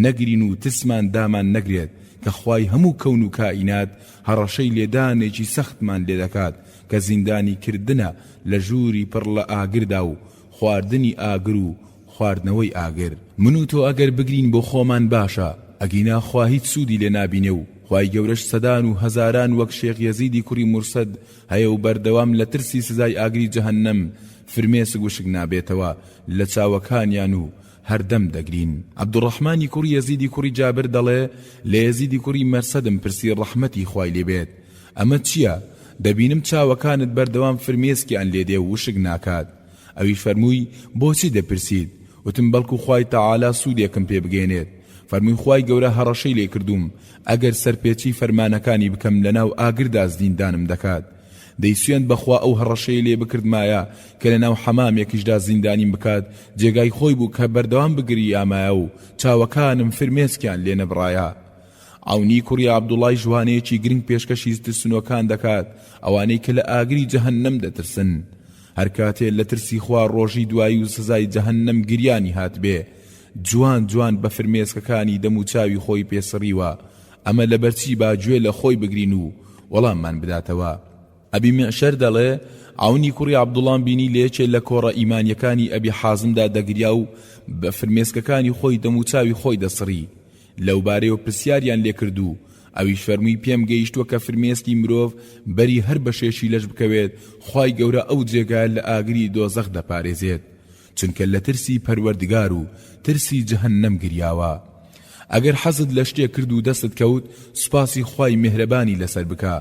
نەگرین و ترسمان دامان نەگرێت کە خوای هەموو کەون و کائینات هەڕەشەی لێدانێکی سەختمان لێدەکات کە زیندانی کردنە لە ژووری پڕ لە ئاگردا و خواردنی ئاگر و خواردنەوەی ئاگر. من و تۆ ئەگەر بگرین بۆ خۆمان باشە، ئەگینا خوا هیچ سوودی لێ نابینێ و خوای گەورەش سەدان و هەزاران وەک شێخ یەزیدی کوڕی مورسەد هەیە و بەردەوام لە ترسی سزای ئاگری جەهەنەم فرمێسک وشک نابێتەوە لە چاوەکانیان و. هەردەم دەگرین. عەبدوڕەحمانی کوڕی یەزیدی کوڕی جابر دەڵێ، لە یەزیدی کوڕی مەرسەدم پرسی ڕەحمەتی خوای لێ بێت، ئەمە چییە؟ دەبینم چاوەکانت بەردەوام فرمێسکیان لێ دێ و وشک ناکات. ئەویش فەرمووی، بۆچی دەپرسیت؟ وتم، بەڵکو خوای تەعالا سوودێکم پێ بگەیەنێت. فەرمووی، خوای گەورە هەڕەشەی لێ کردووم، ئەگەر سەرپێچی فەرمانەکانی بکەم لەناو ئاگردا زیندانم دەکات. دەی سوێند بەخوا ئەو هەڕەشەی لێ بکردمایە کە لەناو حەمامێکیشدا زیندانیم بکات جێگای خۆی بوو کە بەردەوام بگریامایە و چاوەکانم فرمێسکیان لێ نەبڕایە. عەونی کوڕی عەبدوڵایش وانەیەکی گرنگ پێشکەشی ترسنۆکان دەکات، ئەوانەی کە لە ئاگری جەهەننەم دەترسن. هەرکاتێ لە ترسی خوا ڕۆژی دوایی و سزای جەهەننەم گریانی هاتبێ، جوان جوان بە فرمێسکەکانی دەم و چاوی خۆی پێ سڕیوە، ئەمە لەبەرچی با گوێ لە خۆی بگرین و وەڵاممان بداتەوە. ئەبی میعشەر دەڵێ، عەونی کوڕی عەبدوڵام بینی لە یەکێ لە کۆڕە ئیمانیەکانی ئەبی حازمدا دەگریا و بە فرمێسکەکانی خۆی دەم و چاوی خۆی دەسڕی، لەوبارەیەوە پرسیاریان لێ کرد و ئەویش فەرمووی پێم گەیشتووە کە فرمێسکی مرۆڤ بەری هەر بەشێکی لەش بکەوێت خوای گەورە ئەو جێگایە لە ئاگری دۆزەخ دەپارێزێت چونکە لە ترسی پەروەردگار و ترسی جەهەننەم گریاوە. ئەگەر حەزت لە شتێک کرد و دەستت کەوت سوپاسی خوای میهرەبانی لەسەر بکە،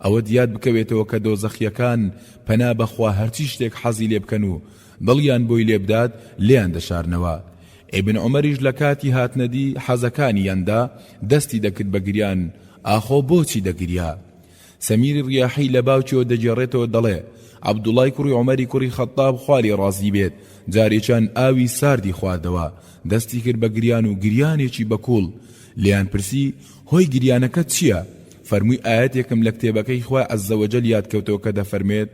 ئەوەت یاد بکەوێتەوە کە دۆزەخیەکان پەنا بەخوا هەرچی شتێک حەزی لێ بکەن و دڵیان بۆی لێ بدات لێیان دەشارنەوە. ئیبن عومەریش لە کاتی هاتنەدی حەزەکانی یاندا دەستی دەکرد بە گریان، ئاخۆ بۆچی دەگریا؟ سەمیری ڕیاحی لە باوکیەوە دەگێڕێتەوە دەڵێ، عەبدوڵای کوڕی عومەری کوڕی خەتتاب خوا لێی ڕازی بێت جارێکیان ئاوی ساردی خواردەوە دەستی کرد بە گریان و گریانێکی بە کوڵ، لێیان پرسی، هۆی گریانەکەت چیە؟ فەرمووی ئایەتێکم لە کتێبەکەی خوای عز وجل یاد کەوتەوە کە دەفەرموێت،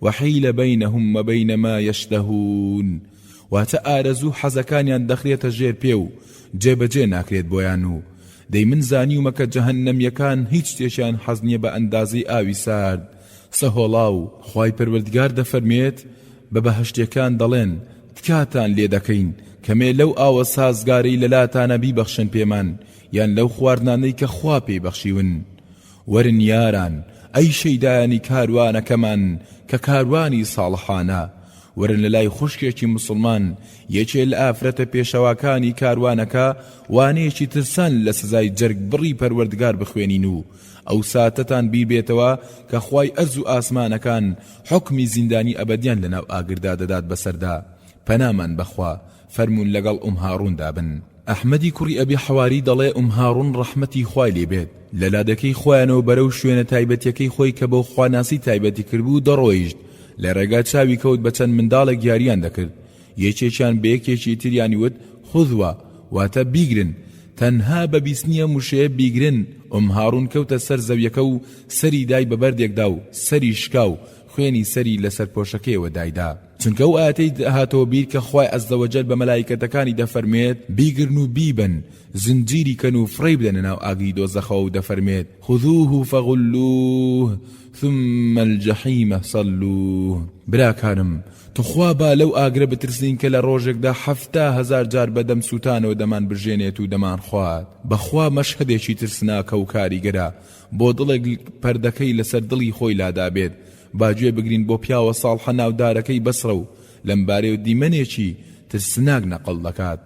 وحیل بینهم وبین ما یشتهون، واتە ئارەزوو و حەزەکانیان دەخرێتە ژێر پێ و جێبەجێ ناکرێت بۆیان و دەی من زانیومە کە جەهەننەمیەکان هیچ شتێکیان حەز نیە بە ئەندازەی ئاوی سارد سەهۆڵاو. خوای پەروەردگار دەفەرموێت، بە بەهەشتیەکان دەڵێن، تکاتان لێ دەکەین کەمێ لەو ئاوە سازگارەی لەلاتانە بیبەخشن پێمان یان لەو خواردنانەی کە خوا پێی بەخشیون. وەرن یاران، ئەی شەیدایانی کاروانەکەمان کە کاروانی ساڵحانە، وەرن لە لای خوشکێکی موسڵمان، یەکێ لە ئافرەتە پێشەواکانی کاروانەکە وانەیەکی ترسان لە سزای جەرگ بڕی پەروەردگار بخوێنین و ئەو ساتەتان بیر بێتەوە کە خوای ئەرز و ئاسمانەکان حوکمی زیندانی ئەبەدیان لەناو ئاگردا دەدات بەسەردا، پەنامان بەخوا، فەرموون لەگەڵ ئوم هاڕووندا بن. ئەحمەدی کوڕی ئەبی حەواری دەڵێ ئوم هاڕوون ڕەحمەتی خوای لێ بێت لە لادێکەی خۆیانەوە بەرەو شوێنە تایبەتیەکەی خۆی کە بۆ خواناسی تایبەتی کردبوو دەڕۆیشت لە ڕێگا چاوی کەوت بە چەند منداڵێک یاریان دەکرد یەکێکیان بە یەکێکی تریانی وت خذوە واتە بیگرن تەنها بە بیستنی ئەم وشەیە بیگرن ئوم هاڕوون کەوتە سەر زەویەکە و سەری دای بە بەردێکدا و سەری شکا و خوێنی سەری لەسەر پۆشەکەیەوە دایدا. چونکە ئەو ئایەتەی هاتەوە بیر کە خوای عزەوەجەل بە مەلائیکەتەکانی دەفەرموێت، بیگرن و بیبەن، زنجیری کەن و فڕێی بدەنە ناو ئاگری دۆزەخەوە و دەفەرموێت، خذوه فغلوه ثم الجحیم صلوه. براکانم توخوا با لەو ئاگرە بترسین کە لە ڕۆژێکدا 70,000 جار بە دەم سوتانەوە دەمانبرژێنێت و دەمانخوات. بەخوا مەشهەدێکی ترسناکە و کاریگەرە بۆ دڵێک پەردەکەی لەسەر دڵی خۆی لادابێت، با گوێ بگرین بۆ پیاوە ساڵحە ناودارەکەی بەسڕە و لەمبارەیەوە دیمەنێکی ترسناک نەقڵ دەکات.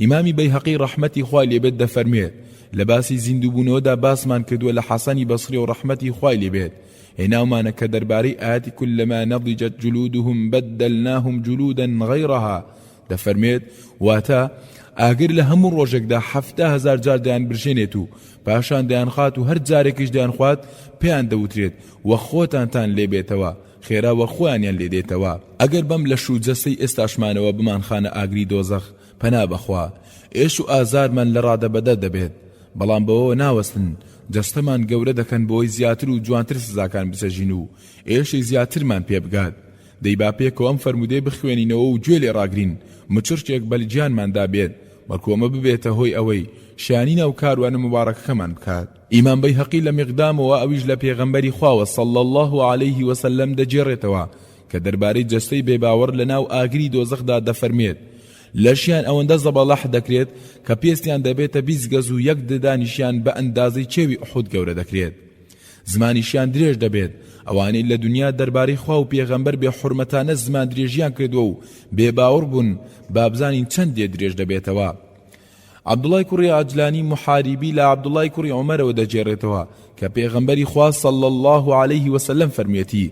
ئیمامی بەیهەقی ڕەحمەتی خوای لێ بێت دەفەرموێت، لە باسی زیندووبوونەوەدا باسمان کردووە لە حەسەنی بەسڕیەوە ڕەحمەتی خوای لێ بێت هێناومانە کە دەربارەی ئایەتی کلما نضجت جلودهم بدلناهم جلودا غیرها دەفەرموێت، واتە، ئاگر لە هەموو ڕۆژێکدا 70,000 جار دەیانبرژێنێت و پاشان دەیانخات و هەر جارێکیش دەیانخوات پێیان دەوترێت وەک خۆتانتان لێ بێتەوە، خێرا وەک خۆیانیان لێ دێتەوە. ئەگەر بەم لەش و جەستەی ئێستاشمانەوە بمانخانە ئاگری دۆزەخ، پەنا بەخوا، ئێش و ئازارمان لە ڕادەبەدەر دەبێت، بەڵام بەوەوە ناوەستن، جەستەمان گەورە دەکەن بۆی زیاتر و جوانتر سزاکان بچەژین و ئێشی زیاترمان پێ بگات. دەی با پێکەوە ئەم فەرموودەیە بخوێنینەوە و گوێ لێ ڕاگرین، مچڕکێک بە گیانماندا بێت، بەڵکو ئەمە ببێتە هۆی ئەوەی شایانی ناو کاروانە موباڕەکەکەمان بکات. ئیمام بەیهەقی لە میقدامەوە ئەویش لە پێغەمبەری خواوە صلی اللە علیه وسلم دەگێڕێتەوە کە دەربارەی جەستەی بێباوەڕ لەناو ئاگری دۆزەخدا دەفەرموێت، لەشیان ئەوەندە زەبەلاح دەکرێت کە پێستیان دەبێتە 20 گەز و یەک ددانیشیان بە ئەندازەی کێوی ئوحود گەورە دەکرێت. زمانیشیان درێژ دەبێت، ئەوانەی لە دونیا دەربارەی خوا و پێغەمبەر بێ حورمەتانە زمان درێژیان کردووە و بێ باوەڕ بوون، با بزانین چەندێ درێژ دەبێتەوە. عەبدوڵای کوڕی عەجلانی موحاریبی لە عەبدوڵای کوڕی عومەرەوە دەگێڕێتەوە کە پێغەمبەری خوا صلی اللە علیه وسلم فەرموویەتی،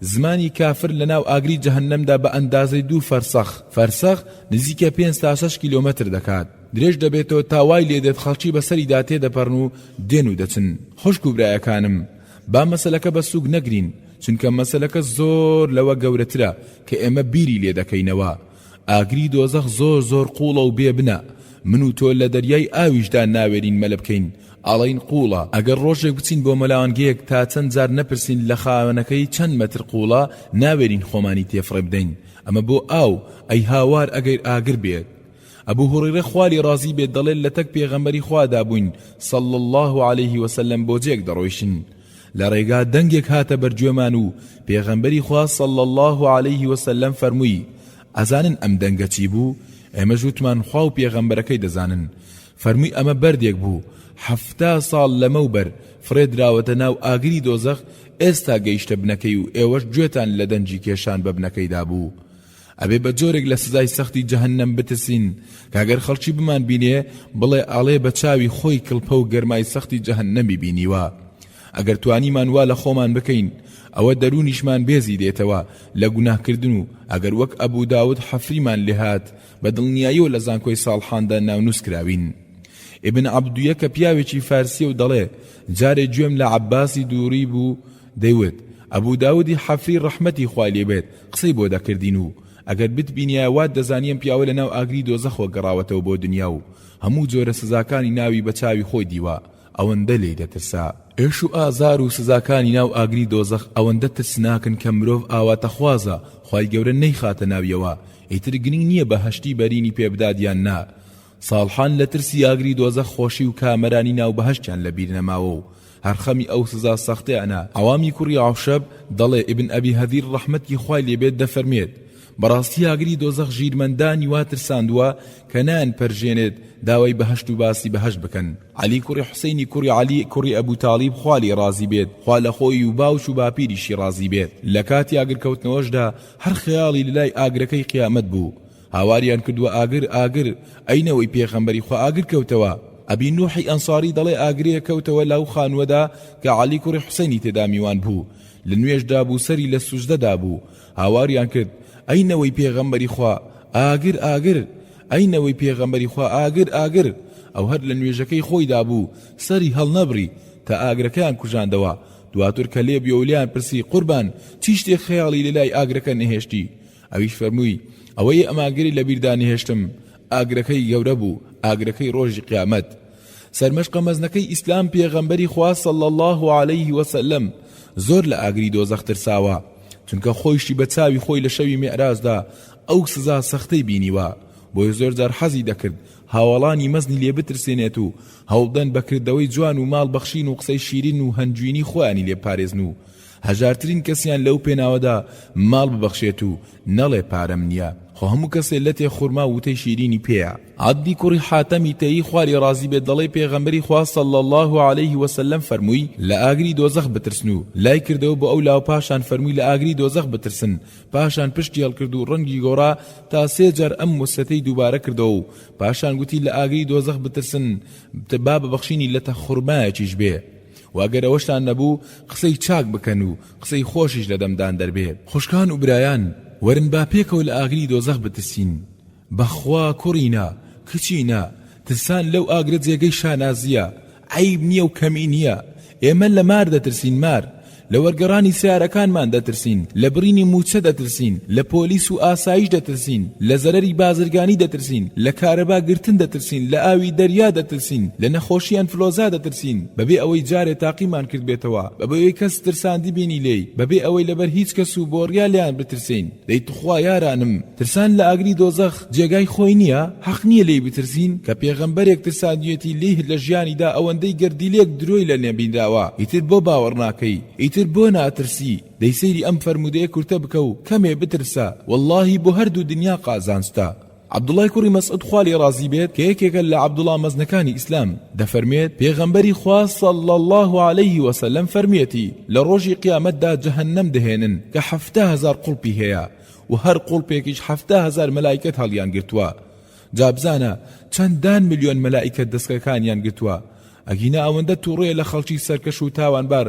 زمانی کافر لەناو ئاگری جەهەنەمدا بە ئەندازەی دوو فەرسەخ، فەرسەخ نزیکە پێنج تا شەش کیلۆمەتر دەکات، درێژ دەبێتەوە تا وای لێدێت خەڵکی بەسەریدا تێدەپەڕن و دێن و دەچن. خوشک و برایەکانم با مەسەلەکە بە سووک نەگرین، چونکە مەسەلەکە زۆر لەوە گەورەترە کە ئێمە بیری لێدەکەینەوە. ئاگری دۆزەخ زۆر زۆر قوڵە و بێ بنە، من و تۆ لە دەریای ئاویشدا ناوێرین مەلە بکەین، ئەڵێین قوڵە، ئەگەر ڕۆژێک بچین بۆ مەلەوانگەیەک تا چەند جار نەپرسین لە خاوەنەکەی چەند مەتر قوڵە ناوێرین خۆمانی تێ فڕێ بدەین، ئەمە بۆ ئاو، ئەی هاوار ئەگەر ئاگر بێت. ئەبو هوڕەیرە خوا لێی ڕازی بێت دەڵێت لەتەک پێغەمبەری خوادا بووین صلی اللە علیه وسلم بۆ جێک دەڕۆیشتین لە ڕێگا دەنگێک هاتە بەرگوێمان و پێغەمبەری خوا صلی اللە علیه وسلم فەرمووی ئەزانن ئەم دەنگە چی بوو؟ ئێمەش وتمان خوا و پێغەمبەرەکەی دەزانن. فەرمووی ئەمە بەردێک بوو 70 ساڵ لەمەو بەر فڕێ دراوەتە ناو ئاگری دۆزەخ ئێستا گەیشتە بنەکەی و ئێوەش گوێتان لە دەنگی کێشان بە بنەکەیدا بوو. ئەبێ بە جۆرێک لە سزای سەختی جەهەنەم بترسین کە گەر خەڵکی بمان بینێ بڵێ ئەڵێ بە چاوی خۆی کڵپە و گەرمای سەختی جەهەنەمی بینیوە. ئەگەر توانیمان وا لە خۆمان بکەین ئەوە دەروونیشمان بێزی دێتەوە لە گوناه کردن و ئەگەر وەک ئەبو داود حەفریمان لێهات بە دڵنیاییەوە لە زانکۆی ساڵحاندا ناونووس کراوین. ئیبن عەبدویە کە پیاوێکی فارسیە و دەڵێ جارێ گوێم لە عەباسی دووری بوو دەیوت، ئەبو داودی حەفری ڕەحمەتی خوای لێ بێت قسەی بۆ دەکردین و ئەگەر بتبینیایە وات دەزانی ئەم پیاوە لەناو ئاگری دۆزەخەوە گەڕاوەتەوە بۆ دنیا و هەموو جۆرە سزاکانی ناوی بە چاوی خۆی دیوە ئەوەندە لێی دەترسا. ئێش و ئازار و سزاکانی ناو ئاگری دۆزەخ ئەوەندە ترسناکن کە مرۆڤ ئاواتەخوازە خوای گەورە نەیخاتە ناویەوە ئیتر گرنگ نیە بەهەشتی بەرینی پێ بدات یان نا ساڵحان لە ترسی ئاگری دۆزەخ خۆشی و کامەرانی ناو بەهەشتیان لە بیر نەماوە و هەر خەمی ئەو سزا سەختەیانە. عەوامی کوڕی عەوشەب دەڵێ، ئیبن ئەبی هەذیر ڕەحمەتی خوای لێ بێت دەفەرموێت، بەڕاستی ئاگری دۆزەخ ژیرمەندانی وا ترساندووە کە نایان پەرژێنێت داوای بەهەشت و باسی بەهەشت بکەن. عەلی کوڕی حوسەینی کوڕی عەلی کوڕی ئەبو تاڵیب خوا لێی ڕازی بێت، خوا لە خۆی و باوک و باپیریشی ڕازی بێت، لە کاتی ئاگرکەوتنەوەشدا هەر خەیاڵی لە لای ئاگرەکەی قیامەت بوو، هاواریان کردووە ئاگر ئاگر ئەی نەوەی پێغەمبەری خوا ئاگر کەوتەوە ئەبی نوحی ئەنساری دەڵێ ئاگرێ کەوتەوە لەو خانووەدا کە عەلی کوڕی حوسەینی تێدا میوان بوو لە نوێژدا بوو سەری لە سوجدەدا بوو هاواریان کرد ئەی نەوەی پێغەمبەری خوا ئاگر ئاگر ئەی نەوەی پێغەمبەری خوا ئاگر ئاگر ئەو هەر لە نوێژەکەی خۆیدا بوو سەری هەڵنەبڕی تا ئاگرەکەیان کوژاندەوە دواتر کە لێ بووەوە لێیان پرسی قوربان چی شتێک خەیاڵی لە لای ئاگرەکە نەهێشتی ئەویش فەرمووی، ئەوەی ئەم ئاگرەی لەبیردا نەهێشتم، ئاگرەکەی گەورە بوو، ئاگرەکەی ڕۆژی قیامەت. سەرمەشقە مەزنەکەی ئیسلام پێغەمبەری خوا صلی اللە علیه وسلم زۆر لە ئاگری دۆزەخ ترساوە، چونکە خۆیشی بە چاوی خۆی لە شەوی میعراجدا ئەو سزا سەختەی بینیوە، بۆیە زۆر جار حەزی دەکرد هاوەڵانی مەزنی لێ بترسێنێت و هەوڵدەن بە کردەوەی جوان و ماڵ بەخشین و قسەی شیرین و هەنجوینی خۆیانی لێ بپارێزن و هەژارترین کەسیان لەو پێناوەدا ماڵ ببەخشێت و نەڵێ پارەم نییە، خۆ هەموو کەسێ لەتێ خورما و وتەی شیرینی پێیە. عەدی کوڕی حاتەمی تەیی خوا لێی ڕازی بێت دەڵێ پێغەمبەری خوا صلی اللە علیه وسلم فەرمووی، لە ئاگری دۆزەخ بترسن و لای کردەوە بۆ ئەو لاو پاشان فەرمووی لە ئاگری دۆزەخ بترسن پاشان پشتی هەڵکرد و ڕەنگی گۆڕا تا سێ جار ئەم وسەتەی دووبارە کردەوە و پاشان گوتی لە ئاگری دۆزەخ بترسن با بە بەخشینی لەتە خورمایەکیش بێ. وە ئەگەر ئەوەشتان نەبوو قسەی چاک بکەن و قسەی خۆشیش لە دەمدان دەربێ. خوشکان و برایان وەرن با پێکەوە لە ئاگری دۆزەخ بترسین بەخوا کوڕینە کچینە ترسان لەو ئاگرە جێگەی شانازیە عەیب نیە و کەمی نیە ئێمە لە مار دەترسین مار لە وەرگەڕانی سەیارەکانمان دەترسین، لە بڕینی مووچە دەترسین، لە پۆلیس و ئاسایش دەترسین، لە زەرەری بازرگانی دەترسین، لە کارەبا گرتن دەترسین، لە ئاوی دەریا دەترسین، لە نەخۆشی ئەنفلۆزا دەترسین، بەبێ ئەوەی جارێ تاقیمان کردبێتەوە، بەبێ ئەوەی کەس ترساندبینی لێی، بەبێ ئەوەی لەبەر هیچ کەس و بۆڕیا لێیان بترسێین. دەی توخوا یارانم، ترسان لە ئاگری دۆزەخ جێگای خۆی نییە؟ حەق نییە لێی بترسین؟ کە پێغەمبەرێک ترساندویەتی لێی لە ژیانیدا ئەوەندەی گەردیلێک درۆی لە نەبینراوە، ئیتر بۆ باوەڕ ناکەی؟ ئیتر بۆ ناترسی؟ دەی سەیری ئەم فەرموودەیە کورتە بکە و کەمێ بترسە، وەڵڵاهی بۆ هەردوو دنیا قازانجتە. عەبدوڵای کوڕی مەسعود خوا لێی ڕازی بێت کە یەکێکە لە عەبدوڵا مەزنەکانی ئیسلام دەفەرموێت پێغەمبەری خوا صلی اللە علیه وسلم فەرموویەتی لە ڕۆژی قیامەتدا جەهەنەم دەهێنن کە 70 هەزار قوڵپی هەیە و هەر قوڵپێکیش 70 هەزار مەلائیکەت هەڵیان گرتووە جا بزانە چەندان ملیۆن مەلائیکەت دەسکەکانیان گرتووە ئەگینا ئەوەندە توڕەیە لە خەڵکی سەرکەش و تاوانبار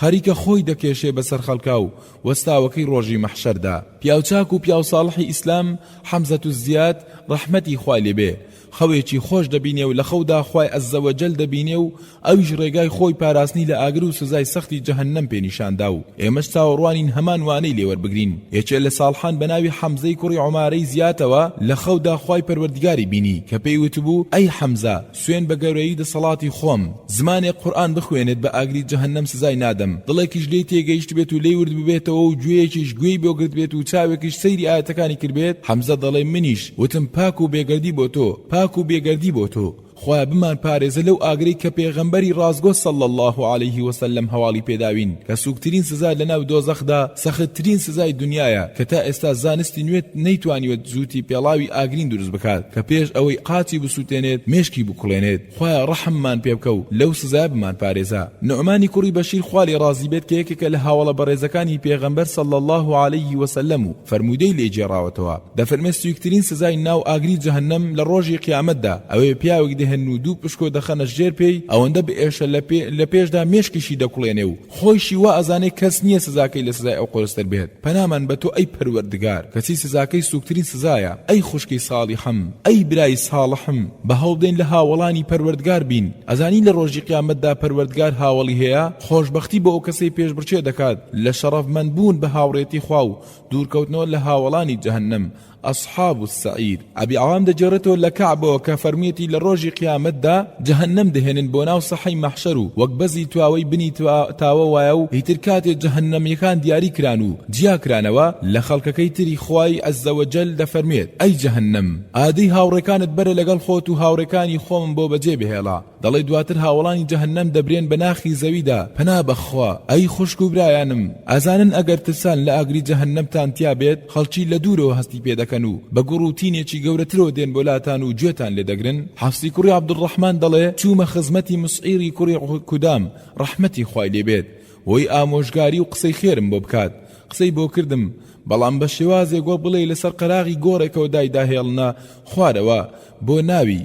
خەریکە خۆی دەکێشێ بەسەر خەڵکا و وەستاوەکەی ڕۆژی مەحشەردا. پیاوچاک و پیاوساڵحی ئیسلام حەمزە الزیات ڕەحمەتی خوای لێ بێ خەوێکی خۆش دەبینێ و لە خەودا خوای عز وجل دەبینێ و ئەویش ڕێگای خۆی پاراستنی لە ئاگر و سزای سەختی جەهەنەم پێ نیشان دا و ئێمەش چاوەڕوانین هەمان وانەی لێ وەربگرین. یەکێ لە ساڵحان بە ناوی حەمزەی کوڕی عومارەی زیاتەوە لە خەودا خوای پەروەردگاری بینی کە پێی وتبوو ئەی حەمزە سوێن بە گەورەیی دەسەڵاتی خۆم، زمانێک قورئان بخوێنێت بە ئاگری جەهەنەم سزای نادەم، دڵێکیش لێی تێگەیشتبێت و لێی ورد ببێتەوە و گوێیەکیش گوێی بۆ گرتبێت و چاوێکیش سەیری ئایەتەکانی کردبێت، حەمزە دەڵێ منیش وتم پاک و بێگەردی بۆ تۆ، پاک و بێگەردی بۆ تۆ، خوایە بمانپارێزە لەو ئاگرەی کە پێغەمبەری ڕاستگۆ صلی اللە علیه وسلم هەواڵی پێداوین کە سوکترین سزا لەناو دۆزەخدا سەختترین سزای دونیایە کە تا ئێستا زانستی نوێ نەیتوانیوە جووتی پێڵاوی ئاگرین دروست بکات کە پێش ئەوەی قاچی بسوتێنێت مێشکی بکوڵێنێت خوایە ڕەحممان پێ بکە و لەو سزایە بمانپارێزە. نوعمانی کوڕی بەشیر خوا لێی ڕازی بێت کە یەکێکە لە هاوەڵە بەڕێزەکانی پێغەمبەر صلی اللە علیه وسلم و فەرموودەی لێ گێڕاوەتەوە دەفەرمێت سویکترین سزای ناو ئاگری جەهەنەم لە ڕۆژی قیامەتدا ئەوەیە پیاوێک دەهێنن و دوو پشکۆ دەخەنە ژێر پێی ئەوەندە بئێشە لە پێ لە پێشدا مێشکیشی دەکوڵێنێ و خۆیشی وا ئەزانێ کەس نییە سزاکەی لە سزای ئەو قورستر بێت پەنامان بە تۆ ئەی پەروەردگار کەچی سزاکەی سوکترین سزایە ئەی خوشکی ساڵیحم ئەی برای ساڵحم با هەوڵبدەین لە هاوەڵانی پەروەردگار بین ئەزانی لە ڕۆژی قیامەتدا پەروەردگار هاوەڵی هەیە خۆشبەختی بۆ ئەو کەسەی پێشبڕکێ دەکات لە شەڕەفمەند بوون بە هاوڕێتی خوا و دوورکەوتنەوە لە هاوەڵانی جەهەنەم اصحاب السعیر. ئەبی عەوام دەگێڕێتەوە لە کەعبەوە کە فەرموویەتی لە ڕۆژی قیامەتدا جەهەنەم دەهێنن بۆ ناو سەحەی مەحشەر و وەک بەزی تواوەی بنی تاوە وایە و ئیتر کاتێ جەهەنەمیەکان دیاری کران و جیا کرانەوە لە خەڵکەکەی تری خوای عز وجل دەفەرموێت ئەی جەهەنەم ئادەی هاوڕێکانت بەرە لەگەڵ خۆت و هاوڕێکانی خۆمم بۆ بەجێ بهێڵە. دەڵێ دواتر هاوەڵانی جەهەنەم دەبرێن بە ناخی زەویدا، پەنا بە خوا، ئەی خوشک و برایانم، ئەزانن ئەگەر ترسان لە ئاگری جەهەنەمتان تیا بێت، خەڵکی لە دوورەوە هەستی پێ دەکەن و بە گوڕ و تینێکی گەورەترەوە دێن بۆ لاتان و گوێتان لێ دەگرن؟ حەفسی کوڕی عەبدولڕەحمان دەڵێ، چوومە خزمەتی مسعیری کوڕی کودام، ڕەحمەتی خوای لێ بێت، هۆی ئامۆژگاری و قسەی خێرم بۆ بکات، قسەی بۆ کردم، بەڵام بە شێوازێک وەک بڵێی لەسەر قەراغی گۆڕێکەوە دایدا هێڵنە خوارەوە بۆ ناوی،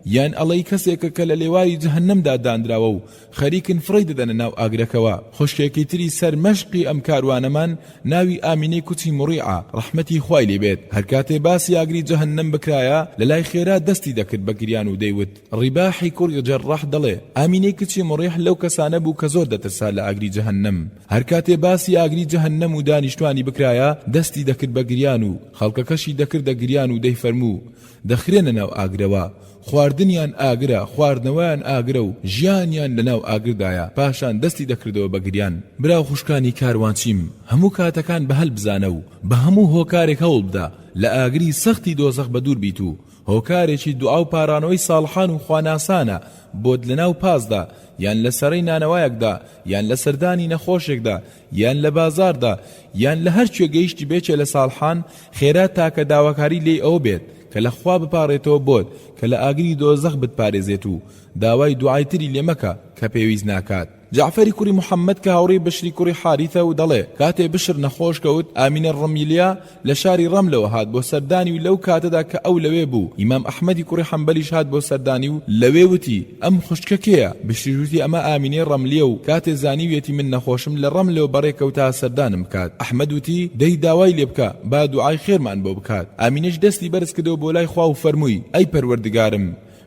یان ئەڵێی کەسێکە کە لە لێواری جەهەنەمدا دانراوە و خەریکن فڕێی دەدەنە ناو ئاگرەکەوە. خوشکێکی تری سەر مەشقی ئەم کاروانەمان ناوی ئامینەی کوچی موڕیعە، ڕەحمەتی خوای لێ بێت، هەر کاتێ باسی ئاگری جەهەنەم بکرایە لە لای خێرا دەستی دەکرد بە گریان و دەیوت، ڕیباحی کوڕی جەڕاح دەڵێ، ئامینەی کچی موڕیح لەو کەسانە بوو کە زۆر دەترسا لە ئاگری جەهەنەم، هەر کاتێ باسی ئاگری جەهەنەم و دانیشتوانی بکرایە دەستی دەکرد بە گریان و خەڵکەکەشی دەکردە گریان و دەیفەرموو، دەخرێنە ناو ئاگرەوە، خواردنیان ئاگرە، خواردنەوەیان ئاگرە و ژیانیان لەناو ئاگردایە، پاشان دەستی دەکردەوە بە گریان. برا و خوشکانی کاروانچیم، هەموو کاتەکان بە هەل بزانە و بە هەموو هۆکارێک هەوڵبدە لە ئاگری سەختی دۆزەخ بەدوور بیت و هۆکارێکی دوعا و پاڕانەوەی ساڵحان و خواناسانە بۆت لەناو پاسدا یان لە سەرەی نانەوایەکدا یان لە سەردانی نەخۆشێکدا یان لە بازاڕدا یان لە هەر کوێ گەیشتی بێکێ لە ساڵحان خێرا تاکە داواکاری لێی ئەوە بێت کە لە خوا بپاڕێتەوە بۆت کە لە ئاگری دۆزەخ بتپارێزێت و داوای دوعای تری لێ مەکە کە پێویست ناکات. جەعفەری کوڕی محەممەد کە هاوڕێی بشری کوڕی حاریثە و دەڵێ، کاتێ بشر نەخۆش کەوت، ئامینە ڕەمیلیە لە شاری ڕەملەوە هات بۆ سەردانی و لەو کاتەدا کە ئەو لەوێ بوو، ئیمام ئەحمەدی کوڕی حەنبەلیش هات بۆ سەردانی و لەوێ وتی، ئەم خوشکە کێیە؟ بشریش وتی، ئەمە ئامینەی ڕەملیە و کاتێ زانیویەتی من نەخۆشم لە ڕەملەوە بەڕێ کەوت تا سەردانم بکات. ئەحمەد وتی، دەی داوای لێ بکە با دوعای خێرمان بۆ بکات. ئامینەش دەستی بەرز کردەوە بۆ لای خوا و فەرمووی، ئەی پەروەردگارم!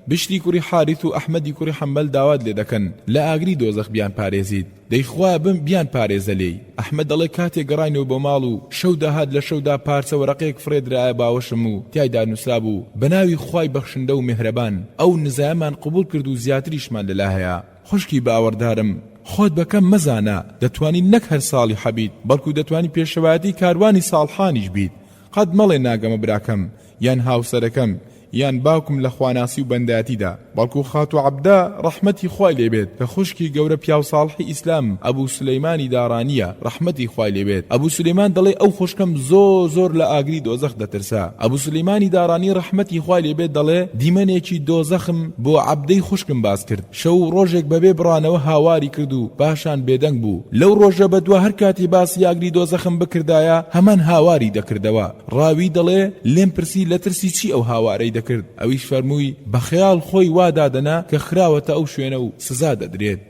بشری کوڕی حاریث و ئەحمەدی کوڕی حەنبەل داوات لێ دەکەن لە ئاگری دۆزەخ بیانپارێزیت، دەی خوایە بم بیانپارێزە لێی. ئەحمەد دەڵێ کاتێ گەڕاینەوە بۆ ماڵ و شەو داهات لە شەودا پارچە وەرەقەیەک فڕێ درایە باوەشم و تیایدا نووسرابوو بە ناوی خوای بەخشندە و مێهرەبان ئەو نزایەمان قبوڵ کرد و زیاتریشمان لەلا هەیە. خوشکی باوەڕدارم خۆت بە کەم مەزانە، دەتوانی نەک هەر ساڵیحە بیت بەڵکو دەتوانی پێشەوایەتی کاروانی ساڵحانیش بیت، قەت مەڵێ ناگەمە براکەم یان هاوسەرەکەم. یان باوکم لە خواناسی و بەندایەتیدا، بەڵکو خاتوو عەبدە ڕەحمەتی خوای لێ بێت کە خوشکی گەورە پیاو ساڵحی ئیسلام ئەبو سولەیمانی دارانیە ڕەحمەتی خوای لێ بێت ئەبو سولەیمان دەڵێ ئەو خوشکەم زۆر زۆر لە ئاگری دۆزەخ دەترسا ئەبو سولەیمانی دارانی ڕەحمەتی خوای لێ بێت دەڵێ دیمەنێکی دۆزەخم بۆ عەبدەی خوشکم باس کرد شەو و ڕۆژێک بەبێ بڕانەوە هاواری کرد و پاشان بێدەنگ بوو. لەو ڕۆژە بەدوا هەر کاتی باسی ئاگری دۆزەخم بکردایە هەمان هاواری دەکردەوە. ڕاوی دەڵێ، لێم پرسی لە ترسی چی ئەو هاوارەی دەکرد؟ ئەویش فەرمووی، بە خەیاڵ خۆی وا دادەنا کە خراوەتە ئەو شوێنە و سزا دەدرێت.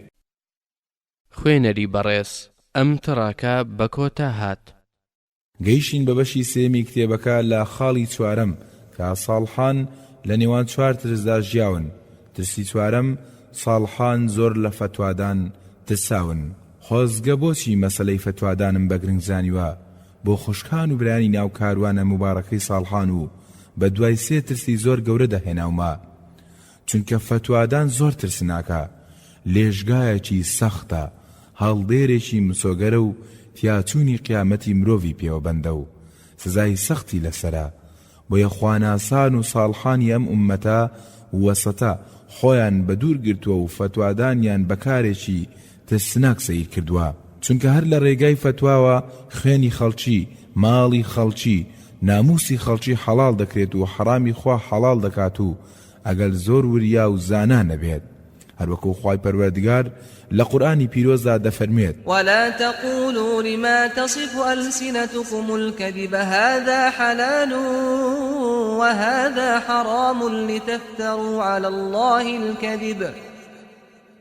خوێنەری بەڕێز، ئەم تڕاکە بە کۆتا هات. گەیشتین بە بەشی سێیەمی کتێبەکە لە خاڵی چوارەم کە ساڵحان لە نێوان چوار ترسدا ژیاون، ترسی چوارەم، ساڵحان زۆر لە فەتوادان ترساون. خۆزگە بۆچی مەسەلەی فەتوادانم بە گرنگ زانیوە بۆ خوشکان و برایانی ناو کاروانە موبارەکەی ساڵحان و بە دوای سێ ترسی زۆر گەورەدا هێناومە چونکە فەتوادان زۆر ترسناکە، لێژگایەکی سەختە، هەڵدێرێکی مسۆگەرە و تیاچوونی قیامەتی مرۆڤی پێوە بەندە و سزای سەختی لەسەرە، بۆیە خواناسان و ساڵحانی ئەم ئوممەتە وەسەتە خۆیان بەدوور گرتووە و فەتوادانیان بە کارێکی ترسناک سەیر کردووە، چونکە هەر لە رێگای فەتواوە خوێنی خەڵکی، ماڵی خەڵکی، ناموسی خەڵکی حەڵاڵ دەکرێت و حەڕامی خوا حەڵاڵ دەکات و ئەگەر زۆر وریا و زانا نەبێت. هەروەکو خوای پەروەردگار لە قورئانی پیرۆزدا دەفەرموێت. ولا تقولوا لما تصف ألسنتكم الكذب هذا حلال وهذا حرام لتفتروا على الله الكذب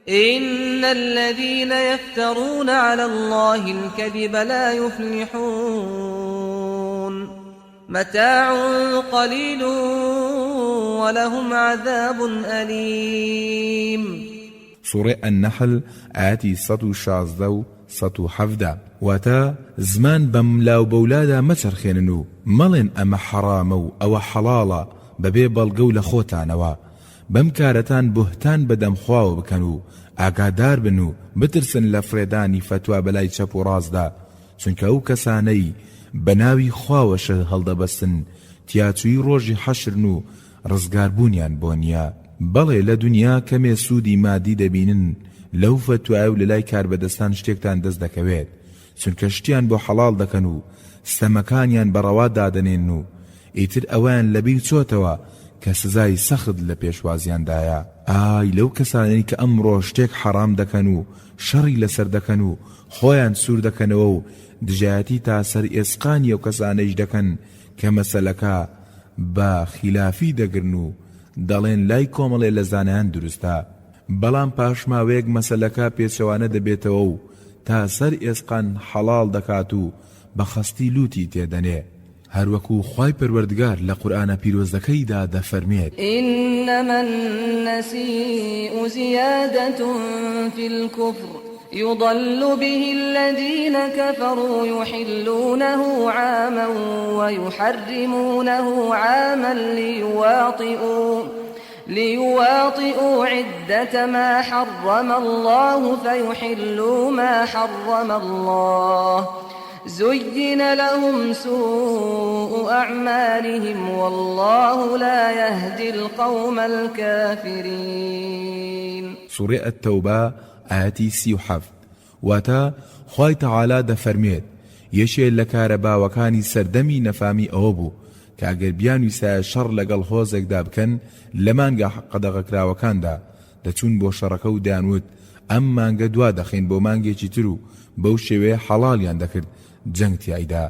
إن الذين يفترون على الله الكذب لا يفلحون متاع قلیل ولهم عذاب ألیم. سوڕەی النحل ئایەتی 116 و 117، واتە، زمان بەملاو بەولادا مەچەرخێنن و مەڵێن ئەمە حەڕامە و ئەوە حەڵاڵە بەبێ بەڵگە و لە خۆتانەوە بەم کارەتان بوهتان بە دەم خواوە بکەن و ئاگادار بن و بترسن لە فڕێدانی فەتوا بەلای چەپ و ڕاستدا چونکە ئەو کەسانەی بە ناوی خواوە شت هەڵدەبەستن تیاچووی ڕۆژی حەشرن و ڕزگاربوونیان بۆ نییە. بەڵێ لە دونیا کەمێ سوودی مادی دەبینن لەو فەتوایە و لەلای کاربەدەستان شتێکتان دەست دەکەوێت چونکە شتیان بۆ حەڵاڵ دەکەن و ستەمەکانیان بە ڕەوا دادەنێن و ئیتر ئەوەیان لەبیر چۆتەوە کە سزای سەخت لە پێشوازیاندایە. ئای لەو کەسانەی کە ئەمڕۆ شتێک حەڕام دەکەن و شەڕی لەسەر دەکەن و خۆیان سوور دەکەنەوە و دژایەتی تا سەر ئێسقانی ئەو کەسانەیش دەکەن کە مەسەلەکە بە خیلافی دەگرن و دەڵێن لای کۆمەڵێ لە زانایان دروستە بەڵام پاش ماوەیەک مەسەلەکە پێچەوانە دەبێتەوە و تا سەر ئێسقان حەڵاڵ دەکات و بە خەستی لووتی تێدەنێ. هەروەکو خوای پەروەردگار لە قورئانە پیرۆزەکەیدا دەفەرموێت. انما النسیء زیادة فی الکفر یضل به الذین کفروا یحلونه عاما ویحرمونه عاما لیواطئوا لیواطئوا عدة ما حرم اللە فیحلوا ما حرم اللە زین لهم سوء اعمالهم واللە لا یهدی القوم الکافرین. سوڕەی التوبە ئایەتی 37 واتە، خوای تەعالا دەفەرموێت، یەکێ لە کارە باوەکانی سەردەمی نەفامی ئەوە بوو کە ئەگەر بیانویستایە شەڕ لەگەڵ هۆزێکدا بکەن لە مانگە قەدەغەکراوەکاندا دەچوون بۆ شەڕەکە و دەیانوت ئەم مانگە دوا دەخەین بۆ مانگێکی تر و بەو شێوەیە حەڵاڵیان دەکرد جەنگ تیایدا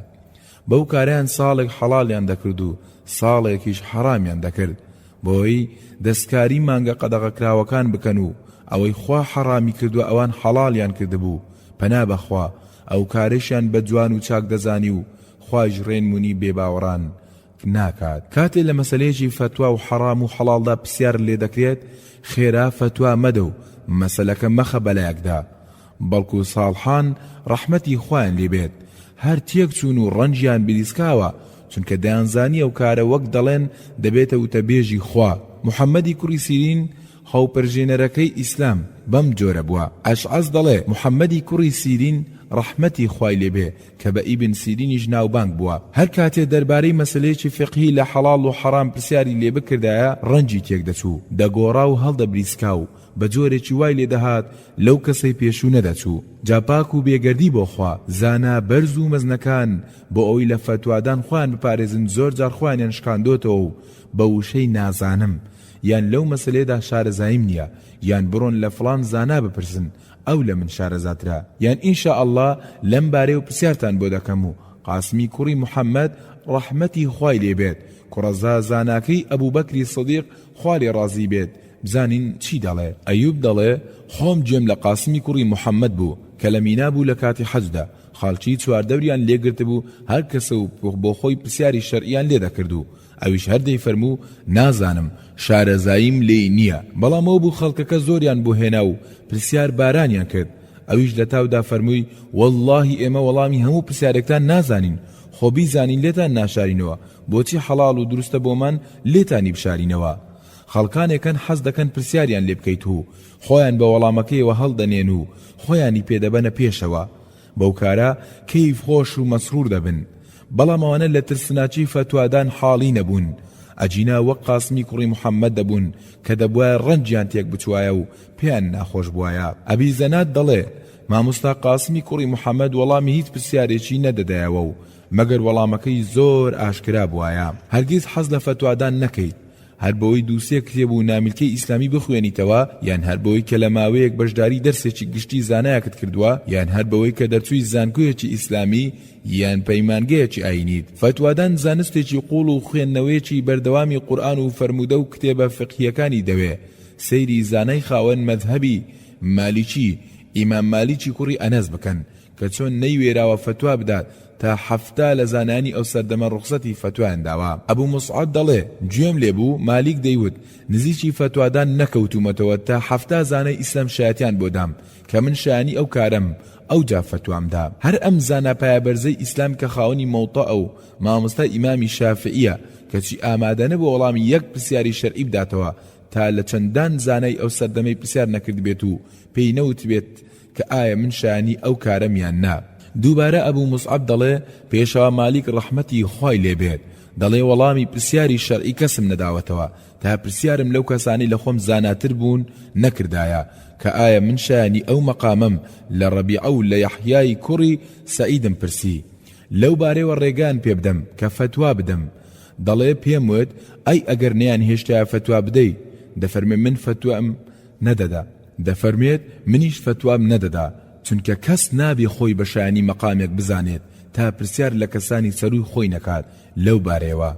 بەو کارەیان ساڵێک حەڵاڵیان دەکرد و ساڵێکیش حەڕامیان دەکرد بۆی دەستکاری مانگە قەدەغەکراوەکان بکەن و ئەوەی خوا حەڕامی کردوە ئەوان حەڵاڵیان کردبوو پەنا بەخوا ئەو کارەشیان بە جوان و چاک دەزانی و خوایش ڕێنمونی بێباوەڕان ناکات. کاتێ لە مەسەلەیەکی فەتوا و حەڕام و حەڵاڵدا پرسیارت لێ دەکرێت خێرا فەتوا مەدە و مەسەلەکە مەخە بەلایەکدا بەڵکو ساڵحان ڕەحمەتی خوایان لێ بێت هەر تێک چوون و ڕەنجیان بریسکاوە چونکە دەیانزانی ئەو کارە وەک دەڵێن دەبێتە وتەبێژی خوا محمدی کوڕی سیرین هەوپرژێنەرەکەی ئیسلام بەم جۆرە بووە ئەشعەس دەڵێ محمدی کوڕی سیرین. ڕەحمەتی خوای لێ بێ کە بە ئیبن سیرینیش ناوبانگ بووە، هەر کاتێ دەربارەی مەسەلەیەکی فیقهی لە حەڵاڵ و حەڕام پرسیاری لێ بکردایە ڕەنگی تێک دەچوو، دەگۆڕا و هەڵدەبریسکا و بە جۆرێکی وای لێ دەهات لەو کەسەی پێشوو نەدەچوو. جا پاک و بێگەردی بۆ خوا، زانا بەرز و مەزنەکان بۆ ئەوەی لە فەتوادان خۆیان بپارێزن زۆر جار خۆیانیان شکاندۆتەوە و بە وشەی نازانم یان لەو مەسەلەیەدا شارەزاییم نییە یان بڕۆن لە فڵان زانا بپرسن ئەو لە من شارەزاترە یان ان شاء اللە لەم بارەیەوە پرسیارتان بۆ دەکەم و قاسمی کوڕی محمد ڕەحمەتی خوای لێ بێت کوڕەزا زاناکەی ئەبوبەکری صدیق خوا لێ ڕازی بێت بزانین چی دەڵێ. ئەیوب دەڵێ، خۆم گوێم لە قاسمی کوڕی محمد بوو کە لە مینا بوو لە کاتی حەجدا خەڵکی چواردەوریان لێ گرتبوو هەر کەسە و بۆ خۆی پرسیاری شەرعیان لێ دەکرد و ئەویش هەر دەیفەرموو نازانم، شارەزاییم لێی نییە. بەڵام ئەو بوو خەڵکەکە زۆریان بۆ هێنا و پرسیار بارانیان کرد، ئەویش لە تاودا فەرمووی وەڵڵاهی ئێمە وەڵامی هەموو پرسیارێکتان نازانین، خۆ بیزانین لێتان ناشارینەوە، بۆچی حەڵاڵ و دروستە بۆمان لێتانی بشارینەوە؟ خەڵکانێک هەن حەز دەکەن پرسیاریان لێ بکەیت و خۆیان بە وەڵامەکەیەوە هەڵدەنێن و خۆیانی پێ دەبەنە پێشەوە، بەو کارە کەیف خۆش و مەسرور دەبن. بەڵام ئەوانە لە ترسناکی فەتوادان حاڵی نەبوون، ئەگینا وەک قاسمی کوڕی محەمەد دەبوون کە دەبوایە ڕەنجیان تێک بچوایە و پێیان ناخۆش بوایە. ئەبی زەناد دەڵێ، مامۆستا قاسمی کوڕی محەمەد وەڵامی هیچ پرسیارێکی نەدەدایەوە و مەگەر وەڵامەکەی زۆر ئاشکرا بوایە. هەرگیز حەز لە فەتوادان نەکەیت، هەر بەوەی دووسێ کتێب و نامیلکەی ئیسلامی بخوێنیتەوە، یان هەر بەوەی کە لە ماوەیەک بەشداری دەرسێکی گشتی زانایەکت کردووە، یان هەر بەوەی کە دەرچووی زانکۆیەکی ئیسلامی یان پەیمانگەیەکی ئایینیت. فەتوادان زانستێکی قووڵ و خوێندنەوەیەکی بەردەوامی قورئان و فەرموودە و کتێبە فیقهییەکانی دەوێ. سەیری زانای خاوەن مەزهەبی مالیکی، ئیمام مالیکی کوڕی ئەنەس بکەن، کە چۆن نەیوێراوە فەتوا بدات تا 70 لە زانایانی ئەو سەردەمە ڕوخسەتی فەتوایان داوە. ئەبو موسعەب دەڵێ، گوێم لێ بوو مالیک دەیوت، نزیکی فەتوادان نەکەوتوومەتەوە تا 70 زانای ئیسلام شایەتیان بۆ دام کە من شایانی ئەو کارەم، ئەوجا فەتوام دا. هەر ئەم زانا پایەبەرزەی ئیسلام کە خاوەنی مەوتەئە و مامۆستای ئیمامی شافعیە، کەچی ئامادەنەبووە وەڵامی یەک پرسیاری شەرعی بداتەوە تا لە چەندان زانای ئەو سەردەمەی پرسیار نەکردبێت و پێی نەوتبێت کە ئایا من شایانی ئەو کارەم یان نا؟ دووبارە ئەبو موسعەب دەڵێ، پێشەوا مالیک ڕەحمەتی خوای لێ بێت دەڵێ وەڵامی پرسیاری شەرعی کەسم نەداوەتەوە تا پرسیارم لەو کەسانەی لە خۆم زاناتر بوون نەکردایە کە ئایا من شایانی ئەو مەقامەم لە ڕەبیعە و لە یەحیای کوڕی سەعیدم پرسی لەو بارەیەوە ڕێگایان پێ بدەم کە فەتوا بدەم دەڵێ پێم وت ئەی ئەگەر نەیانهێشتایە فەتوا بدەی دەفەرمێ من فەتوام نەدەدا دەفەرموێت، منیش فەتوام نەدەدا، چونکە کەس نابێ خۆی بە شایانی مەقامێک بزانێت تا پرسیار لە کەسانی سەرووی خۆی نەکات لەو بارەیەوە.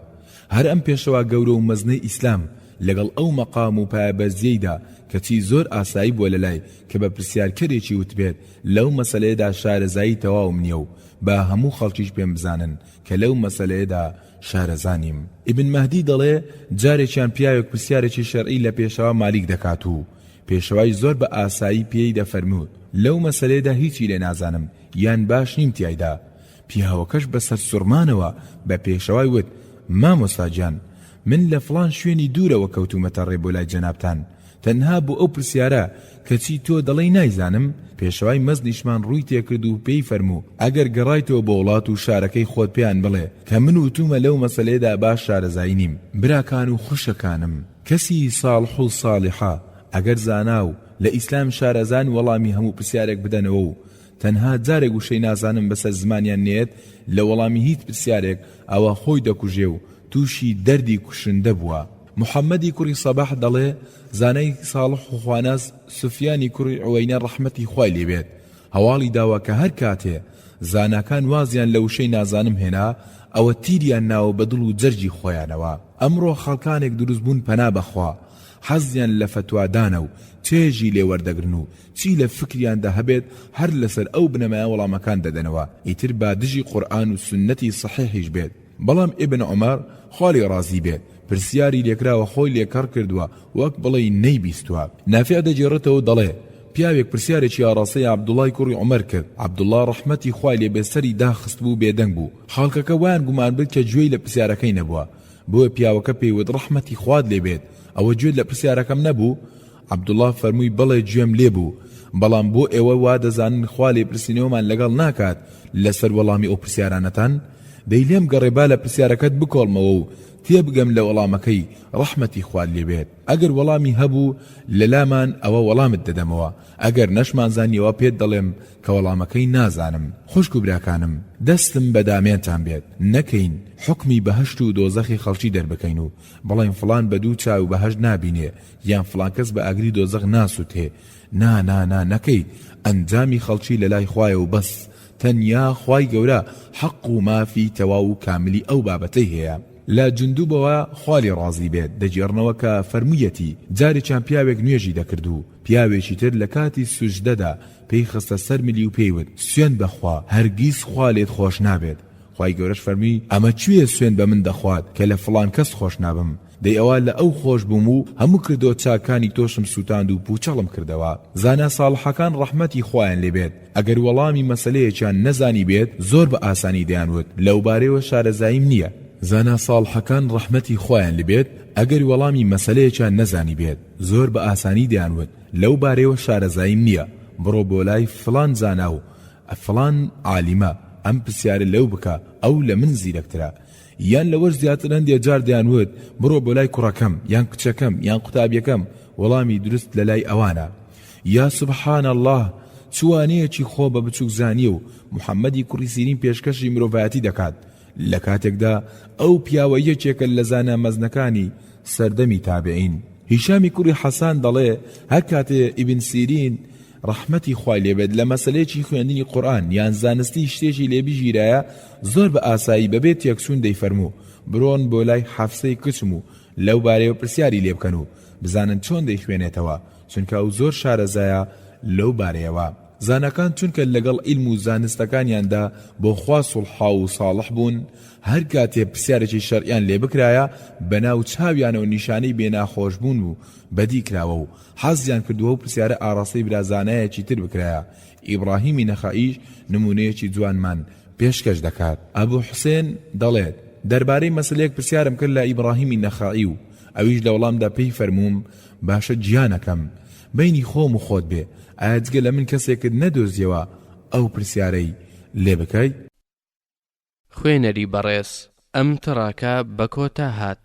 هەر ئەم پێشەوا گەورە و مەزنەی ئیسلام لەگەڵ ئەو مەقام و پایەبەرزییەیدا کەچی زۆر ئاسایی بووە لەلای کە بە پرسیارکەرێکی وتبێت لەو مەسەلەیەدا شارەزایی تەواوم نییە و با هەموو خەڵکیش پێم بزانن کە لەو مەسەلەیەدا شارەزا نیم. ئیبن مەهدی دەڵێ، جارێکیان پیاوێک پرسیارێکی شەرعی لە پێشەوا مالیک دەکات و پێشەوای زۆر بە ئاسایی پێی دەفەرموو، لەو مەسەلەیەدا هیچی لێ نازانم یان باش نیم تیایدا. پیاوەکەش بە سەرسوڕمانەوە بە پێشەوای وت، مامۆستا گیان من لە فڵان شوێنی دوورەوە کەوتوومەتە ڕێ بۆ لای جەنابتان، تەنها بۆ ئەو پرسیارە، کەچی تۆ دەڵێی نایزانم؟ پێشەوای مەزنیشمان ڕووی تێکرد و پێی فەرموو، ئەگەر گەڕایتەوە بۆ وڵات و شارەکەی خۆت پێیان بڵێ کە من وتوومە لەو مەسەلەیەدا باش شارەزایی نیم. براکان و خوشکەکانم، کەسی ساڵح و ساڵحە ئەگەر زانا و لە ئیسلام شارەزان وەڵامی هەموو پرسیارێک بدەنەوە و تەنها جارێک وشەی نازانم بەسەر زمانیان نەیەت لە وەڵامی هیچ پرسیارێک ئەوا خۆی دەکوژێ و تووشی دەردی کوشندە بووە. محەمەدی کوڕی سەباح دەڵێ، زانای ساڵح و خواناس سوفیانی کوڕی عوەینە ڕەحمەتی خوای لێ بێت هەواڵی داوە کە هەر کاتێ زاناکان وازیان لە وشەی نازانم هێنا ئەوە تیریان ناوە بە دڵ و جەرگی خۆیانەوە. ئەمڕۆ خەڵکانێک دروست بوون پەنا بە خوا حەزیان لە فەتوادانە و چێژی لێ وەردەگرن و چی لە فکریاندا هەبێت هەر لەسەر ئەو بنەمایە وەڵامەکان دەدەنەوە ئیتر با دژی قورئان و سوننەتی سەحیحیش بێت. بەڵام ئیبن عومەر خوا لێی ڕازی بێت پرسیاری لێکراوە خۆی لێ کەڕ کردووە وەک بڵێی نەیبیستووە. نافع دەگێڕێتەوە دەڵێ، پیاوێک پرسیارێکی ئاڕاستەی عەبدوڵڵای کوڕی عومەر کرد، عەبدوڵڵا ڕەحمەتی خوای لێ بێت سەری داخستبوو و بێدەنگ بوو، خەڵکەکە وایان گومان برد کە گوێی لە پرسیارەکەی نەبووە، بۆیە پیاوەکە پێی وت ڕەحمەتی خوات لێ بێت ئەوە گوێت لە پرسیارەکەم نەبوو؟ عەبدوڵڵا فەرمووی بەڵێ گوێم لێ بوو. بەڵام بۆ ئێوە وا دەزانن خوا لێپرسینەوەمان لەگەڵ ناکات لەسەر وەڵامی ئەو پرسیارانەتان؟ دەی لێم گەڕێ با لە پرسیارەکەت بکۆڵمەوە و تێبگەم لە وەڵامەکەی ڕەحمەتی خوات لێ بێت ئەگەر وەڵامی هەبوو لەلامان ئەوە وەڵامت دەدەمەوە ئەگەر نەشمانزانی ئەوە پێت دەڵێم کە وەڵامەکەی نازانم خوشک و براکانم دەستم بە دامێنتان بێت نەکەین حوکمی بەهەشت و دۆزەخی خەڵکی دەربکەین و بڵێین فڵان بە دوو چاو بەهەشت نابینێ یان فڵان کەس بە ئاگری دۆزەخ ناسوتێ نا نا نا نەکەی ئەنجامی خەڵکی لەلای خوایە و بەس تەنیا خوای گەورە حەق و مافی تەواو و کاملی ئەو بابەتەی هەیە. لە جوندوبەوە خوا لێ ڕازی بێت دەگێڕنەوە کە فەرموویەتی، جارێکیان پیاوێک نوێژی دەکرد و پیاوێکی تر لە کاتی سوجدەدا پێی خستە سەر ملی و پێی وت، سوێند بە خوا هەرگیز خوا لێت خۆش نابێت، خوای گەورەش فەرمووی، ئەمە کوێیە سوێند بە من دەخوات کە لە فڵان کەس خۆش نابم؟ دەی ئەوا لە ئەو خۆش بووم و هەموو کردەوە چاکانی تۆشم سووتاند و پووچەڵم کردەوە. زانا ساڵحەکان ڕەحمەتی خوایان لێ بێت ئەگەر وەڵامی مەسەلەیەکیان نەزانیبێت زۆر بە ئاسانی دەیانوت لەوبارەیەوە شارەزاییم نییە. زانا ساڵحەکان ڕەحمەتی خوایان لێ بێت ئەگەر وەڵامی مەسەلەیەکیان نەزانیبێت زۆر بە ئاسانی دەیانوت لەوبارەیەوە شارەزاییم نییە بڕۆ بۆ لای فڵان زانا و فڵان عالیمە ئەم پرسیارە لەو بکە ئەو لە من زیرەکترە یان لەوەش زیاتر هەندێ جار دەیانوت بڕۆ بۆ لای کوڕەکەم یان کچەکەم یان قوتابیەکەم وەڵامی دروست لەلای ئەوانە. یا سبحان اللە چ وانەیەکی خۆ بە بچوک زانیە و محمدی کوڕی سیرین پێشکەشی مرۆڤایەتی دەکات لە کاتێکدا ئەو پیاوە یەکێکە لە زانا مەزنەکانی سەردەمی تابعین. هیشامی کوڕی حەسان دەڵێ هەر کاتێ ئیبن سیرین ڕەحمەتی خوای لێ بێت لە مەسەلەیەکی خوێندنی قورئان یان زانستی شتێکی لێ بگیرایە زۆر بە ئاسایی بەبێ تێکچوون دەیفەرموو برۆن بۆ لای حەفسەی کچم و لەو بارەیەوە پرسیاری لێ بکەن و بزانن چۆن دەیخوێنێتەوە چونکە ئەو زۆر شارەزایە لەو بارەیەوە. زاناکان چونکە لەگەڵ عیلم و زانستەکانیاندا بۆ خوا سوڵحاو و ساڵح بوون هەر کاتێ پرسیارێکی شەرعیان لێ بکرایە بەناو چاویانەوە نیشانەی بێ ناخۆش بوون و بەدی کراوە و حەزیان کردووە ئەو پرسیارە ئاڕاستەی برا زانایەکی تر بکرایە، ئیبڕاهیمی نەخەعیش نموونەیەکی جوانمان پێشکەش دەکات. ئەبو حوسێن دەڵێت، دەربارەی مەسەلەیەک پرسیارم کرد لە ئیبڕاهیمی نەخەعی و ئەویش لە وەڵامدا پێی فەرمووم، باشە گیانەکەم، بەینی خۆم و خۆت بێ، ئایا جگە لە من کەسێکت نەدۆزیەوە ئەو پرسیارەی لێ بکەی؟ خوێنەری بەڕێز، ئەم تڕاکە بە کۆتا هات.